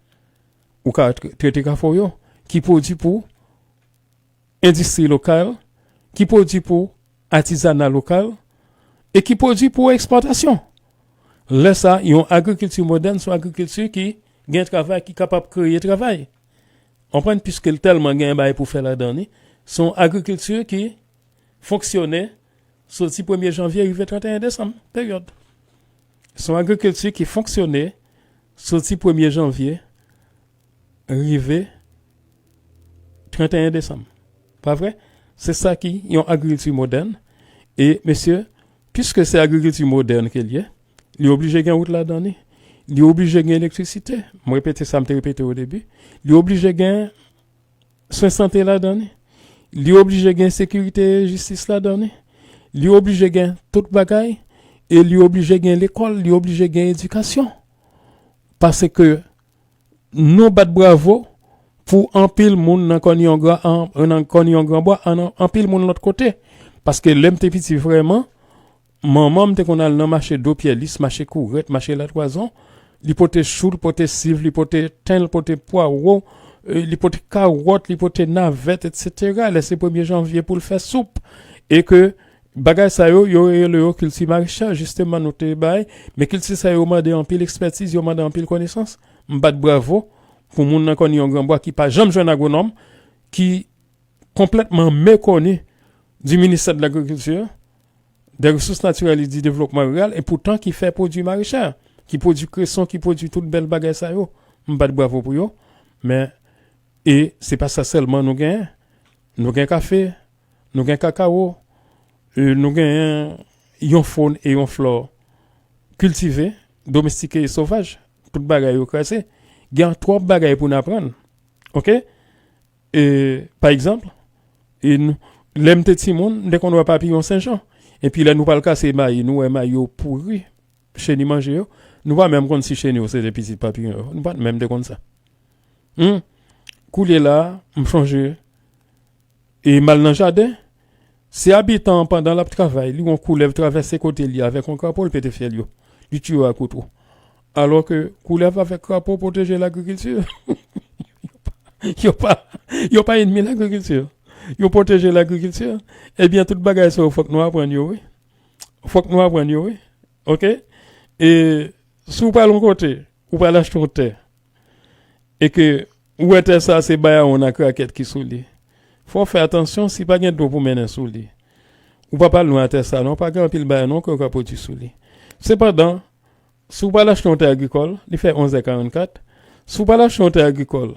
Ou ka tr-, trete kafou yo, ki pwodui pou endistri lokal, ki pwodui pou atizana lokal, e ki pwodui pou ekspòtasyon. Lè sa, yon agrikilti modèn, se yon agrikilti ki gen travay, ki kapab kreye travay. Konprann, piske l tèlman gen bagay pou fè ladan li, se yon agrikilti ki fonksyone soti premye janvye rive trannteyen desanm, peryòd. Se yon agrikilti ki fonksyone soti premye janvye rive trannteyen desanm. Pa vre? Se sa ki yon agrikilti modèn. E, mesye, piske se agrikilti modèn ke l ye, li oblije gen wout ladan li. Li oblije gen elektrisite. Mwen repete sa m te repete o debi. Li oblije gen swen sante ladan li. Li oblije gen sekirite e jistis ladan li. Li oblije gen tout bagay. E li oblije gen lekòl, li oblije gen edikasyon. Paske nou bat bravo pou anpil moun nan Kòn Yon Gran, an, nan Kòn Yon Gran Bwa, an, anpil moun lòt kote. Paske lè m te piti vrèman, manman m te konn al nan mache Dopyèlis, mache Kourèt, mache Latwazon. Li pote chou, li pote siv, li pote ten, li pote pwawo, e, li pote kawòt, li pote navèt, etsetera. Lè se premye janvye pou l fè soup. E ke bagay sa yo, yo rele yo kilti marechal, jisteman, nou te bay. Men kilti sa yo mande anpil ekspètiz, yo mande anpil konesans. M bat bravo pou moun nan Kòn Yon Gran Bwa ki pa janm jwenn agwonòm, ki konplètman mekoni di ministè de lagrikilti, dè resous natirèl e di devlopman riral, e poutan ki fè pwodui marechal, ki pwodui kreson, ki pwodui tout bèl bagay sa yo. M bat bravo pou yo, men, e se pa sa sèlman nou genyen. Nou gen kafe, nou gen kakawo, e nou genyen yon fòn e yon flò kiltive, domestike e sovaj. Tout bagay yo kraze. Gen twòp bagay pou n aprann. Oke? E, pa egzanp, e nou, lè m te timoun, m te konn wè papiyon Senjan. Epi lè nou pral kase mayi, nou wè mayi yo pouri, cheni manje yo. Nou pa menm konn si cheni yo se te pitit papiyon yo. Nou pa t menm te konn sa. Hmm. Koulye la, m chonje, e m al nan jaden. Si abitan an, pandan l ap travay, li wè yon koulèv travèse kote li avèk yon krapo, l pete fyèl yo. Li tiye yo ak kouto. Alò ke koulèv avèk krapo pwoteje lagrikilti. Yo pa, yo pa ènmi lagrikilti. Yo pwoteje lagrikilti. Ebyen, tout bagay sa yo, fòk nou aprann yo, wi. Fòk nou aprann yo, wi. Oke? E si w pral yon kote, ou pral achte yon tè, e ke ou wè tè sa a se bayawonn ak rakèt ki sou li, fò w fè atansyon si pa gen dlo pou mennen sou li. Ou pa pral lwen a tè sa a non, pa gen anpil bagay non ke w ka pwodui sou li. Sepandan, si w pral achte yon tè agrikòl, li fè onz è karannkat, si w pral achte yon tè agrikòl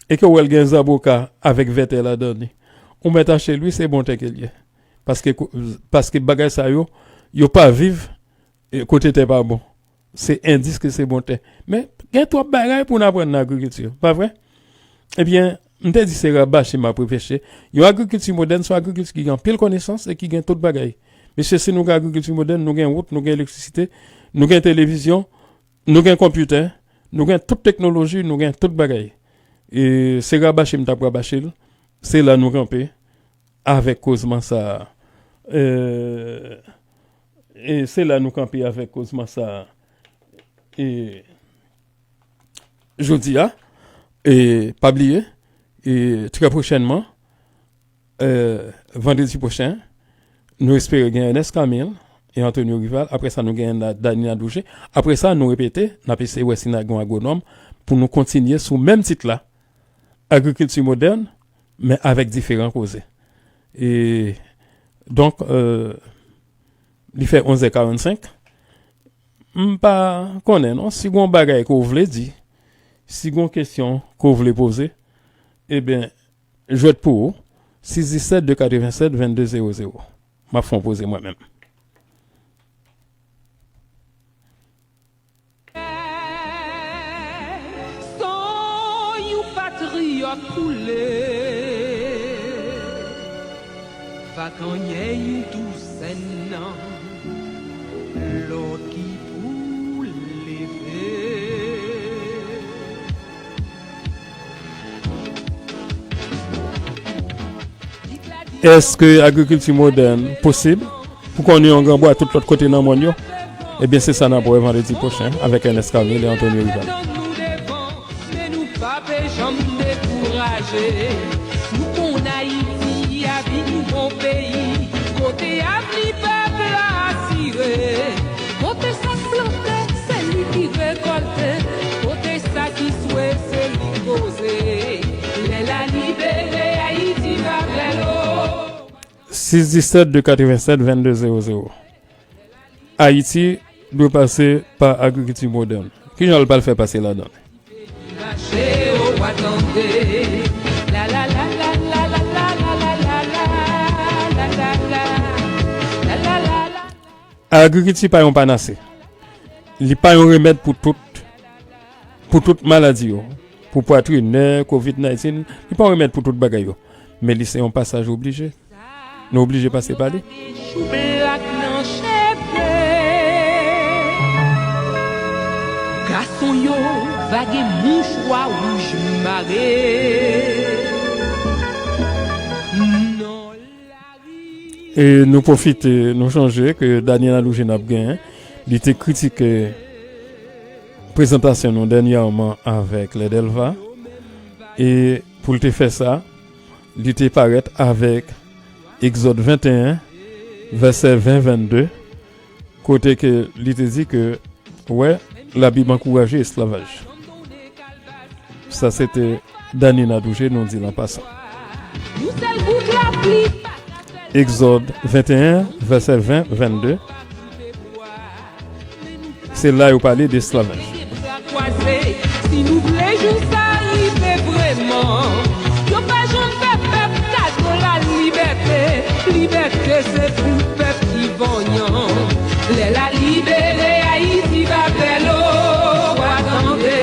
e ke w wè l gen zaboka avèk vètè ladan li, ou mèt achte l wi, se bon tè ke l ye. Paske, paske bagay sa yo, yo pa viv, e, kote tè pa bon. Se endis ke se bon tè. Men, gen twòp bagay pou n aprann nan agrikilti, pa vre? Ebyen, m te di se rabachi m ap repeche. Yon agrikilti modèn se yon agrikilti ki gen anpil konesans e ki gen tout bagay. Mesye, si nou gen agrikilti modèn, nou gen wout, nou gen elektrisite, nou gen televizyon, nou gen konpitè, nou gen tout teknoloji, nou gen tout bagay. E se rabachi m t ap rabachi l. Se la nou kanpe avèk kozman sa a. E, e se la nou kanpe avèk kozman sa a. E jodi a, e pa bliye, e trè pwochènman, e vandredi pwochen, nou espere gen Ernest Camille e Antonio Rival. Apre sa, nou gen Da-, Dany Nadoujé. Apre sa, nou repete, n ap eseye wè si n a gen yon agwonòm pou nou kontinye sou menm tit la, agrikilti modèn, men avèk diferan koze. E donk, e, li fè onz è karannsenk. M pa konnen non, si gon bagay ke w vle di, si gon kesyon ke w vle poze, ebyen, jwèt pou ou, sis disèt de katrevennsèt vennde zewo zewo. M ap fè yon poze mwen menm. Koule, va gannyen yon douzèn nan lò ki pou leve. Èske agrikilti modèn posib pou konnen yon granbwa tout lòt kote nan mòn yo? Ebyen, se sa n ap wè vandredi pwochen avèk Ernest Camille e Anthony Rival. Men nou pa pe janm dekouraje. Nou konn Ayiti a vin yon bon peyi, kote avni pèp la asire. Kote sa k plante, se li ki rekòlte. Kote sa ki swe, se li k poze. Lè la libere, Ayiti va bèl o. Sis disèt de katrevennsèt vennde zewo zewo. Ayiti dwe pase pa agrikilti modèn. Kijan l pral fè pase ladan l? Agrikilti pa yon panase. Li pa yon remèd pou tout, pou tout maladi yo. Pou pwatrinè, kovid diznèf, li pa yon remèd pou tout bagay yo. Men li se yon pasaj oblije. Nou oblije pase pa li. Choublak nan cheve. Gason yo va gen mouchwa wouj mare. Non. E nou pwofite, nou sonje ke Daniel Aloujin ap genyen, li te kritike prezantasyon nou dènyèman avèk Lè Dèlva. E pou l te fè sa, li te parèt avèk Egzòd venteyen, vèsè ven, vennde, kote ke li te di ke, wè, Labib ankouraje esklavaj. Sa se te Dany Nadouje, nou di l an pasan. Egzòd venteyen, vèsè ven, vennde. Se la yo pale de esklavaj. Si nou vle jou sa rive vrèman, yo pa janm fè pèp kado lalibète. Libète se pou pèp ki vanyan. Lè la libere, Ayiti va bèl o. W a tande,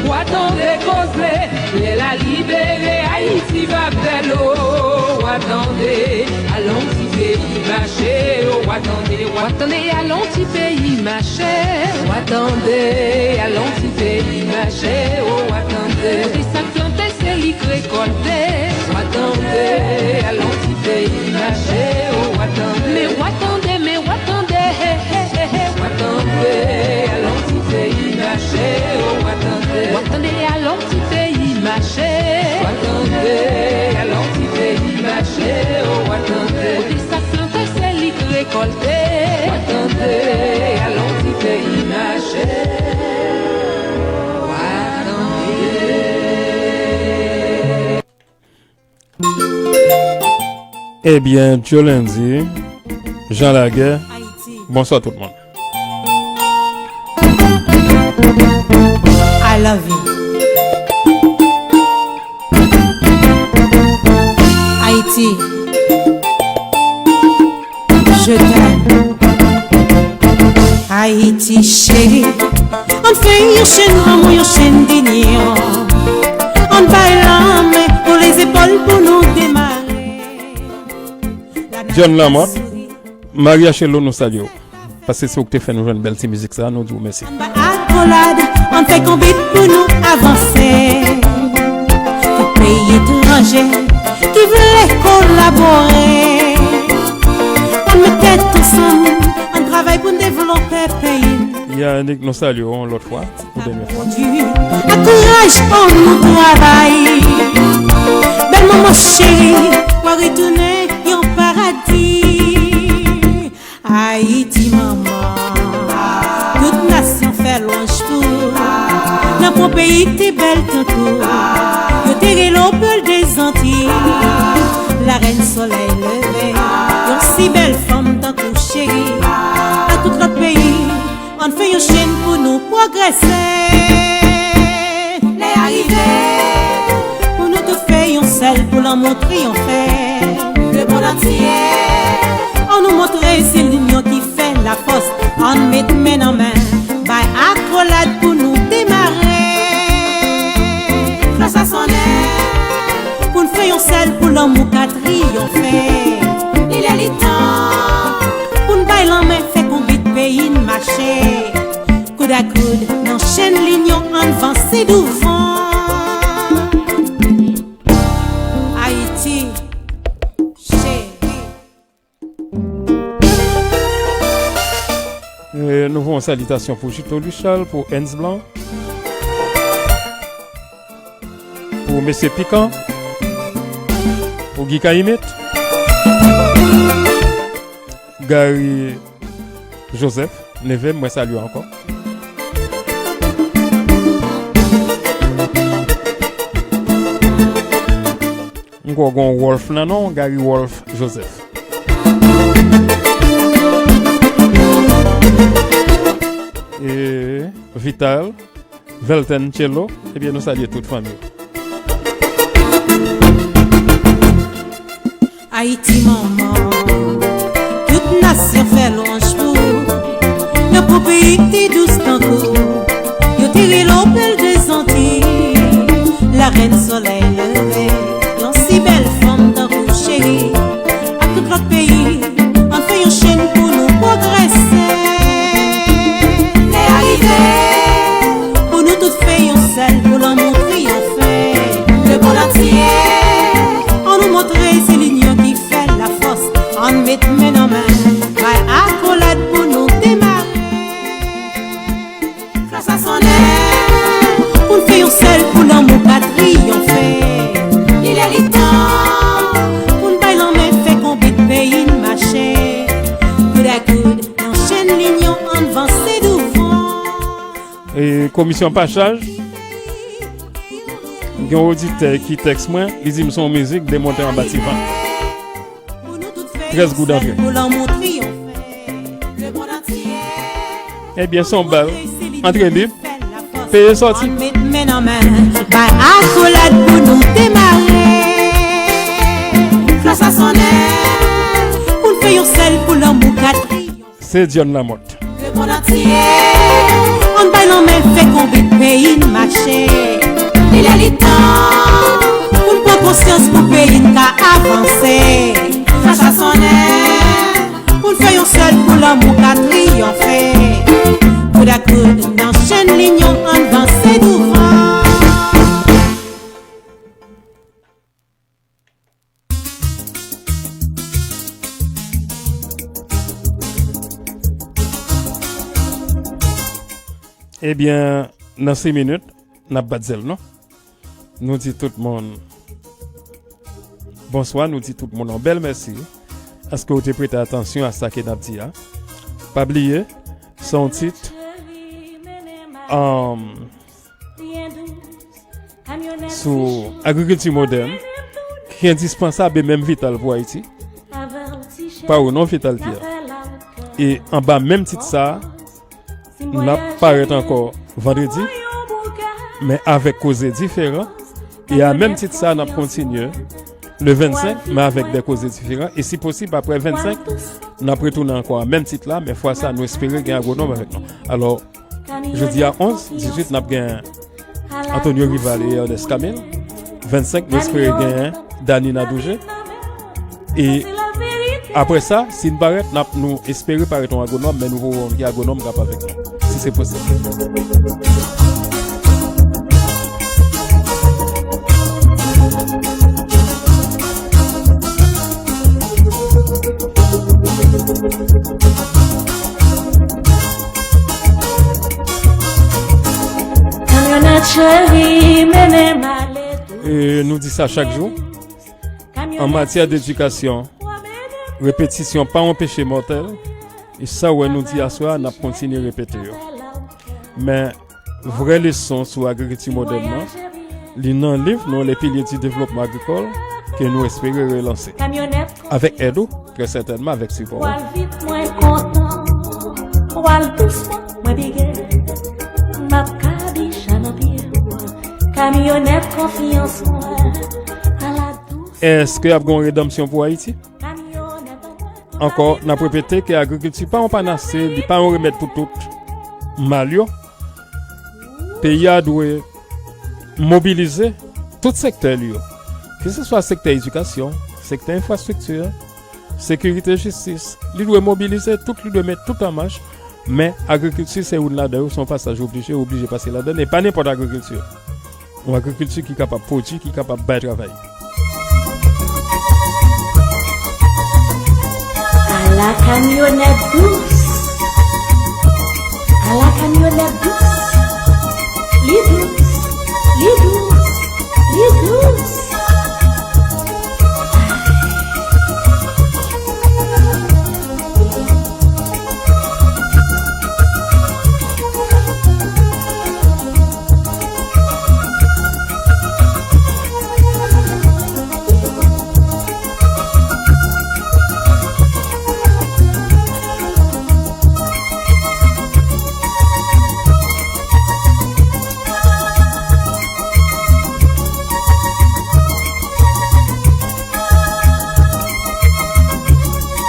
w a tande koze. Lè la libere, Ayiti va bèl o. W a tande, alon ti peyi mache o. W a tande, w a tande, alon ti peyi mache. W a tande, alon ti peyi mache o. W a tande. Kote sa k plante, se li k rekòlte. W a tande, alon ti peyi mache o. W a tande. Men w a tande, men w a tande, he, he, he, he. W a tande, alon ti peyi mache o. W a tande. W a tande, alon ti peyi mache. W a tande, alon ti peyi mache o. W a tande. Kote sa k plante, se li k rekòlte. W a tande, alon ti peyi mache. W a tande. Ebyen, Jolendy, Jean Laguerre, bonswa tout moun. I love you. Ayiti, je t'aime. Ayiti cheri, ann fè yon chenn lanmou, yon chenn dinyon. Ann bay lanmen, woule zepòl pou nou demare. John Lamothe, Maria Chello, nou salye w. Paske se ou ki te fè nou jwenn bèl ti mizik sa, nou di w mèsi. Ann ba akolad, ann fè konbit pou nou avanse. Tout peyi etranje ki vle kolabore, ann met tèt ansanm, ann travay pou n devlope peyi n. Yannick, nou salye w yon lòt fwa. Pou dènye fwa. Ankouraj pou nou travay. Bèl manman cheri, w a retounen yon paradi. Ayiti manman, tout nasyon fè lwanj pou ou. Nan pwòp peyi te bèl tankou ou. Yo te rele w pèl dè Zantiy. Larèn solèy leve, yon si bèl fanm tankou cheri. Ak tout lòt peyi, ann fè yon chenn pou nou pwogrese. Lè a rive pou nou tout fè yon sèl, pou lanmou triyonfe. Lemonn antye, ann nou montre se linyon ki fè lafòs. Ann met men nan men, bay akolad pou nou demare. Klòch la sonnen. Koud nan chenn linyon, ann vanse douvan. Ayiti, cheri. E nou voye yon salitasyon pou Jito Luchal, pou Ernst Blanc, pou Mesye Pikan, pou Guy Kayimit, Gary Joseph, neve m, mwen salye w ankò. M kwè w gen yon Wolf nan non w, Gary Wolf Joseph. E Vital, Velten Cello, ebyen nou salye tout fanmi w. Ayiti manman, tout nasyon fè lwanj pou ou. Yon bon peyi ki dous tankou ou. Yo te rele w bèl de Zantiy, larèn solèy leve. Yon si bèl fanm tankou w cheri, ak tout lòt peyi, ann fè yon chenn pou nou pwogrese. Lè a rive pou nou tout fè yon sèl, pou lanmou triyonfe. Lemonn antye, ann nou montre se linyon ki fè lafòs. Ann met men nan men, bay akolad pou nou demare. Klòch la sonnen, pou n fè yon sèl, pou lanmou ka triyonfe. Li lè li tan pou n bay lanmen, fè konbit peyi n mache. Koudèkoud nan chenn linyon, ann vanse douvan. E komisyon pachaj, gen yon oditè ki tèks mwen, li di m se yon mizik demonte anba ti vant. Trèz goud antre. Ebyen, se yon bal. Antre lib. Peye sòti. Ann met men nan men, bay akolad pou nou demare. Klòch la sonnen, pou n fè yon sèl, pou lanmou ka triyonfe. Se John Lamothe. Lemonn antye, ann bay lanmen, fè konbit peyi n mache. Li lè li tan pou n pran konsyans, pou peyi n ka avanse. Klòch la sonnen, pou n fè yon sèl, pou lanmou ka triyonfe. Koudèkoud nan chenn linyon, ann vanse douvan. Ebyen, nan sis minit, n ap bat zèl nou. Nou di tout moun bonswa, nou di tout moun yon bèl mèsi paske w te prete atansyon a sa ke n ap di a. Pa bliye, se yon tit, um, sou agrikilti modèn ki endispansab e menm vital pou Ayiti. Pa ou non, Vital Pierre. E anba menm tit sa a, n ap parèt ankò vandredi, men avèk koze diferan. E a menm tit sa a, n ap kontinye le vennsenk, men avèk de koze diferan. E si posib, apre vennsenk, n ap retounen ankò a menm tit la, men fwa sa a, nou espere gen agwonòm avèk nou. Alò, jodi a onz, dizuit, n ap gen Antonio Rival e Ernest Camille. Vennsenk, nou espere gen Dany Nadoujé. E apre sa, si n parèt, n ap, nou espere parèt yon agwonòm, men nou voye yon ki agwonòm k ap avèk nou, si se posib. Kamyonèt cheri, mennen m ale tou. E nou di sa chak jou. An matyè dedikasyon, repetisyon pa yon peche mòtèl. E sa w wè nou di aswè a, n ap kontinye repete yo. Men, vrè leson sou agrikilti modèn nan, li nan liv nou, Les piliers du développement agricole, ke nou espere relanse. Avèk èd ou, trè sètènman avèk sipò ou. Pwal vit mwen kontan, pwal dous mwen bige, m ap kabicha nan pye w, kamyonèt konfyans mwen, ala dous. Èske y ap gen yon redanmsyon pou Ayiti? Ankò, n ap repete ke agrikilti pa yon panase, li pa yon remèd pou tout mal yo. Peyi a dwe mobilize tout sektè li yo, keseswa sektè edikasyon, sektè enfrastrikti, sekirite, jistis. Li dwe mobilize tout, li dwe met tout an mach Men, agrikilti se youn ladan yo, se yon pasaj oblije, ou oblije pase ladan l, e pa nenpòt agrikilti. Yon agrikilti ki kapab pwodui, ki kapab bay travay. Ala kamyonèt dous. Ala kamyonèt dous. Li dous. Li dous. Li dous.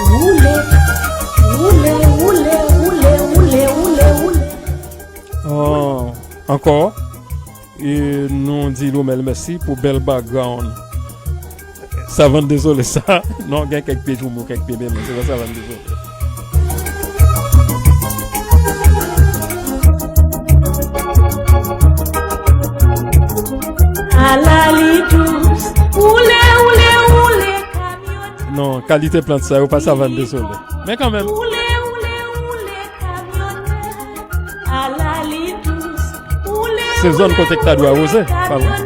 Woule, woule, woule, woule, woule, woule, woule. Oh, ankò, e nou di Lomel mèsi pou bèl background. Savann dezole sa. Non, gen kèk pye joumou, kèk pye melon. Se pa savann dezole. Ala li dous, woule, woule, woule, kamyonèt. Non, kalite plant sa yo pa savann dezole. Men kanmenm. Woule, woule, woule, kamyonèt. Ala li dous, woule, Se zòn kote k ta dwe awoze, pa vre?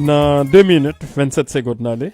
Nan de minit, vennsèt segonn n ale.